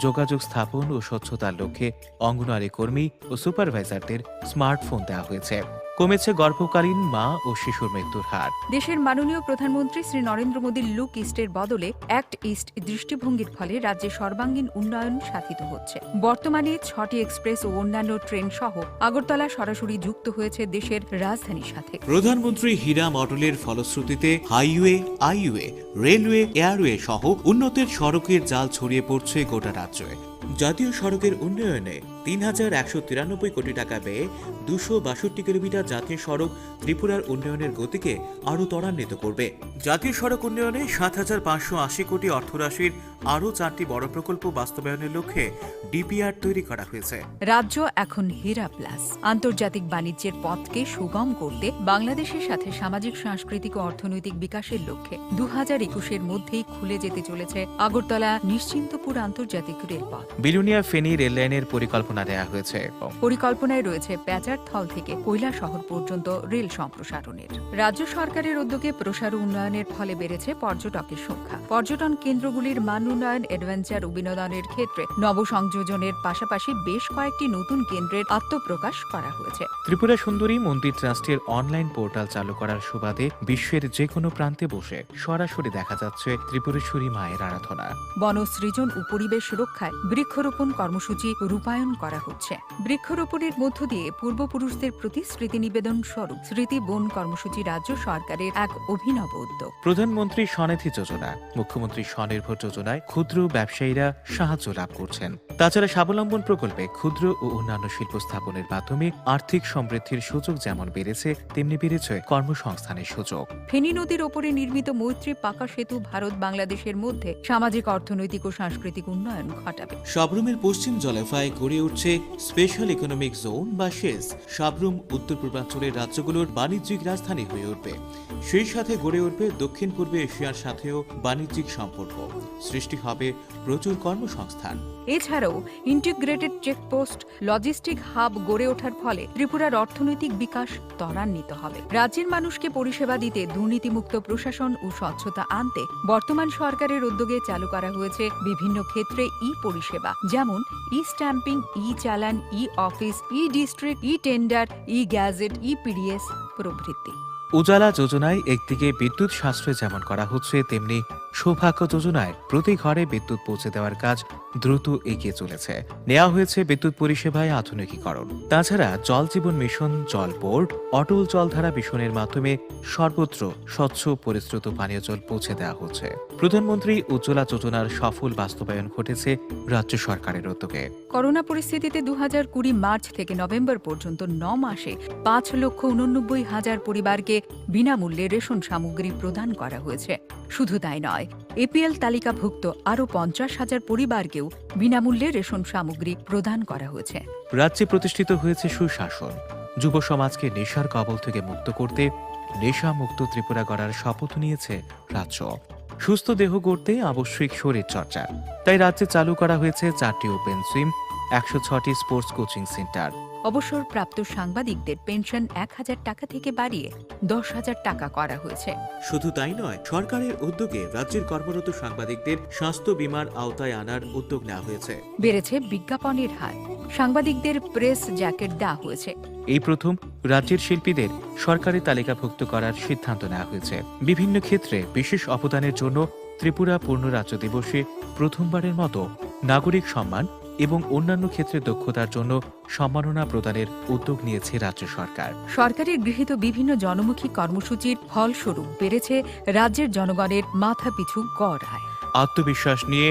যোগাযোগ স্থাপন ও স্বচ্ছতার লক্ষ্যে অঙ্গনওয়াড়ি কর্মী ও সুপারভাইজারদের স্মার্টফোন দেওয়া হয়েছে। কমেছে গর্ভকালীন মা ও শিশুর মৃত্যুর হার। দেশের মাননীয় প্রধানমন্ত্রী শ্রী নরেন্দ্র মোদীর লুক ইস্টের বদলে অ্যাক্ট ইস্ট দৃষ্টিভঙ্গির ফলে রাজ্যে সর্বাঙ্গীন উন্নয়ন সাধিত হচ্ছে। বর্তমানে ছটি এক্সপ্রেস ও অন্যান্য ট্রেন সহ আগরতলা সরাসরি যুক্ত হয়েছে দেশের রাজধানীর সাথে। প্রধানমন্ত্রী হীরা মডেলের ফলশ্রুতিতে হাইওয়ে, আইওয়ে, রেলওয়ে, এয়ারওয়ে সহ উন্নতির সড়কের জাল ছড়িয়ে পড়ছে গোটা রাজ্যে। জাতীয় সড়কের উন্নয়নে তিন হাজার একশো তিরানব্বই কোটি টাকা ব্যয়ে দুশো বাষট্টি কিলোমিটার জাতীয় সড়ক ত্রিপুরার উন্নয়নের গতিকে আরও ত্বরান্বিত করবে। জাতীয় সড়ক উন্নয়নে সাত হাজার পাঁচশো আশি কোটি অর্থরাশির আরও চারটি বড় প্রকল্প বাস্তবায়নের লক্ষ্যে ডিপিআর তৈরি করা হয়েছে। রাজ্য এখন হীরা প্লাস। আন্তর্জাতিক বাণিজ্যের পথকে সুগম করতে বাংলাদেশের সাথে সামাজিক, সাংস্কৃতিক ও অর্থনৈতিক বিকাশের লক্ষ্যে দু হাজার একুশের মধ্যেই খুলে যেতে চলেছে আগরতলা নিশ্চিন্তপুর আন্তর্জাতিক রেলপথ। বিলোনিয়া ফেনী রেললাইনের পরিকল্পনা দেয়া হয়েছে এবং পরিকল্পনায় রয়েছে প্যাচারথল থেকে কৈলাসহর পর্যন্ত রেল সম্প্রসারণের। রাজ্য সরকারের উদ্যোগে প্রসার উন্নয়নের ফলে বেড়েছে পর্যটকের সংখ্যা। পর্যটন কেন্দ্রগুলির মান উন্নয়ন, অ্যাডভেঞ্চার ও বিনোদনের ক্ষেত্রে নবসংযোজনের পাশাপাশি বেশ কয়েকটি নতুন কেন্দ্রের আত্মপ্রকাশ করা হয়েছে। ত্রিপুরা সুন্দরী মন্দির ট্রাস্টের অনলাইন পোর্টাল চালু করার সুবাদে বিশ্বের যে কোনো প্রান্তে বসে সরাসরি দেখা যাচ্ছে ত্রিপুরেশ্বরী মায়ের আরাধনা। বন সৃজন ও পরিবেশ রক্ষায় বৃক্ষরোপণ কর্মসূচি রূপায়ণ করা হচ্ছে। বৃক্ষরোপণের মধ্য দিয়ে পূর্বপুরুষদের প্রতি স্মৃতি নিবেদন স্বরূপ স্মৃতি বন কর্মসূচি রাজ্য সরকারের এক অভিনব উদ্যোগ। প্রধানমন্ত্রী স্বনিধি যোজনা, মুখ্যমন্ত্রী স্বনির্ভর যোজনায় ক্ষুদ্র ব্যবসায়ীরা সাহায্য লাভ করছেন। তাছাড়া স্বাবলম্বন প্রকল্পে ক্ষুদ্র ও অন্যান্য শিল্প স্থাপনের মাধ্যমে আর্থিক সমৃদ্ধির সুযোগ যেমন বেড়েছে, তেমনি বেড়েছে কর্মসংস্থানের সুযোগ। ফেনী নদীর ওপরে নির্মিত মৈত্রী পাকা সেতু ভারত বাংলাদেশের মধ্যে সামাজিক, অর্থনৈতিক ও সাংস্কৃতিক উন্নয়ন ঘটাবে। সাব্রুমের পশ্চিম জলাফায় গড়ে উঠছে স্পেশাল ইকোনমিক জোন বা সেস। সাব্রুম উত্তর পূর্বাঞ্চলের রাজ্যগুলোর বাণিজ্যিক রাজধানী হয়ে উঠবে। সেই সাথে গড়ে উঠবে দক্ষিণ পূর্ব এশিয়ার সাথেও বাণিজ্যিক সম্পর্ক। সৃষ্টি হবে প্রচুর কর্মসংস্থান। এছাড়াও ইন্টিগ্রেটেড চেকপোস্ট, লজিস্টিক হাব গড়ে ওঠার ফলে ত্রিপুরার অর্থনৈতিক বিকাশ ত্বরান্বিত হবে। রাজ্যের মানুষকে পরিষেবা দিতে দুর্নীতিমুক্ত প্রশাসন ও স্বচ্ছতা আনতে বর্তমান সরকারের উদ্যোগে চালু করা হয়েছে বিভিন্ন ক্ষেত্রে ই পরিষেবা, যেমন ই স্ট্যাম্পিং, ই চালান, ই অফিস, ই ডিস্ট্রিক্ট, ই টেন্ডার, ই গ্যাজেট, ই পিডিএস প্রভৃতি। উজালা যোজনায় একদিকে বিদ্যুৎ সাশ্রয় যেমন করা হচ্ছে, তেমনি সৌভাগ্য যোজনায় প্রতি ঘরে বিদ্যুৎ পৌঁছে দেওয়ার কাজ দ্রুত এগিয়ে চলেছে। নেওয়া হয়েছে বিদ্যুৎ পরিষেবায় আধুনিকীকরণ। তাছাড়া জল জীবন মিশন, জল বোর্ড, অটল জলধারা মিশনের মাধ্যমে সর্বত্র স্বচ্ছ পরিশ্রুত পানীয় জল পৌঁছে দেওয়া হচ্ছে। প্রধানমন্ত্রী উজ্জ্বলা যোজনার সফল বাস্তবায়ন ঘটেছে রাজ্য সরকারের উদ্যোগে। করোনা পরিস্থিতিতে দু হাজার কুড়ি মার্চ থেকে নভেম্বর পর্যন্ত ন মাসে পাঁচ লক্ষ ঊননব্বই হাজার পরিবারকে বিনামূল্যে রেশন সামগ্রী প্রদান করা হয়েছে। শুধু তাই নয়, এপিএল তালিকাভুক্ত আরও পঞ্চাশ হাজার পরিবারকেও বিনামূল্যে রেশন সামগ্রী প্রদান করা হয়েছে। রাজ্যে প্রতিষ্ঠিত হয়েছে সুশাসন। যুব সমাজকে নেশার কবল থেকে মুক্ত করতে নেশামুক্ত ত্রিপুরা গড়ার শপথ নিয়েছে রাজ্য। সুস্থ দেহ গড়তে আবশ্যিক শরীর চর্চা। তাই রাজ্যে চালু করা হয়েছে চারটি ওপেন জিম, একশো ছয়টি স্পোর্টস কোচিং সেন্টার। অবসরপ্রাপ্ত সাংবাদিকদের পেনশন এক হাজার টাকা থেকে বাড়িয়ে দশ হাজার টাকা করা হয়েছে। শুধু তাই নয়, সরকারের উদ্যোগে রাজ্যের কর্মরত সাংবাদিকদের স্বাস্থ্য বীমার আওতায় আনার উদ্যোগ নেওয়া হয়েছে। বেড়েছে বিজ্ঞাপনের হার। সাংবাদিকদের প্রেস জ্যাকেট দেওয়া হয়েছে। এই প্রথম রাজ্যের শিল্পীদের সরকারি তালিকাভুক্ত করার সিদ্ধান্ত নেওয়া হয়েছে। বিভিন্ন ক্ষেত্রে বিশেষ অবদানের জন্য ত্রিপুরা পূর্ণ রাজ্য দিবসে প্রথমবারের মতো নাগরিক সম্মান এবং অন্যান্য ক্ষেত্রে দক্ষতার জন্য সম্মাননা প্রদানের উদ্যোগ নিয়েছে রাজ্য সরকার। সরকারের গৃহীত বিভিন্ন জনমুখী কর্মসূচির ফলস্বরূপ বেড়েছে রাজ্যের জনগণের মাথাপিছু গড় আয়। আত্মবিশ্বাস নিয়ে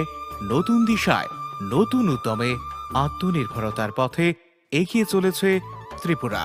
নতুন দিশায়, নতুন উদ্যমে আত্মনির্ভরতার পথে এগিয়ে চলেছে ত্রিপুরা।